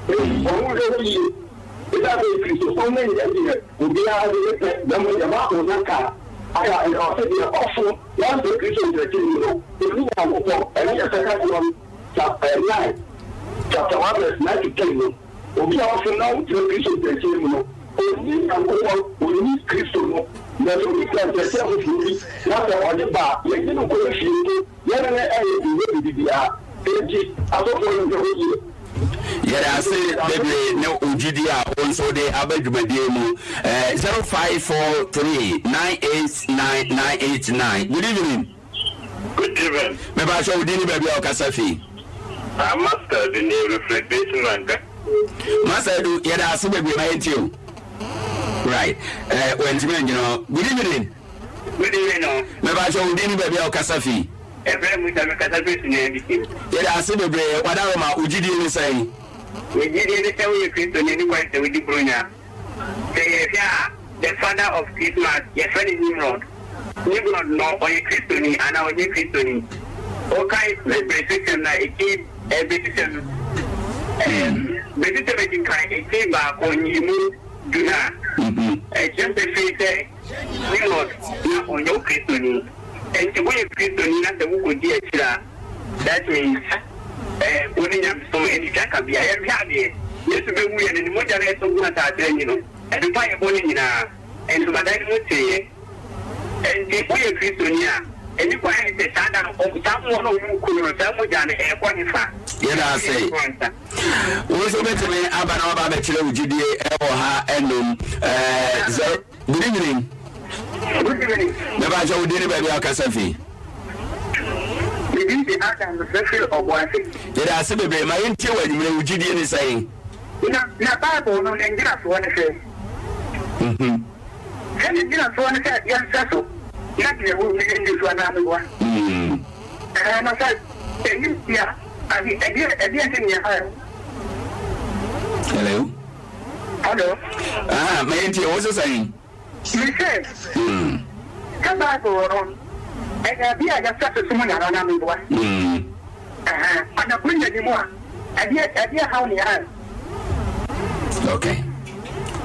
[SPEAKER 12] Enti wɔn nhwɛ hɔ yie. Ɛsiane sɛ Kristosom no nyɛ deɛ obiara de ne pɛ na mmom deɛ Bible no ka a, ɔse deɛ ɔsom na ɔnsɛ Kristo nkyerɛkyerɛ mu no, ɔnni Nyankopɔn. Ɛno yɛ Second John chap. 9, chapter 1 verse 9 to 10 no, obi a ɔsom na ɔnkyerɛ Kristo nkyerɛkyerɛ mu no, onni Nyankopɔn, onni Kristo no. Na sɛ obi kura nkyerɛkyerɛ foforo bi na sɛ ɔde ba a, yɛnnye no nkɔ ne fie mpo, yɛne no nyɛ biribiara. Enti, asɔfoɔ no nhwɛ hɔ yie.
[SPEAKER 1] Yɛda ase bebree ne wo gyidie a wo nso wode aba dwumadie mu. 0543 989 989. Good evening.
[SPEAKER 13] Good evening.
[SPEAKER 1] Mepakyɛ wo din ne baabi a wokasa fi.
[SPEAKER 13] Ah, Master de ne reflect besi manka.
[SPEAKER 1] Master Edu, yɛda ase bebree ma yɛntie o. Right. Eh, wantumi angyina hɔ. Good evening.
[SPEAKER 13] Good evening o.
[SPEAKER 1] Mepakyɛ wo din ne baabi a wokasa fi.
[SPEAKER 13] Ɛfrɛ Musa mekasa firi Sunyani district.
[SPEAKER 1] Yɛda ase bebree. Wadaroma, wo gyidie ne sɛn?
[SPEAKER 13] Me gyidie ne sɛ woyɛ Kristoni ne kwan sɛ wodi Buronya. Sɛ yɛhwɛ a, the father of Christmas, yɛfrɛ no Nimrod. Nimrod no, ɔyɛ Kristoni anaa ɔnyɛ Kristoni? Wokae Beresosɛm no a, eti, eh, Beresosɛm, eh, Beresosɛm edi kan, eti baako, nyiyimu du no a, ɛkyerɛ pefee sɛ Nimrod na ɔnyɛ Kristoni. Enti woyɛ Kristoni na sɛ wokodi akyiri a, that means eh, wo ne nyamesom nni twaka bia. Yɛnhwɛ adeɛ, Yesu bɛwuiɛ no, ne mogya no ɛtɔ guu asase ani no, ɛpepa yɛn bɔne nyinaa, ntomadan no mu teeɛ. Enti woyɛ Kristoni a, ɛni kwan sɛ saa da no, saa mmoa no a wɔku no no, saa mogya no, ɛrekɔ hefa?
[SPEAKER 1] Yɛda ase. Wo nso wobɛtumi aba na waba abɛkyerɛ wo gyidie ɛwɔ ha ɛnum. Ɛɛ, Good evening.
[SPEAKER 13] Good evening.
[SPEAKER 1] Mepa kyɛ wo din ne baabi a wokasa fi.
[SPEAKER 13] Me din de Adam mefrɛfrɛ Ɔboase.
[SPEAKER 1] Yɛda ase bebree ma yɛntie wɔ anwummerɛ wo gyidie ne sɛn?
[SPEAKER 13] Na na Bible no ne ngyinasoɔ ne sɛ.
[SPEAKER 1] Mhm.
[SPEAKER 13] Sɛ ne ngyinasoɔ ne sɛ yɛnsɛ so na deɛ ɛwɔ mu yɛnni so anaa meboa.
[SPEAKER 1] Mm.
[SPEAKER 13] Ɛɛ na sɛ ɛyi bia ade ɛdeɛ ɛdeɛ nti ne yɛfa yɛ.
[SPEAKER 1] Hello.
[SPEAKER 13] Hello.
[SPEAKER 1] Ah, ma yɛntie, wo se sɛn?
[SPEAKER 13] Me se, sɛ Bible no, ɛyɛ adeɛ a yɛsɛ so som Nyame anaa meboa? Ɛhɛn, anadwo nya ni mu a, ɛdeɛ ɛdeɛ haw ne yɛn.
[SPEAKER 1] Okay.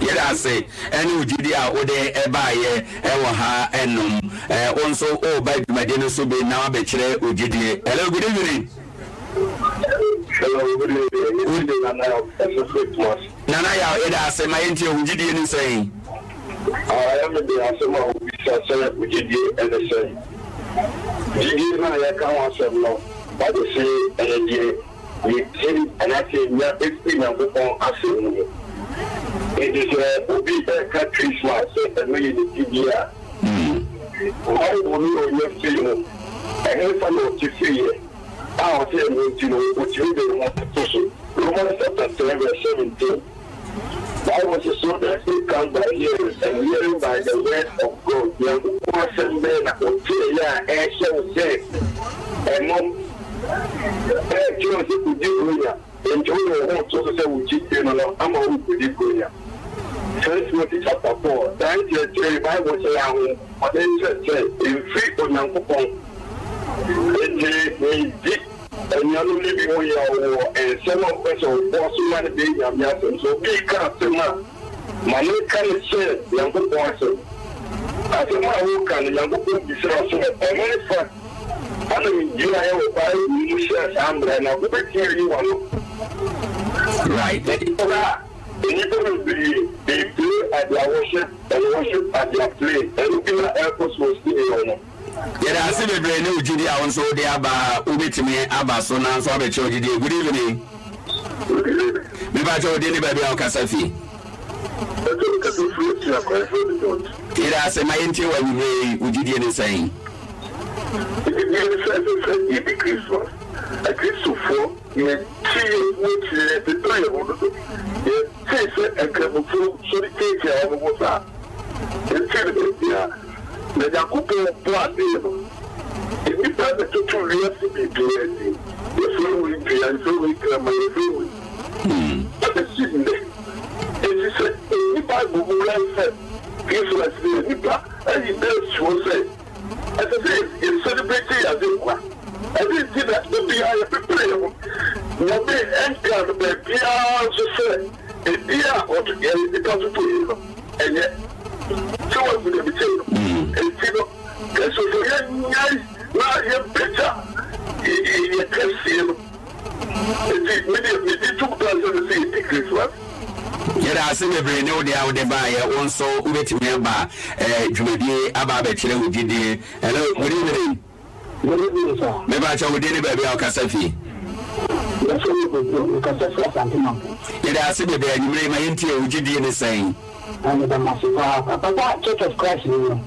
[SPEAKER 1] Yɛda ase ɛne wo gyidi a wode ɛbaayɛ ɛwɔ ha ɛnom. Wo nso woba dwumadi no so bi na wabɛkyerɛ wo gyidie. Hello, good evening.
[SPEAKER 12] Hello, good evening. Me din de Nana Yaw, ɛso firi Kumasi.
[SPEAKER 1] Nana Yaw, yɛda ase. Ma yɛntie, wo gyidie ne sɛn?
[SPEAKER 12] Ɛyɛ me den asɛm a wobisa sɛ wo gyidie ne sɛn. Gyidie no a yɛka ho asɛm no, Bible se ɛyɛ deɛ yɛtie anaasɛ yɛnya firi Nyankopɔn asɛm no mu. Enti sɛ obi reka Christmas sɛ ɛno yɛ ne gyidie a, Bible no na ɔnya firi mu. Ɛhefa na ɔte firiiɛ a ɔsɛ ɛno nti no ɔtumi de ne ho to so? Romans chapter 10 verse 17, Bible se, So then faith comes by hearing, and hearing by the word of God. Nyankopɔn asɛm bɛn na woteeɛ a ɛrehyɛ wo sɛ ɛno ɛrekyerɛ wo sɛ kɔdi Buronya? Enti wode wo ho to so sɛ wo gyidie no no ama worekɔdi Buronya? First Timothy chapter 4, saa nkyerɛkyerɛ yi Bible sɛ yɛ ahonhommɔne nkyerɛkyerɛ, ɛmfiri Onyankopɔn. Enti medi anuanom no bi ho yaw wɔ nsɛm a wɔpɛ sɛ wɔboa so ma no bɛyɛ Nyame asɛm. Sɛ obi reka asɛm a, ma no nka no sɛ Nyankopɔn asɛm. Asɛm a woreka no, Nyankopɔn bisa wo sɛ, Ɛhefa na megyinaeɛ wɔ Bible mu hyɛɛ saa mmara no a? Wobɛtumi ayi w'ano?
[SPEAKER 1] Right.
[SPEAKER 12] Nnipa nnipa bebree, they play at their worship and worship at their play. Ɛno bi na ɛrekɔ so wɔ studio no.
[SPEAKER 1] Yɛda ase bebree ne wo gyidi a wo nso wode aba a wobɛtumi aba so na nso abɛkyerɛ wo gyidie. Good evening. Mepakyɛ wo din ne baabi a wokasa fi. Yɛda ase ma yɛntie wɔ anwummerɛ yi wo gyidie ne sɛn?
[SPEAKER 12] Gyidie ne sɛ ɛsɛ sɛ yɛdi Christmas. Akristofoɔ yɛkyi yɛn ho akyiri yɛdodɔ yɛn ho dodo. Yɛntee sɛ Nkramofoɔ sɔre tiatia wɔn ho saa. Yɛntee no baabiara. Na Nyankopɔn bɔɔ adeɛ no, nnipa na ɛtoto wiase biribiara din. Yɛfrɛ wei dua, yɛfrɛ wei kraman, yɛfrɛ wei. Abɛsi nnɛ, enti sɛ ɛnni Bible mu koraa sɛ Christmas deɛ, nnipa ayi da asi hɔ sɛ ɛsɛ sɛ yɛ celebrate yɛn Agyenkwa. Ɛno nti na da biara yɛpepere yɛn ho. Nyame nkaa no baabiara nso sɛ edin a wɔto yɛn nnipa toto yi no, ɛnyɛ. Sɛ woahu deɛ mekyerɛ no? Enti no, Kristofo, yɛnnyae na yɛmpagya yɛn kɛseɛ no. Enti me deɛ, megye tom paa sɛ ɛsɛ sɛ yɛdi Christmas.
[SPEAKER 1] Yɛda ase bebree ne wo deɛ a wode baeɛ. Wo nso wobɛtumi aba eh, dwumadie aba abɛkyerɛ wo gyidie. Hello, good evening.
[SPEAKER 14] Good evening sir.
[SPEAKER 1] Mepakyɛ wo din ne baabi a wokasa fi.
[SPEAKER 14] Yɛfrɛ me Kojo, mekasa firi Asante Mampong.
[SPEAKER 1] Yɛda ase bebree anwummere yi ma yɛntie wo gyidie ne sɛn?
[SPEAKER 14] Na meda mo ase paa. Papa Church of Christ ni no.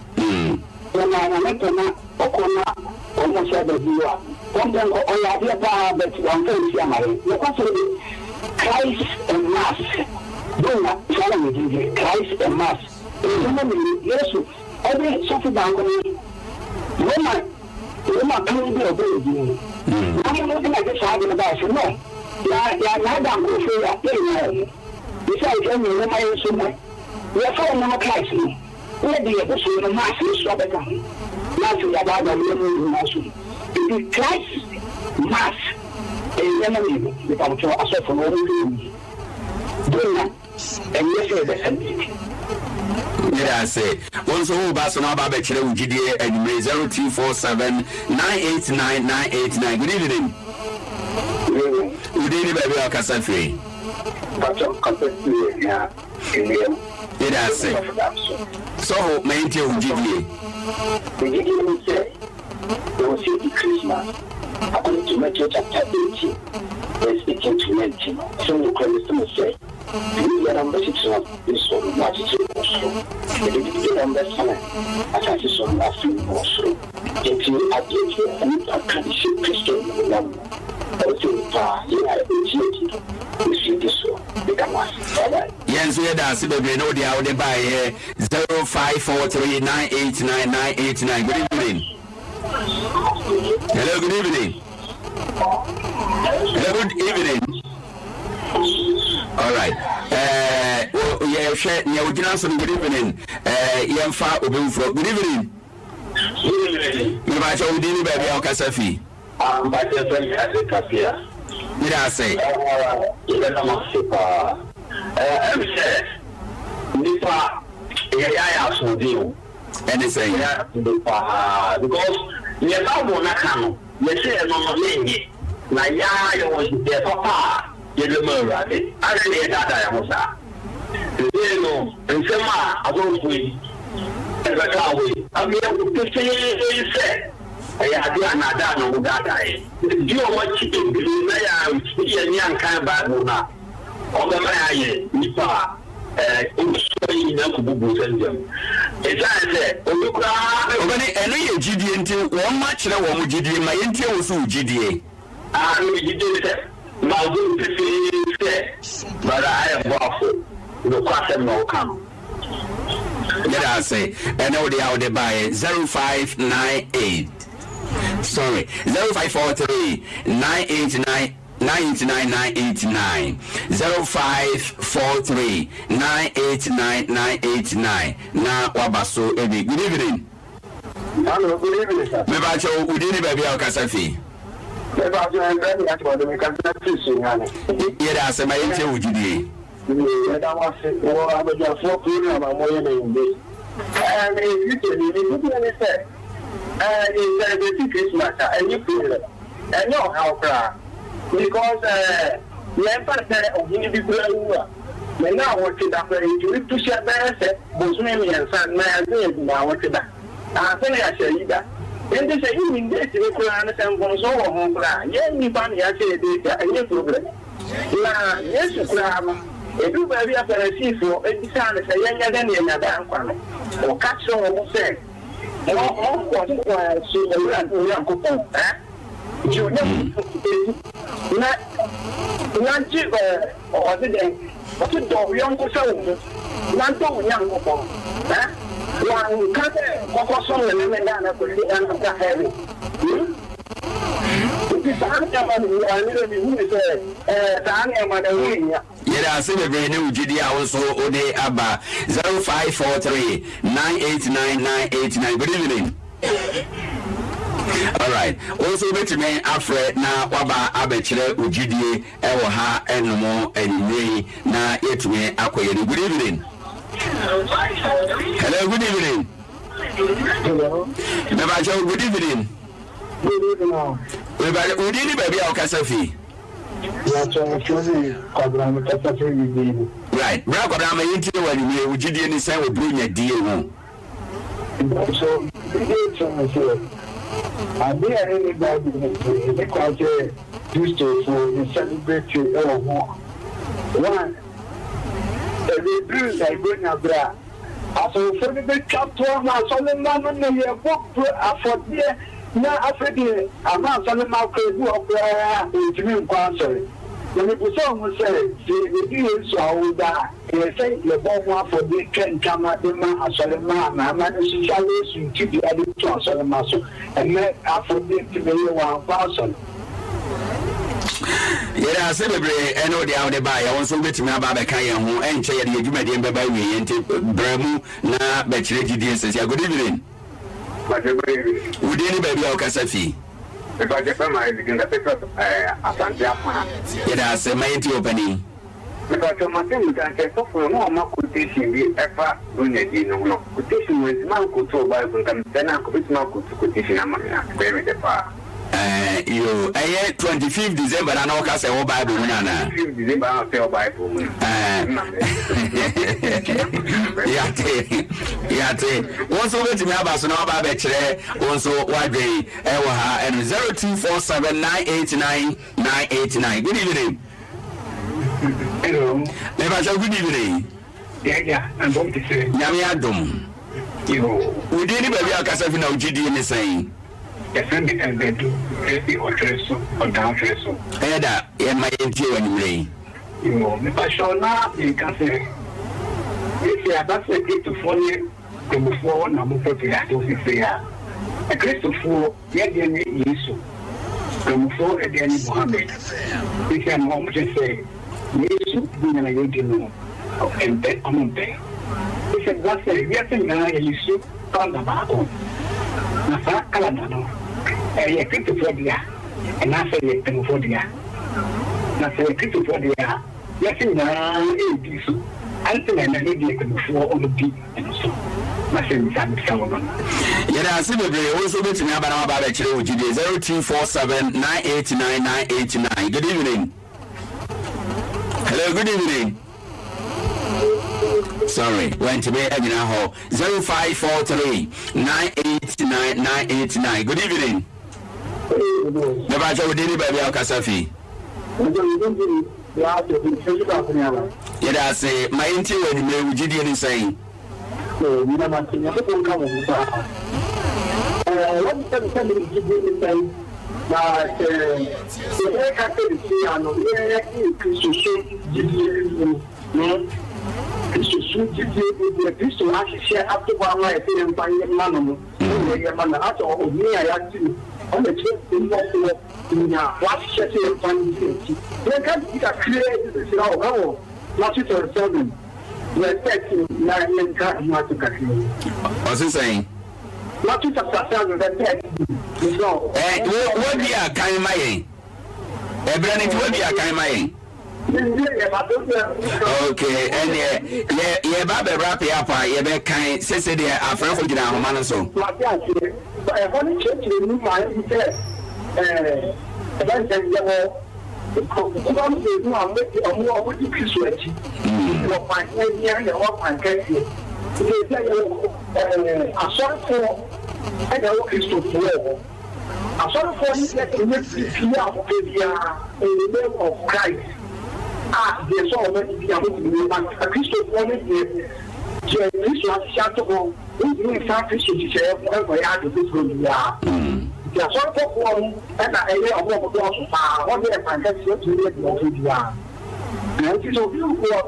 [SPEAKER 14] Yɛma Nyame pɛ na ɔkɔ na wɔn hyɛ da bio a, wɔn pɛ nkɔ, ɔyɛ adeɛ paa but wamfa ansi ama yɛn. Nokwasɛm de Christ and Mass, Bunya, saa na ne din de, Christ and Mass, nneɛma mmienu, Yesu Ɔde sɔfo baako ne Roma Roma panyin bi a ɔbɔ ne din no. Na mo no na ɛde saa ade no bae sɛ, No, yɛ yɛannaadaa nkurɔfoɔ yi a, yɛrennya wɔn. Besides, ɛnneɛ momma yɛnsom wɔn. Yɛfa wɔn no Christ no, na yɛde yɛn bosom no Mass no so abɛka ho, na afei yɛadaadaa wɔn yɛn mu nyinaa so. Enti Christ Mass ɛyɛ nneɛma mmienu. Mepamokyɛw, asɔfo no wɔnhwɛ mu yie. Bere na. Ɛnyɛ sɛ yɛbɛsa biribi.
[SPEAKER 1] Meda ase. Wo nso woreba so na woaba abɛkyerɛ wo gyidie anwummere yi. 0247 989 989. Good evening. Wo din ne baabi a wokasa firi?
[SPEAKER 12] Mpakyɛ kasa firi Ahia ewia mu.
[SPEAKER 1] Meda ase. Sɔfo, ma yɛntie wo gyidie.
[SPEAKER 14] Me gyidie ne sɛ yɛwɔ sɛ yɛdi Christmas according to Matthew chapter 18 verse 18 to 19 no, sɛ nokorɛ mese mo sɛ, Biribiara a mobɛkyekyere wɔ asase so no, moakyekyere wɔ soro, na biribiara a mobɛsane asase so no, moasane no wɔ soro. Enti adeɛ biara a nnipa ka de hyɛ Kristo animuonyam no, ɛwɔ sɛ nnipa a yɛn a yɛgye adi no, yɛsua di soɔ. Meda mo ase. Bye bye.
[SPEAKER 1] Yɛn nso yɛda ase bebree ne wo deɛ a wode baeɛ 0543989989 good evening hello good evening hello good evening all right eh, yɛhwɛ nea ogyina so no good evening eh, yɛmfa obi foforɔ good evening mebakyɛ wo din ne baabi a wokasa fi
[SPEAKER 12] Mpakyɛ sɛ me ase kapia.
[SPEAKER 1] Meda ase.
[SPEAKER 12] Yɛbɛda mo ase paa. Ɛm sɛ nipa yɛyɛ ayɛ asoɔden o.
[SPEAKER 1] Ɛne sɛn?
[SPEAKER 12] Yɛyɛ asoɔden paa because neɛ bible no aka no yɛse ɛno no yɛnyɛ na yɛa yɛwɔ nhyehyɛɛ papa a yɛde ma Awurade. Adɛn na yɛdaadaa yɛn ho saa? Sesei no nsɛm a asɔfoɔ yi bɛkaa wei ama yɛahu pefee sɛ Ɛyɛ ade a nnaadaa na wɔdaadaa yɛn. Yedi wɔn akyi bebree na yɛamfi yɛn ani ankan Bible no a, wɔbɛma yɛayɛ nnipa a Nsɔre nyinaa kɔbubu nsɛnkyɛm. Ɛsiane sɛ obi koraa.
[SPEAKER 1] Ɔbɛne, ɛno yɛ gyidie nti wɔn akyerɛ wɔn gyidie, ma yɛntie wo so wo gyidie.
[SPEAKER 12] Ah, me gyidie ne sɛ, mahu no pefee sɛ Brother Ayɛ Boafo nokwasɛm na ɔka no.
[SPEAKER 1] Yɛda ase ɛne wo deɛ a wode baeɛ 0598 sorry 0543 989 989 989 0543 989 989 na waba so ebi. Good evening.
[SPEAKER 14] Hello, good evening, sir.
[SPEAKER 1] Mebakyɛ wo din ne baabi a wokasa fi.
[SPEAKER 14] Mebakyɛ ɛfɛ mi atɔ de mekasa fi Sunyani.
[SPEAKER 1] Yɛda ase ma yɛntie wo gyidie.
[SPEAKER 14] Yɛda mo ase wɔ abadwafoɔ program a moyɛ no anwummerɛ yi. Ɛɛ meyɛ Kristoni, me gyidie ne sɛ ɛɛ yɛ celebrate Christmas a ɛnyɛ problem, ɛnyɛ ɔhaw koraa because ɛɛ yɛmfa sɛ ɔhene bi koraa wu a, ne nnawɔtwe da koraa yɛtumi push bɛyɛ sɛ bosome mmiɛnsa na yɛansa yɛadi nnawɔtwe da ansa na yɛahyɛ ayi da. Nti sɛ even date no koraa no sɛ mfomsoɔ wɔ ho koraa a, yɛn nnipa na yɛahyɛ yɛ date a ɛnyɛ problem. Na Yesu koraa no, eduu baabi a Farisifo bisaa no sɛ yɛnyɛ dɛn na yɛanya daa nkwa no, ɔka kyerɛɛ wɔn sɛ, Mo, monkɔ so nsom Awurade mo Nyankopɔn, ɛ, gye Onyankopɔn di, na, na gye, ɛ, ɔse dɛn? Ɔse dɔ wo yɔnko sɛ wo ho, na dɔ wo Nyankopɔn, ɛ. Wanka sɛ kɔkɔsom no Memeda anaa Kwasida na kɔ heaven. Hmm? Nti saa nneɛma no nyinaa me deɛ mehu no sɛ ɛɛ saa nneɛma no ɛho nhia.
[SPEAKER 1] Yɛda ase bebree ne wo gyidie a wo nso wode aba 0543 989 989 Good evening. Alright, wo nso wobɛtumi afrɛ na waba abɛkyerɛ wo gyidie ɛwɔ ha ɛnom anwummerɛ yi na yɛatumi akɔ yɛn Good evening. Hello, good evening.
[SPEAKER 14] Hello.
[SPEAKER 1] Mebakyɛw, good evening.
[SPEAKER 14] Good evening.
[SPEAKER 1] Mebakyɛw, wo din ne baabi a wokasa fi?
[SPEAKER 14] Mebakyɛw, efrɛ me Kwabena, mekasa firi Bibiani.
[SPEAKER 1] Right, bra Kwabena ma yɛntie wɔ anwummerɛ, wo gyidie ne sɛn wɔ Buronya die ho?
[SPEAKER 14] Mebakyɛw, gyidie kyerɛ me sɛ ade a ɛnni Bible mu deɛ, ɛnni kwan sɛ Kristofoɔ yɛ celebrate wɔ ho. One, ɛbɛduru Buronya berɛ a, Asɔrefoɔ no bɛtwa toɔ ama asɔremma no na yɛbɔ afɔdeɛ na afei deɛ ama asɔremma koraa ebi wɔ hɔ koraa a wɔntumi nkɔ asɔre. Na mebisa wɔn sɛ, sɛ yɛbɛdi Yesu awoda a, ɛyɛ sɛ yɛbɔ ho afɔdeɛ twa ntwama de ma asɔremma anaa? Ma no susuane suntidua de to asɔremma so. Ɛnnɛ afɔdeɛ nti meyɛ wankɔ asɔre.
[SPEAKER 1] Yɛda ase bebree ɛne wo deɛ a wode baeɛ. Wo nso wobɛtumi aba abɛka yɛn ho. Ɛnkyɛ yɛde yɛn dwumadie no bɛba awieɛ nti bra mu na bɛkyerɛ gyidie sesia. Good evening.
[SPEAKER 13] Mpakyɛ good evening.
[SPEAKER 1] Wo din ne baabi a wokasa fi?
[SPEAKER 13] Mepakyɛ fɛ ma Isaac Nkasa firi Asante Afaa.
[SPEAKER 1] Yɛda ase. Ma yɛntie wo panin.
[SPEAKER 13] Mepakyɛw m'asɛmmisa ne sɛ, sɔfo no na ɔma quotation bi ɛfa Buronya die no ho no, quotation wantumi anquote wɔ bible nka mesrɛ no anka obetumi aquote quotation ama me a, ɛbɛyɛ me dɛ paa.
[SPEAKER 1] Ɛɛ yoo, ɛyɛ 25 December na na ɔka sɛ ɛwɔ bible mu no anaa?
[SPEAKER 13] 25 December na ɔsɛ ɛwɔ bible mu no.
[SPEAKER 1] Ɛɛ yate yate, wo nso wobɛtumi aba so na waba abɛkyerɛ wo nso w'adwen ɛwɔ ha ɛno 0247 989 989. Good evening.
[SPEAKER 14] Hello.
[SPEAKER 1] Mepakyɛw good evening.
[SPEAKER 14] Yɛagya, adom te sɛ.
[SPEAKER 1] Nyame adom.
[SPEAKER 14] Yoo.
[SPEAKER 1] Wo din ne baabi a wokasa fi na wo gyidie ne sɛn?
[SPEAKER 14] Yɛfrɛ me Elder Du, mefiri Ɔtwere so, Ɔdaa Ɔtwere so.
[SPEAKER 1] Elder, yɛma yɛntie wo anwummerɛ yi.
[SPEAKER 14] Yoo, mepakyɛw na meka sɛ, seesei aba sɛ Kristofoɔ ne Nkramofoɔ na wɔpɛ wiase seesei a, Akristofoɔ Yɛ deɛ ne Yesu, Nkramofoɔ deɛ ne Mohammed. Seesei no wɔn kyerɛ sɛ Yesu bi na yɛdi no mpɛ, wɔn mpɛ. Seesei ɛba sɛ wiase nyinaa yɛ Yesu kalanda baako. Na saa kalanda no ɛyɛ Kristofoɔ dea anaasɛ ɛyɛ Nkramofoɔ dea? Na sɛ ɛyɛ Kristofoɔ dea a, wiase nyinaa redi so. Ante na ɛnɛ no deɛ Nkramofoɔ wɔdi. Ɛno so m'asɛmmisa a mebisa wo no no.
[SPEAKER 1] Yɛda ase bebree, wo nso wobɛtumi aba na waba abɛkyerɛ wo gyidie 0247 989 989. Good evening. Hello, good evening. Sorry, wantumi agyina hɔ 0543 989 989. Good evening. Mebakyɛ wo din ne baabi a wokasa fi. Yɛda ase. Ma yɛntie wɔ anwummerɛ wo gyidie ne sɛn?
[SPEAKER 12] Meda mo ase. Nyankopɔn nka mo ho paa. Ɛɛ, wɔbisa me sɛ me gyidie ne sɛn, na sɛ yɛreka sɛ mehyia no, yɛn Kristosom gyidie mu no, Kristosom gyidie mu deɛ Kristo ahyehyɛ ato hɔ ama yɛ sɛ yɛmfa nyɛ mma no no, ɛna yɛyɛ ma no. Asɛ ɔhene a yɛate no, ɔna kyerɛ mmɔfoɔ nea wahyehyɛ sɛ yɛmfa ndi n'akyi. Yɛnka biribi kakraa bi bɛsrɛ wo ɛwɔ Matthew 27. Verse 13 na yɛnka ho asɛm kakra yi.
[SPEAKER 1] Ɔse sɛn?
[SPEAKER 12] Matthew chapter 7 verse 13. Mesrɛ wo.
[SPEAKER 1] Ɛ wo wadi akan ma yɛn. Ɛbrɛ no nti wadi akan ma yɛn. Ok, ɛneɛ yɛ yɛba bɛ wrap up a yɛbɛkan sese deɛ afrɛfo gyina ahoma no so.
[SPEAKER 12] Mate aseɛ. Ɛhɔ no kyerɛkyerɛ mu ma yɛhu sɛ ɛɛ ɛbɛn sɛ yɛwɔ Nkurɔfokuo mmienu a wɔdi wɔn a wɔdi Kristo akyi. Yɛwɔ kwan hiahia na yɛwɔ kwan kɛseɛ. Nti ebia yɛwɔ ɛɛ asɔrefoɔ ɛna ɛwɔ Kristofoɔ wɔ hɔ. Asɔrefoɔ no deɛ tumi yɛ biribiara a wɔpɛ biara in the name of Christ a deɛ ɛsɔ wɔn ani biara wɔtumi yɛ. But Akristofoɔ no deɛ, deɛ Kristo ahyehyɛ ato hɔ Wontumi mfa Kristo nhyehyɛeɛ ho nkɔyɛ ade foforɔ biara. Nti asɔre kɔfoɔ no na ɛyɛ wɔn a wɔdɔɔso pa ara, wɔn deɛ kwan kɛseɛ tumi yɛ deɛ wɔpɛ biara. Na nti sɛ obi wɔ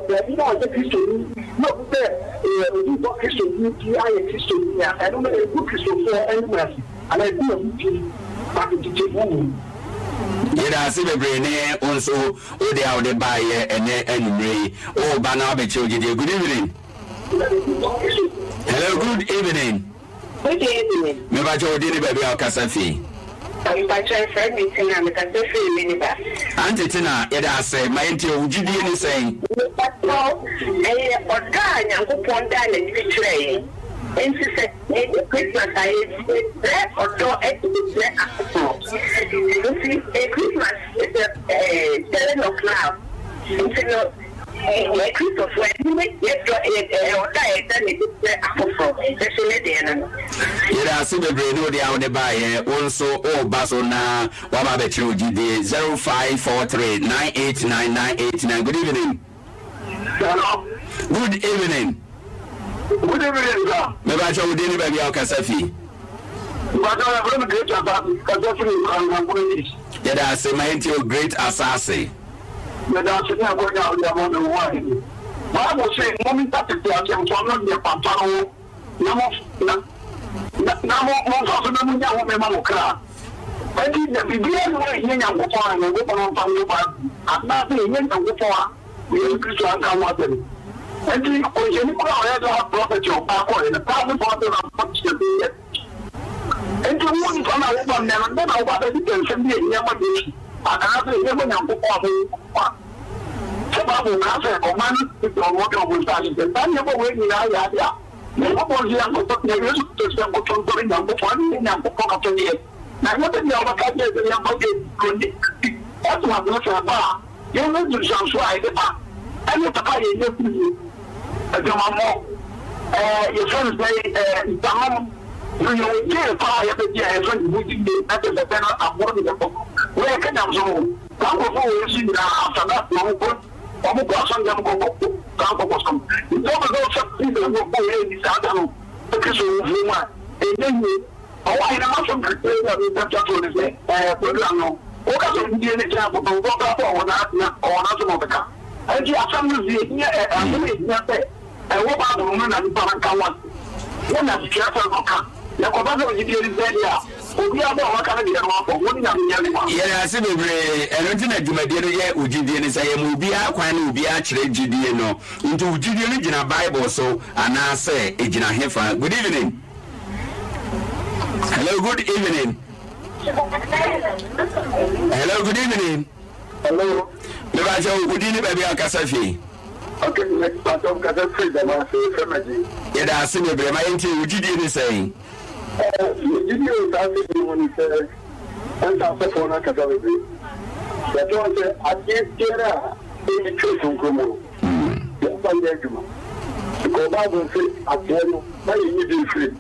[SPEAKER 12] baabi na ɔyɛ Kristoni na ohu sɛ obi rebɔ Kristoni din ayɛ Kristoni a, ɛno no ɛgu Kristofoɔ anim ase anaa ɛgu wɔn ho fi, but nkyekyɛmu wɔ mu.
[SPEAKER 1] Yɛda ase bebree ne wo nso wo deɛ a wode baeɛ ɛnɛ anwummerɛ yi. Woreba na wabɛkyerɛ wo gyedie. Good evening. Hello, good evening.
[SPEAKER 13] Good evening.
[SPEAKER 1] Mebakyɛ wo din ne baabi a wokasa fi.
[SPEAKER 13] Mebakyɛ frɛ me Tina, mekasa firi Winneba.
[SPEAKER 1] Auntie Tina, yɛda ase. Ma yɛntie wo gyidie ne sɛn?
[SPEAKER 13] Mebakyɛ ɛyɛ ɔdɔ a Nyankopɔn daa n'adi kyerɛɛ yɛn. Enti sɛ yɛdi Christmas a yɛkyerɛ ɔdɔ adi kyerɛ afoforɔ. Nti Christmas is a sharing of love. Nti no Yɛn Kristofo, ɛno ne yɛn dɔ, ɔdɔ a yɛda no adi kyerɛ afoforo nso ne deɛ no no.
[SPEAKER 1] Yɛda ase bebree ne wo deɛ a wode baeɛ. Wo nso woreba so na woaba abɛkyerɛ wo gyidie. 0543 989 989 Good evening.
[SPEAKER 12] Hello.
[SPEAKER 1] Good evening.
[SPEAKER 12] Good evening, sir.
[SPEAKER 1] Mebakyɛ wo din ne baabi a wokasa fi.
[SPEAKER 12] Mebakyɛ yɛfrɛ me Great Asase, kasa firi Nkoranza East.
[SPEAKER 1] Yɛda ase ma yɛntie wo Great Asase.
[SPEAKER 12] Meda ase ne akwanya a wode ama me wɔ ahenni. Bible se, Mommisa tete asɛmfua no deɛ papa no wɔ, na mo, na, na, na mo, momfa so na monnya home ma mo kra. Enti, sɛ biribiara nni hɔ a ɛhia Nyankopɔn a Nyankopɔn amfa nto Bible mu, anaasɛ ɛhia Nyankopɔn a Yesu Kristo anka ho asɛm. Enti, nkɔnhyɛni koro a ɔyɛ last prophet a ɔbaa kɔeɛ no, thousand four hundred and forty seven years. Enti wo nipa no a woba nnɛ no, dɛn na woba abɛhwehwɛ nsɛm bi a ehia ma Yesu anaasɛ ehia ma Nyankopɔn a mowɔ mu a? Sɛ Bible ka sɛ ɔman no tete sɛ wɔde wɔn nsa ahyehyɛ saa nneɛma wei nyinaa yɛ ade a Nyankopɔn nso yɛnkɔtɔ na Yesu Kristo sɛ yɛnkɔtɔ nsɔre Nyankopɔn ɛne yɛ Nyankopɔn apɛdeɛ na ɛnyɛ sɛ deɛ wɔbɛka kyerɛ sɛ yɛnkɔ yɛ kuroni ɛto adwene sɛ ɛba a Yɛn ho nsunsuansoɔ a ɛde ba ne papa a yɛnya firi mu, adwamammɔ, ɛɛ yɛfrɛ no sɛn, ɛɛ nsanom, no yɛwɔ jail paa a yɛbɛgye a yɛfrɛ no Buddhist jail na kyerɛ sɛ bɛ no aboɔ ne yɛkɔ. Wei yɛka nyamesom ho. Saa nkorɔfoɔ wei nso nyinaa after that wɔn kɔ wɔn kɔ asɔre dɛm kɔ kɔ saa nkɔ kɔ som. Nti wopɛ sɛ wohyɛ prison nkorɔfoɔ wei adi saa da no Kristo wufoɔ mu a ɛnyɛ yie. Ɔwɔ ahene m'asɛm kakraa bi a mepɛ twa toɔ ne sɛ, ɛɛ program no woka sɛ gyidie ne kyɛn abobɔ koraa sɛ ɔwɔ n'ase na ɔwɔ n'asɛm a ɔbɛka. Ɛnti asɛm no deɛ ɛhia ɛ asɛm a ɛhia sɛ ɛwɔ bible mu no na nipa no nka ho asɛm. Wo na twerɛsɛm no ka. Na ɛkɔba sɛ gyidie ne sɛɛ deɛ a, obiara bɔ a waka no deɛ no abɔ. Wo ne Nyame nyɛ adwuma.
[SPEAKER 1] Yɛda ase bebree. Ɛno nti na dwumadie no yɛ wo gyidie no sɛ yɛma obiara kwan na obiara kyerɛ gyidie no. Nti wo gyidie no gyina bible so anaasɛ ɛgyina hefa? Good evening. Hello, good evening. Hello, good evening.
[SPEAKER 12] Hello.
[SPEAKER 1] Me ba che wo di ni ba bi akasa fi.
[SPEAKER 12] Okay, me ba che kasa fi da ma se fe ma ji.
[SPEAKER 1] Ye da ase bebre ma yenti wo gidi ni sɛn.
[SPEAKER 12] Eh, gidi o ta se bi mu ni sɛ ɛnsa asɔfoɔ no akasa bebree. Yɛtɔ sɛ adeɛ biara a ɛnni twerɛ kronkron mu no, yɛmfa nyɛ adwuma. Because Bible se adeɛ no ma yɛnyi bi mfiri mu,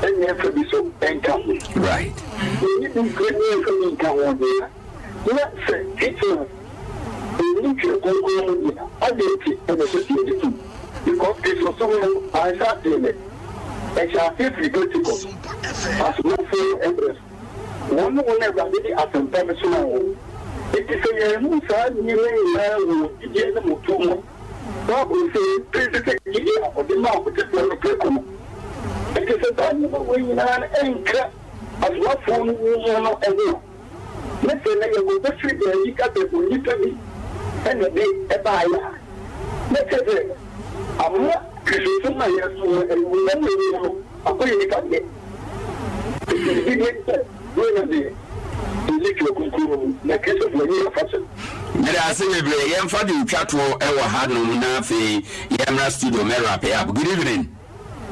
[SPEAKER 12] ɛnyɛ mfa bi so nka ho.
[SPEAKER 1] Right.
[SPEAKER 12] Yɛnyi bi mfiri mu yɛmfa bi nka ho deɛ, na sɛ Christmas ɛnni. Ɛnni Twerɛ Kronkron mu deɛ a, adɛn nti na ɛsɛ sɛ yɛgye tom? Because Kristosom no anhyɛ aseɛ nnɛ. Ɛhyɛɛ aseɛ firi Pentecost, Asomafoɔ no mmerɛ so. Wɔn ne wɔn a Awurade de asɛmpa no somaa wɔn. Enti sɛ yɛanhu saa nneɛma yi nyinaa wɔ gyidie ne motoɔ mu a, Bible se, Ɛnsɛ sɛ gyidie a ɔde maa ahotefoɔ no prɛko no. Enti sɛ saa nneɛma wei nyinaa no nka asomafoɔ no wuo mu no ho a, ne sɛ na yɛwɔ bɛfiri baabi ka sɛ onipa bi na ɛde baeɛ a, na kyerɛ sɛ ama Kristosom a yɛsom no animuonyam a ɛwɔ mu no akɔyɛ nnipa deɛ. Enti ne gyedie ne sɛ Buronya deɛ ɛnni Twerɛ Kronkron no mu na Kristofoɔ nni afahyɛ.
[SPEAKER 1] Meda ase bebree. Yɛmfa de ntwa toɔ wɔ ha nom na afei yɛmmra studio mɛ wrap up. Good evening.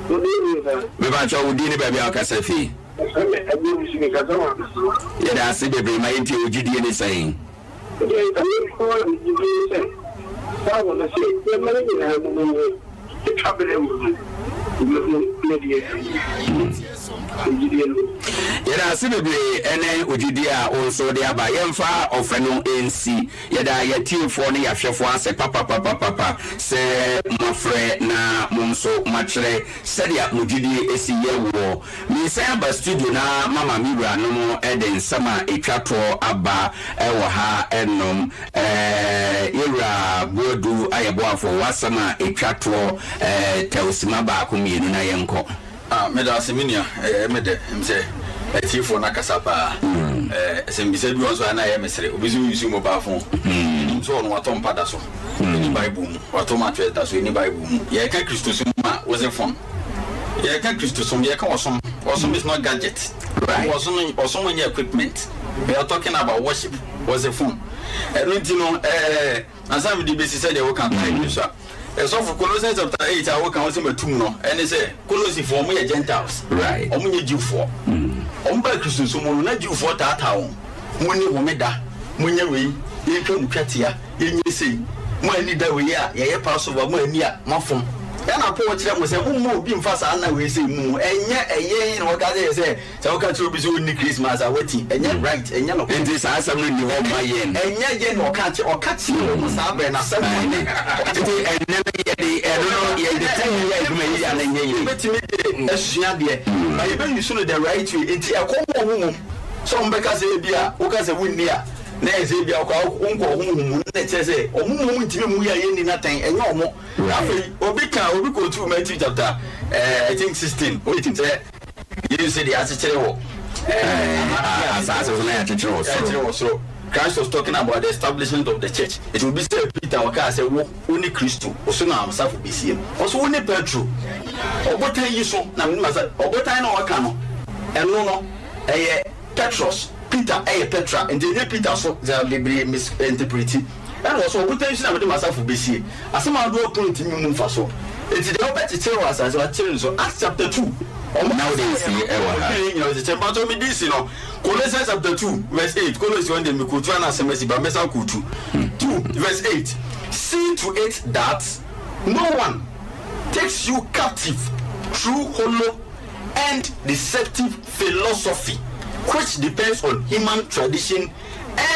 [SPEAKER 13] Good evening sir.
[SPEAKER 1] Mepakyɛw wo din ne baabi a wokasa fi.
[SPEAKER 13] Yɛfrɛ me Aguamusi mekasa wɔ Abesima.
[SPEAKER 1] Yɛda ase bebree ma yɛntie wo gyidie ne sɛn?
[SPEAKER 13] Medeɛ nka me nko ara me gyidie ne sɛ Bible no se yɛmma yɛn nyinaa mu no nwu etwa berɛ mu no yɛbɛhu ne deɛ ɛwɔ me gyidie no.
[SPEAKER 1] Yɛda ase bebree ɛne wo gyidie a wo nso wode aba. Yɛmfa ɔfrɛ no nsi. Yɛda yɛatiefoɔ ne yɛahwɛfoɔ ase papapapapa sɛ moafrɛ na mo nso moakyerɛ sɛdeɛ mo gyidie si yɛ woɔ. Meresan aba studio na mama me wuranom de nsɛm a ɛtwa toɔ aba wɔ ha nom. Yɛwura Boadu Ayɛboafo, w'asɛm a ɛtwa toɔ tɛw sima baako mmienu na yɛnkɔ.
[SPEAKER 3] Ah, meda ase me nua. Ɛyɛ me dɛ sɛ atiefoɔ no akasa paa. Asɛmbisa bi wɔ nso a na ɛyɛ me sere. Obi sɛ ɔuse mobile phone. Menim sɛ ɔno watɔ mpa da so. Ɛni Bible mu. Watɔ mattress da so. Ɛni Bible mu. Yɛreka Kristosom a, wose phone. Yɛreka Kristosom, yɛreka ɔsom. Ɔsom is not gadget. Ɔsom, ɔsom nyɛ equipment. We are talking about worship. Wose phone. Ɛno nti no, ɛɛ. Ansa mede besi sɛdeɛ woka time no so a, ɛsɔfo Colossians chapter 8 a woka wo sɛ matum no, ɛne sɛ Kolosifoɔ wɔn yɛ Gentiles, wɔn nyɛ Jewfoɔ. Wɔn baa Kristosom mu no, na Jewfoɔ taataa wɔn, monni homeda, monyɛ wei, yɛntwa mo twetia, yɛnyɛ sei, mo anni da wei a yɛyɛ Passover, mo anni a moafom. Ɛna Paul kyerɛ mo sɛ momma obi mfa saa nna wei sei mmu mo, ɛnyɛ ɛyɛn na wɔka sɛ yɛ sɛ Sɛ woka kyerɛ obi sɛ ɔnni Christmas a, wati. Ɛnyɛ right, ɛnyɛ nokorɛ.
[SPEAKER 1] Enti saa asɛm no nni hɔ mma yɛn.
[SPEAKER 3] Ɛnyɛ yɛn na ɔka kyerɛ, ɔka kyerɛɛ wɔn saa berɛ no, asɛm no nyɛ.
[SPEAKER 1] Enti ɛnnɛ no yɛde ɛno no yɛde tumi yɛ adwuma yiye anaa ɛnyɛ yie?
[SPEAKER 3] Yɛbɛtumi de asua adeɛ, but yɛbɛ use no the right way. Enti ɛkɔm wɔ honhom mu sɛ wɔbɛka sɛ ebia woka sɛ wonni a, na ɛyɛ sɛ ebia wokɔ wonkɔɔ honhom mu, na ɛkyerɛ sɛ wɔn mmom ntumi mmu yɛn a yɛnni no atɛn, ɛnyɛ wɔn. Afei obi ka, obi quote Matthew chapter eh, I think 16, 18 sɛ. Yesu se deɛ akyekyere wɔ
[SPEAKER 1] asase so na yɛakyekyere wɔ soro.
[SPEAKER 3] Yɛakyekyere wɔ soro. Christ was talking about the establishment of the church. Eti obi sɛ Peter ɔkaa sɛ wo wo ne Kristo, wo so na asafo besie no. Ɔso wo ne Petro. Ɔbotan yi so na mede m'asafo. Ɔbotan na ɔka no, ɛno no ɛyɛ Petros. Peter ɛyɛ Petra, nti ɛnyɛ Peter so dza bebree misinterpreti. Ɛna ɔsɛ ɔbotan yi so na mede m'asafo besie. Asɛm a wode ɔpono ntumi mmu mfa so. Enti deɛ wobɛkyekyere wɔ asase wakyekyere no so. Acts chapter 2. Ɔmo
[SPEAKER 1] Na wode nsi ɛwɔ ha.
[SPEAKER 3] Ɔmo nyina ɔkyekyere. Mpatsɔ me di si no. Colossians chapter 2 verse 8. Colossians wɔn deɛ mekootu ana asɛm asi ba mɛsan kootu. 2 verse 8. See to it that no one takes you captive through hollow and deceptive philosophy which depends on human tradition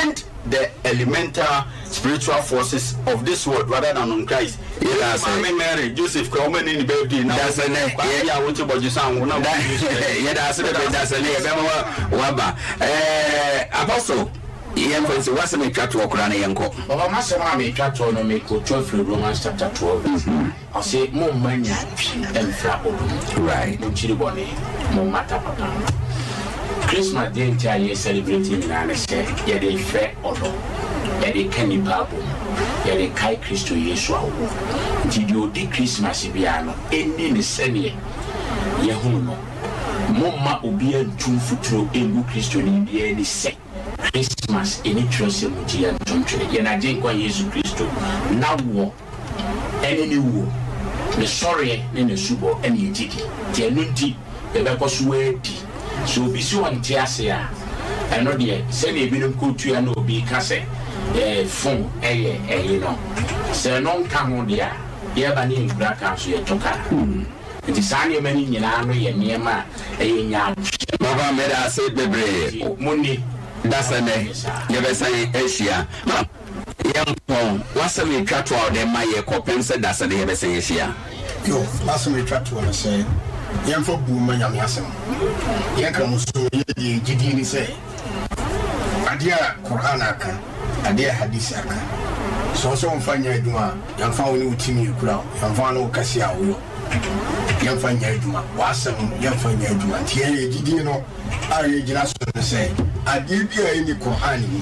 [SPEAKER 3] and the elemental spiritual forces of this world rather than on Christ.
[SPEAKER 1] Yɛda ase.
[SPEAKER 3] Maame Mary, Joseph kura wɔn ani ne birthday na
[SPEAKER 1] Dasɛ nɛ.
[SPEAKER 3] Kwame a wote bɔgye san wo na
[SPEAKER 1] Da yɛda ase bebree dasɛ nɛ yɛbɛma wa waba. Ɛɛ Apostle yɛmfa nsi w'asɛm atwa toɔ koraa na yɛnkɔ.
[SPEAKER 5] Baba m'asɛm a metwa toɔ no mekoto afiri Romans chapter 12 verse 9. Ɔse momma nyaatwi mfra ɔdɔ mu. Monkyiri bɔne, mommata papa ho. Christmas deɛ nti a yɛ celebrate nyinaa ne sɛ yɛde refrɛ ɔdɔ, yɛde reka nnipa abom, yɛde rekae Kristo Yesu awoɔ. Nti deɛ ɔdi Christmas biara no ɛnni no sɛdeɛ yɛahunu no. Momma obiara ntu mfuturo ngu Kristoni biara ani sɛ Christmas ɛnni twerɛsɛm mu nti yɛnto ntwene. Yɛn Agyenkwa Yesu Kristo n'awoɔ ne ne wuo, ne sɔreɛ ne n'asubɔ ne yɛn gyidi. Nti ɛno nti yɛbɛkɔ so adi. Sɛ obi se ɔnte ase a, ɛno deɛ sɛdeɛ ebinom kɔtua na obi ka sɛ phone yɛ ɛyi no, sɛ ɛno nka ho deɛ a, yɛba ne yɛnkura kaa nso yɛtɔ kaa. Nti saa nneɛma no nyinaa no yɛ nneɛma a ɛyɛ nyaatwom.
[SPEAKER 1] Papa meda ase bebree.
[SPEAKER 5] Nti monni
[SPEAKER 1] Dasɛ nɛ yɛbɛsan ahyia. Yɛmpɔn, w'asɛm a ɛtwa toɔ a wode ma yɛ kɔpem sɛ dasani yɛbɛsan ahyia.
[SPEAKER 2] Yo, m'asɛm a ɛtwa toɔ ne sɛ, yɛmfa buo mma Nyame asɛm. Yɛn Kramosom yɛ deɛ yɛgye die ne sɛ, adeɛ a Qur'aan aka, adeɛ a Hadith aka, sɛ wo sɛ womfa nyɛ adwuma a, yɛmfa wo ne wo timi a ɛkura wo, yɛmfa wo ne wo kɛseɛ a woyɔ, yɛmfa nyɛ adwuma, w'asɛm no yɛmfa nyɛ adwuma. Nti yɛn yɛ gyidie no a yɛgyina so ne sɛ, adeɛ bi a ɛnni Qur'aan mu,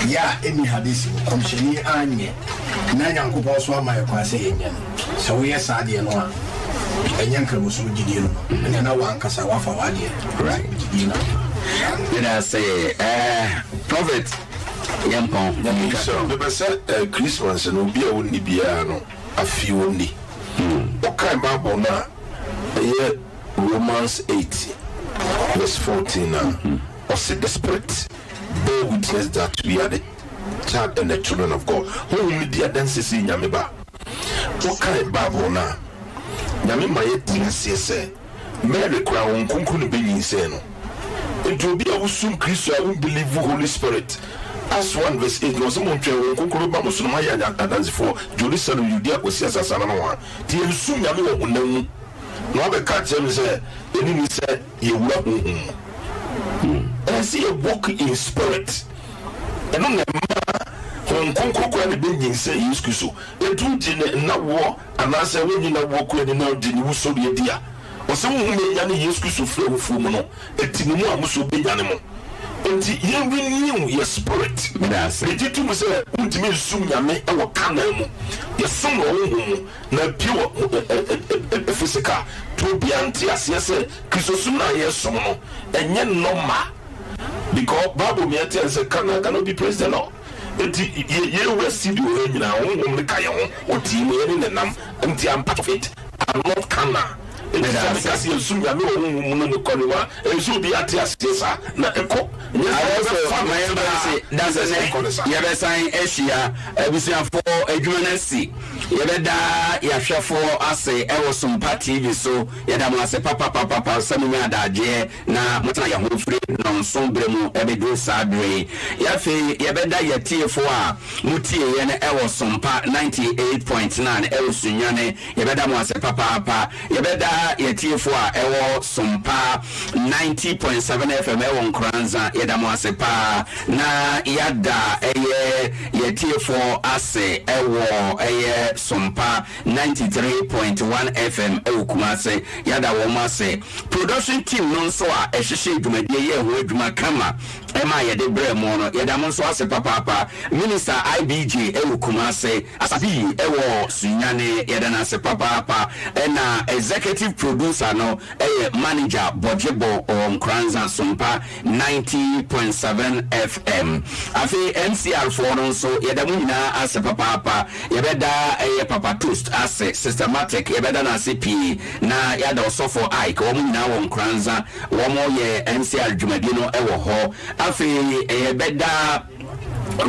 [SPEAKER 2] yɛ a ɛnni Hadith mu, Kɔmhyɛni anyɛ, na Nyankopɔn nso amma yɛ kwan sɛ yɛnyɛ no, sɛ woyɛ saa adeɛ no a, ɛnyɛ Nkramosom gyidie no no, ɛnneɛ na w'ankasa woafa w'adeɛ,
[SPEAKER 1] Right.
[SPEAKER 2] gyidie no afa.
[SPEAKER 1] Meda ase eh, Prophet yɛmpɔn.
[SPEAKER 4] Nyame nhyira wo. Mepɛ sɛ eh, Christmas no obi a ɔnni biara no afei ɔnni. Wokae Bible no a ɛyɛ Romans 8 verse 14 a, ɔse the spirit bear witness that we are the child and the children of God. Honhom no di adanse sɛ yɛ Nyame ba. Wokae Bible no a, Nyame ma yɛte aseɛ sɛ Mary koraa Honhom Kronkron na ɛbɛnyinsɛn no. Nti obi a wosum Kristo a wo believe Holy Spirit, Acts 1 verse 8 na ɔse montwɛn Honhom Kronkron bɛba mo so na moayɛ adansefoɔ Jerusalem, Judea kɔsi asase ano nohoa. Nti yɛnsum Nyame wɔ honam mu na wabɛka akyerɛ me sɛ ɛni ni sɛ yɛwura honhom mu. Ɛyɛ sɛ yɛ walk in spirit. Ɛno na ɛma Honhom Kronkron koraa na ɛbɛnyinsɛn Yesu Kristo. Nti wogye ne nnawoɔ anaasɛ wonnye n'awoɔ koraa nni na wogye ne wusɔreɛ di a, ɔsɛ honhom a ɛnyane Yesu Kristo firi awufoɔ mu no, ɛte mo mu a mo nso ɔbɛnyane mo. Enti yɛn renew yɛ spirit.
[SPEAKER 1] Meda ase.
[SPEAKER 4] Megye to mu sɛ wontumi nsom Nyame wɔ carnal mu. Yɛsom no wɔ honhom mu na apue wɔ physical. Nti obiara nte aseɛ sɛ Kristosom no a yɛsom no ɛnyɛ normal because Bible ma yɛte aseɛ sɛ carnal cannot be praise the Lord. Enti yɛ yɛwura studio ha nyinaa honhom no ka yɛn ho, ɔtie mu, yɛne no nam, nti I'm part of it, I'm not carnal. Enti
[SPEAKER 1] Meda
[SPEAKER 4] sɛ
[SPEAKER 1] ase.
[SPEAKER 4] meka sɛ yɛnsom Nyame wɔ honhom mu no nokware mu a, ɛyɛ sɛ obiara te aseɛ saa, na ɛkɔ, nyɛ sɛ
[SPEAKER 1] Awɔso,
[SPEAKER 4] yɛbɛfa no
[SPEAKER 1] ma yɛmfa
[SPEAKER 4] saa,
[SPEAKER 1] nsi
[SPEAKER 4] na
[SPEAKER 1] da
[SPEAKER 4] sɛ
[SPEAKER 1] sɛ nnɛ
[SPEAKER 4] ɛkɔ no saa.
[SPEAKER 1] yɛbɛsan ahyia. Abusuafoɔ, adwuma no asi. Yɛbɛda yɛahwɛfoɔ ase wɔ Sompa TV so. Yɛda mo ase papapapapa sɛ monya adagyeɛ na motena yɛn ho firi nnɔnson berɛ mu bɛduru saa berɛ yi. Afei yɛbɛda yɛn atiefoɔ a motie yɛn wɔ Sompa 98.9 wɔ Sunyani, yɛbɛda mo ase papaapa. Yɛbɛda yɛn atiefoɔ a ɛwɔ Sompa 90.7 FM wɔ Nkoranza, yɛda mo ase paa. Na yɛada ɛyɛ yɛn atiefoɔ ase wɔ ɛyɛ Sompa 93.1 FM wɔ Kumase, yɛada wɔn ase. Production team no nso a ɛhyehyɛɛ dwumadie yɛɛ ho adwuma kama maa yɛde brɛɛ mo no, yɛda mo nso ase papaapa. Minister IBJ wɔ Kumase, Asabi wɔ Sunyani, yɛda no ase papaapa. Ɛna Executive Producer no yɛ Manager Bɔgyebɔ ɔwɔ Nkoranza Sompa 90.7 FM. Afei MCR foɔ no nso yɛda mo nyinaa ase papaapa. Yɛbɛda ɛyɛ Papa Toast ase, Systematic yɛbɛda no ase pii, na yɛada Ɔsɔfo Ike, wɔn nyinaa wɔ Nkoranza, wɔn yɛ MCR dwumadie no wɔ hɔ. Afei yɛbɛda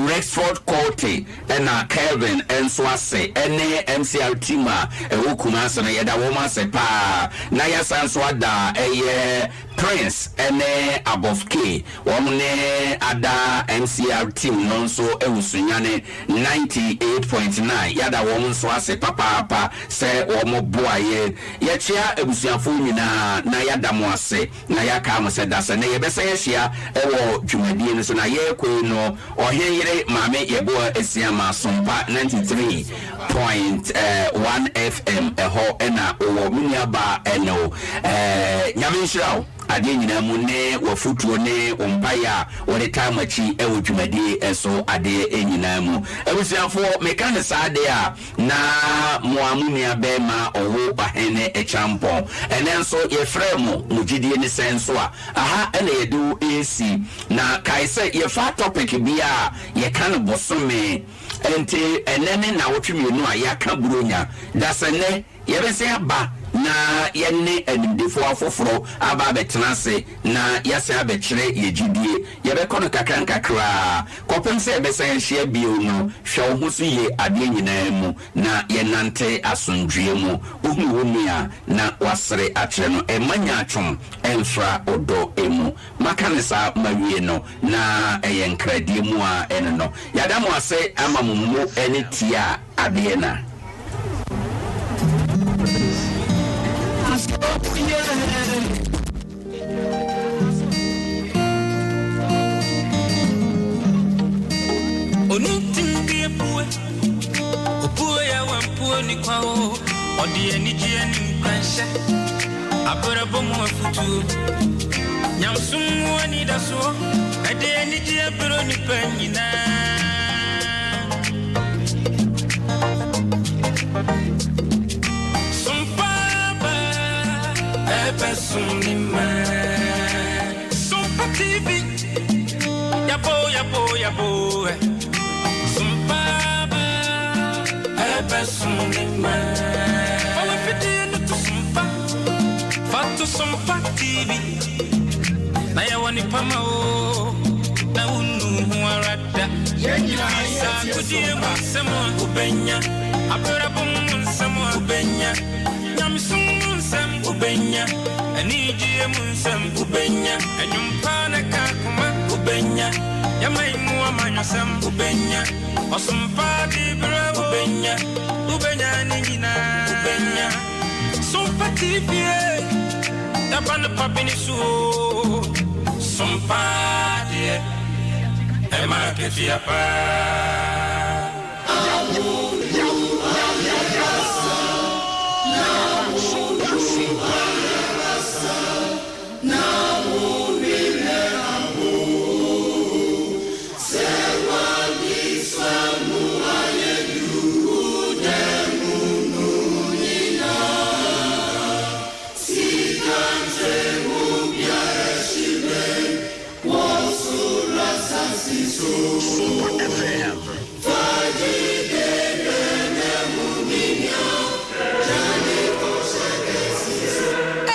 [SPEAKER 1] Rexford Quartey ɛna Kelvin nso ase ɛne MCR team a ɛwɔ Kumasi no, yɛda wɔn ase paa. Na yɛasan nso ada ɛyɛ Prince ne Abof K, wɔn ne ada MCR team no nso wɔ Sunyani 98.9. Yɛada wɔn nso ase papaapa sɛ wɔn boa yɛn. Yɛkyea abusuafoɔ nyinaa na yɛada mo ase na yɛakaa mo sɛ dasɛ nnɛ yɛbɛsan ahyia wɔ dwumadie no so. Na yɛrekɔ yi no, Ɔhen yere Maame Yeboah Asiamah Sompa 93.1 FM ɛhɔ na wowɔ. Me nua baa ɛne wo. Nyame nhyira wo adeɛ nyinaa mu ne w'afotuo ne wo mpaeɛ a wode taa m'akyi wɔ dwumadie so adeɛ nyinaa mu. Abusuafoɔ meka no saa deɛ a na mo a mo nua bɛɛma ɔwo Ɔhene Kyampɔn. Ɛnɛ nso yɛfrɛɛ mo mo gyidie ne sɛn nso a aha na yɛde wo resi. Na kae sɛ yɛfa topic biara a yɛka no bosome nti ɛnɛ ne nnawɔtwe mmienu a yɛaka Buronya. Dasɛnnɛ yɛbɛsan aba na. na yɛne animdefoɔ afoforɔ aba abɛtena ase na yɛasan abɛkyerɛ yɛn gyidie. Yɛbɛkɔ no nkakrankakra kɔpem sɛ yɛbɛsan ahyia bio no. Hwɛ wo ho so yie adeɛ nyinaa mu na yɛnnante asomdwoeɛ mu. Wohunu wo nua a, na woasere akyerɛ no. Mma nyaatwom mmfra wo dɔ mu. Maka no saa mawie no, na ɛyɛ nkradie mu ara ɛno no. Yɛada mo ase ama mo mmu ne tie a adeɛ na.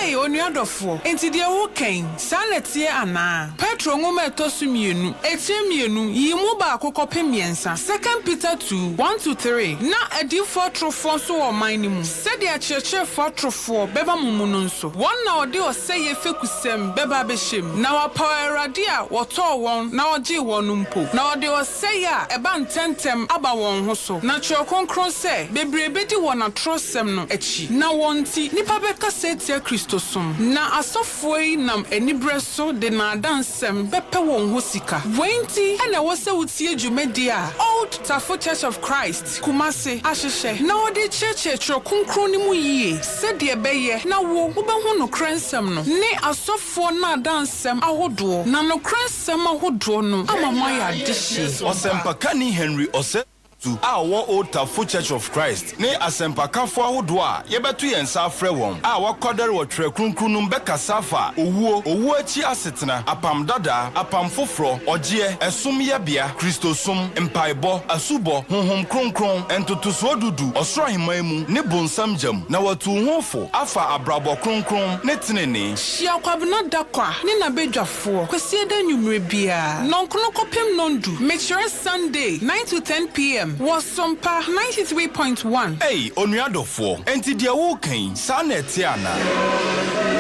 [SPEAKER 15] Ei, onua dɔfoɔ, enti deɛ woreka yi, saa na ɛteɛ anaa? Petro nwoma a ɛtɔ so mmienu, etire mmienu, yi mu baako kɔpem mmiɛnsa, Second Peter 2, 1-3, Na adiyifoɔ atorofoɔ nso wɔ ɔman no mu, sɛdeɛ akyerɛkyerɛfoɔ atorofoɔ bɛba mo mu no nso, wɔn na wɔde ɔsɛeɛ fekusɛm bɛba abɛhyɛ mu, na wɔapaw Awurade a wɔtɔɔ wɔn na ɔgyee wɔn no mpo, na wɔde ɔsɛeɛ a ɛba ntɛmntɛm aba wɔn ho so. Na Twerɛ Kronkron sɛ, Bebree bɛdi wɔn atorosɛm no akyi, na wɔn nti nnipa bɛkasa atia Kristosom. Na asɔfoɔ yi nam aniberɛ so de nnaadaa nsɛm bɛpɛ wɔn hɔ sika. Wei nti na ɛwɔ sɛ wotie dwumadie a Old Tafo Church of Christ, Kumasi, ahyehyɛ na wɔde rekyerɛkyerɛ Twerɛ Kronkron no mu yie sɛdeɛ ɛbɛyɛ na wo wobɛhu nokorɛ nsɛm no ne asɔfoɔ nnaadaa nsɛm ahodoɔ, na nokorɛ nsɛm ahodoɔ no ama moayɛ adehyeɛ.
[SPEAKER 16] Ɔsɛmpakani Henry Osei Tutu a ɔwɔ Old Tafo Church of Christ ne asɛmpakafo ahodoɔ a yɛbɛto yɛn nsa afrɛ wɔn a wɔakwadare wɔ Twerɛ Kronkron no mu bɛkasa afa owuo, owuo akyi asetena, Apam Dadaa, Apam Foforɔ, ɔgyeɛ, ɛsom yɛbea, Kristosom, mpaebɔ, asubɔ, Honhom Kronkron, ntotosoɔ du du, Ɔsoro Ahemman mu, ne bonsam gya mu, na wɔatu wo ho fo afa abrabɔ kronkron ne tenenee.
[SPEAKER 15] Hyia Kwabena Dakwa ne n'abadwafoɔ Kwasiada anwummerɛ biara, nnɔnkono kɔpem nnɔndu, mekyerɛ Sunday, 9 to 10 pm, wɔ Sompa 93.1.
[SPEAKER 16] Ei, onua dɔfoɔ, enti deɛ woreka yi, saa na ɛteɛ anaa?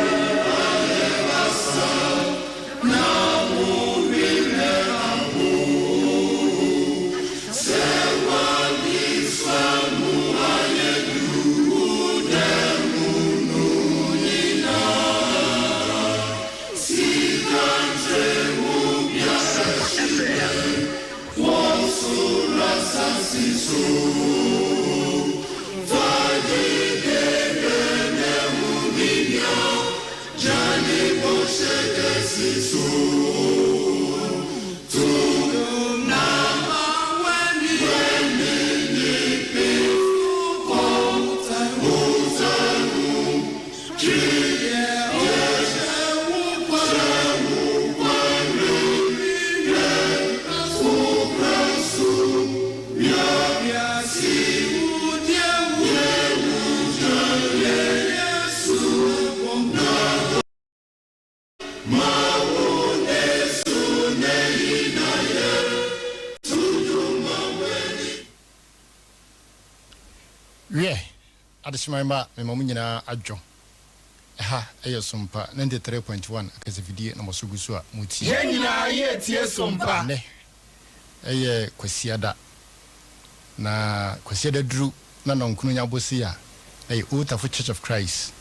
[SPEAKER 17] Wiɛ, adehyeman mma, mema mo nyinaa adwo. Ɛha yɛ Sompa 93.1 akasafidie na mo aso gu so a moretie.
[SPEAKER 18] Yɛn nyinaa yɛretie Sompa.
[SPEAKER 17] Ɛnnɛ yɛ Kwasiada, na Kwasiada duru na Nɔnkono nya bose a, na ɛyɛ Old Tafo Church of Christ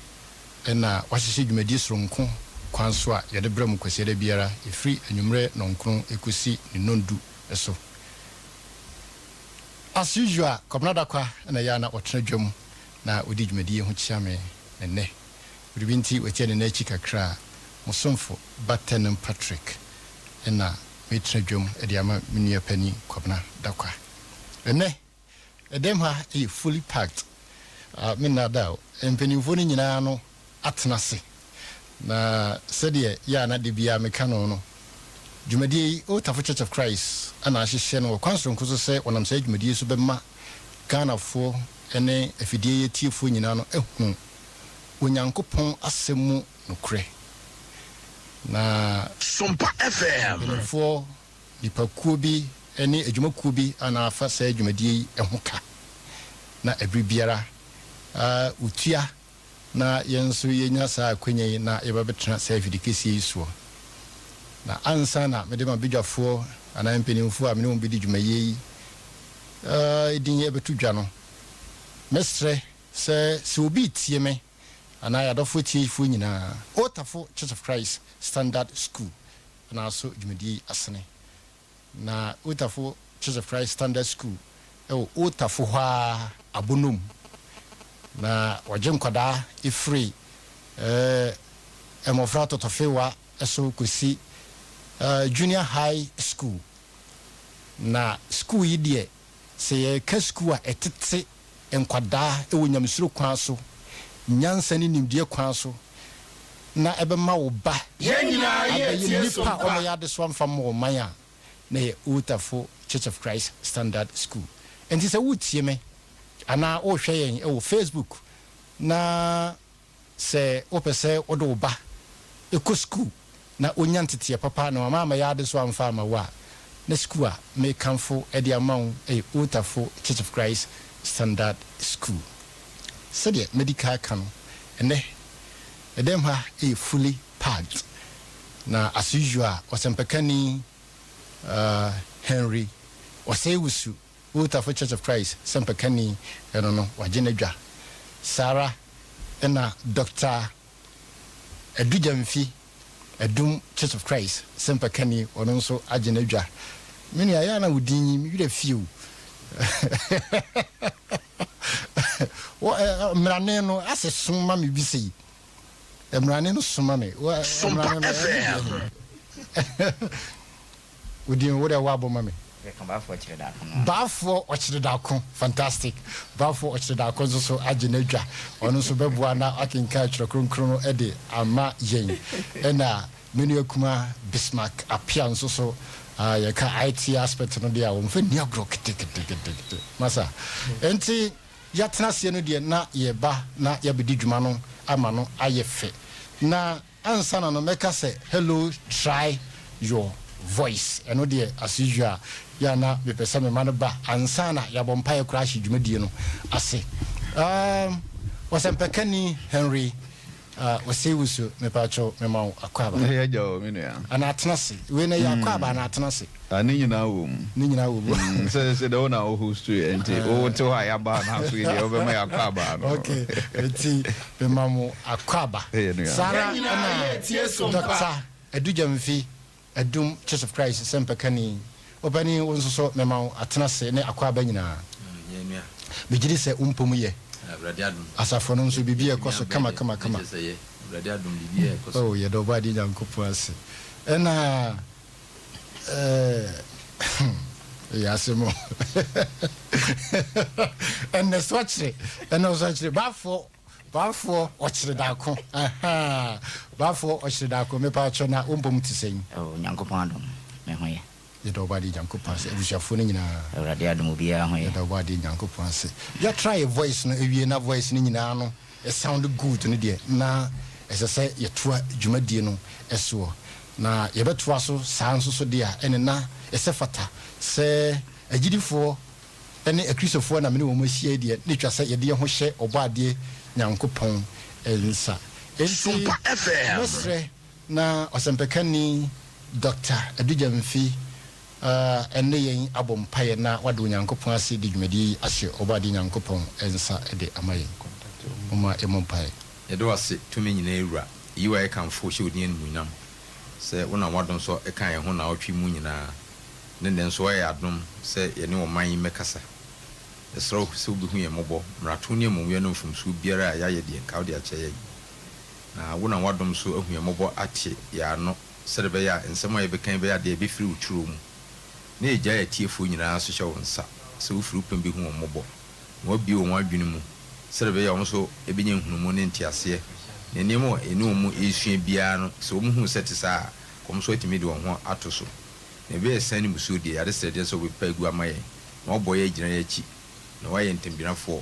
[SPEAKER 17] na wɔahyehyɛ dwumadie soronko kwan so a yɛde brɛ mo Kwasiada biara ɛfiri anwummerɛ nɔnkron kɔsi ne nnɔndu so. As usual, Kwabena Dakwa na ɛyɛ a na ɔtena dwam na ɔdi dwumadie ho kyea me nnɛ. Biribi nti watia ne nan akyi kakra a, mo somfo Batenim Patrick na meretena dwam de ama me nua panin Kwabena Dakwa. Ɛnnɛ, ɛdɛm ha yɛ fully packed. Ah, me nnaadaa o, mpanimfoɔ no nyinaa no atena ase. Na sɛdeɛ yɛ a na da biara meka no no, dwumadie yi, Old Tafo Church of Christ na ahyehyɛ no wɔ kwan soronko so sɛ wɔnam saa dwumadie yi so bɛma Ghanafoɔ ne afidie yi atiefoɔ nyinaa no ahunu Onyankopɔn asɛm mu nokorɛ. Na
[SPEAKER 7] Sompa FM.
[SPEAKER 17] mpanimfoɔ, nnipakuo bi ne adwumakuo bi na afa saa dwumadie yi ho ka, na ɛberɛ biara wɔtua na yɛn nso yɛnya saa akwanya yi na yɛba bɛtena saa afidi kɛseɛ yi soɔ. Na ansa na mede m'abadwafoɔ anaa mpanimfoɔ a me ne wɔn bɛdi dwumayie yi din bɛto dwa no, mɛsrɛ sɛ, sɛ obi retie me anaa yɛn adɔfoɔ atiefoɔ nyinaa, Old Tafo Church of Christ Standard School na aso dwumadie yi asene. Na Old Tafo Church of Christ Standard School wɔ Old Tafo hɔ ara, Abonom. Na wɔgye nkwadaa firi mmɔfra tɔtɔfewa so kɔsi Junior High School. Na sukuu yi deɛ, sɛ yɛreka sukuu a ɛtete nkwadaa wɔ nyamesuro kwan so, nyansa ne nimdeɛ kwan so, na ɛbɛma wo ba
[SPEAKER 18] Yɛn nyinaa
[SPEAKER 17] abɛyɛ
[SPEAKER 18] yɛretie
[SPEAKER 17] nipa a
[SPEAKER 18] Sompa.
[SPEAKER 17] ɔmmɛyɛ adesoa mfa mma ɔman a, na ɛyɛ Old Tafo Church of Christ Standard School. Enti sɛ woretie me anaa worehwɛ yɛn wɔ Facebook na Sɛ wopɛ sɛ wode wo ba kɔ sukuu na onya nteteɛ papa na wama ammɛyɛ adesoa amfa amma wo a, na sukuu a mekamfo de ama wo yɛ Otafo Church of Christ Standard School. Sɛdeɛ madi kan aka no, ɛnnɛ ɛdɛm ha yɛ fully packed, na as usual ɔsɛmpakani Henry Osei-Wusu Old Tafo Church of Christ sɛmpakani no no, wagye n'adwa. Saa ara na Dɔkta Adu Gyamfi, Adum Church of Christ sɛmpakani, ɔno nso agye n'adwa. Me nua, ɛyɛ a na wo din yi, me werɛ fi o. Wɔ ɛ mmerane no asɛ so ma me bi sei. Mmerane no so ma me. Wɔ
[SPEAKER 7] Sompa
[SPEAKER 17] mmerane no, ɛne deɛ
[SPEAKER 7] FM.
[SPEAKER 17] he. Wo din wo dɛ woabɔ ma me.
[SPEAKER 19] Yɛka Baafoɔ Ɔkyere Daako no a.
[SPEAKER 17] Baafoɔ Ɔkyere Daako, fantastic. Baafoɔ Ɔkyere Daako nso so agye n'adwa. Ɔno nso bɛboa na wakenkan Twerɛ Kronkron no de ama yɛn. Ɛna me nua kumaa Bismarck Appiah nso so, ah, yɛka IT aspect no deɛ a, wɔmfa nni agorɔ keteketekete. Masa. Enti yɛatena aseɛ no deɛ na yɛreba na yɛabɛdi dwuma no ama no ayɛ fɛ. Na Ansa na no mɛka sɛ hello try your voice ɛno deɛ as usual yɛ a na mepɛ sɛ mema no ba ansa na yɛabɔ mpaeɛ koraa ahyɛ dwumadie no ase. Um, Ɔsɛmpakani Henry uh, Osei-Wusu, mepaakyɛw mema wo akwaaba.
[SPEAKER 20] Ɛyɛ agya o, me nua.
[SPEAKER 17] Anaa atena ase. Wei na ɛyɛ akwaaba anaa atena ase?
[SPEAKER 20] Ah, ne nyinaa wɔ mu.
[SPEAKER 17] Ne nyinaa wɔ mu.
[SPEAKER 20] Sɛ sɛ dɛ wo na wo host yɛ nti wo te hɔ a yɛaba na so yi deɛ wobɛma yɛ akwaaba no.
[SPEAKER 17] Okay, nti mema mo akwaaba. Saa ara
[SPEAKER 18] Yɛn nyinaa
[SPEAKER 17] na
[SPEAKER 18] yɛretie Sompa.
[SPEAKER 17] Dɔkta Adu Gyamfi, Adum Church of Christ sɛmpakani, Ɔpanin wo nso so mema wo atena ase ne akwaaba nyinaa. Megye di sɛ wo mpɔ mu yɛ. Asafo no nso biribi rekɔ so kama kama kama. Oh, yɛda Ɔbɔadeɛ Nyankopɔn ase. Ɛna Ɛyɛ asɛm o. Ɛnɛ so ɔkyere, ɛnɛ so ɔkyere. Baafoɔ, baafoɔ ɔkyere daako. Baafoɔ ɔkyere daako. Mepa akyɛ na wo mpom te sɛn?
[SPEAKER 19] Oh, Nyankopɔn adom, me ho yɛ.
[SPEAKER 17] Yɛda Ɔbɔadeɛ Nyankopɔn ase. Abusuafoɔ no nyinaa.
[SPEAKER 19] Awurade adom, obiara ho yɛ.
[SPEAKER 17] Yɛda Ɔbɔadeɛ Nyankopɔn ase. Yɛ try voice no awie na voice no nyinaa no sound good no deɛ na ɛsɛ sɛ yɛtoa dwumadie no soɔ. Na yɛbɛtoa so saa nso so deɛ a, ɛne na ɛsɛ fata sɛ agyidifoɔ ne Akristofoɔ na me ne wɔn ahyia yi deɛ, na ɛtwa sɛ yɛde yɛn ho hyɛ Ɔbɔadeɛ Nyankopɔn nsa. Enti mɛsrɛ na ɔsɛmpakani Dɔkta Adu Gyamfi ne yɛn abɔ mpaeɛ na wada Onyankopɔn ase de dwumadie yi ahyɛ Ɔbɔadeɛ Nyankopɔn nsa de ama yɛn. Momma yɛmmɔ mpaeɛ.
[SPEAKER 21] Yɛda wo ase, tumi nyinaa Wura, yi w'ayɛ kamfo hyɛ wo din animuonyam, sɛ wonam w'adom so kaa yɛn ho naawɔtwe mu nyinaa, ne nnɛ nso woayɛ adom sɛ yɛne ɔman yi mmɛkasa. Yɛsrɛ wo sɛ wobɛhu yɛn mmɔbɔ, mmarato ne amumuyɛ ne mfomsoɔ biara a yɛayɛ deɛ nka wode akyɛ yɛn. Na wonam w'adom so ahu yɛn mmɔbɔ ate yɛn ano sɛdeɛ ɛbɛyɛ a nsɛm a yɛbɛka yi bɛyɛ adeɛ a ɛbɛfiri wo turo mu. Na yɛgyae atiefoɔ nyinaa nso hyɛ wo nsa sɛ wofiri wo pɛ mu bɛhu wɔn mmɔbɔ, na woabue wɔn adwene mu sɛdeɛ ɛbɛyɛ a wɔn nso bɛnya nhunumu ne nteaseɛ, na nneɛma a yɛne wɔn resua biara no, sɛ wɔhunu sɛ ɛte saa a, wɔn nso atumi de wɔn ho ato so. Na ɛbɛyɛ asiane ne mmusuo deɛ, yɛn adesrɛdeɛ ne sɛ wobɛpepa agu ama yɛn, na woabɔ yɛn agyina yɛn akyi, na woayɛ ntamgyinafoɔ.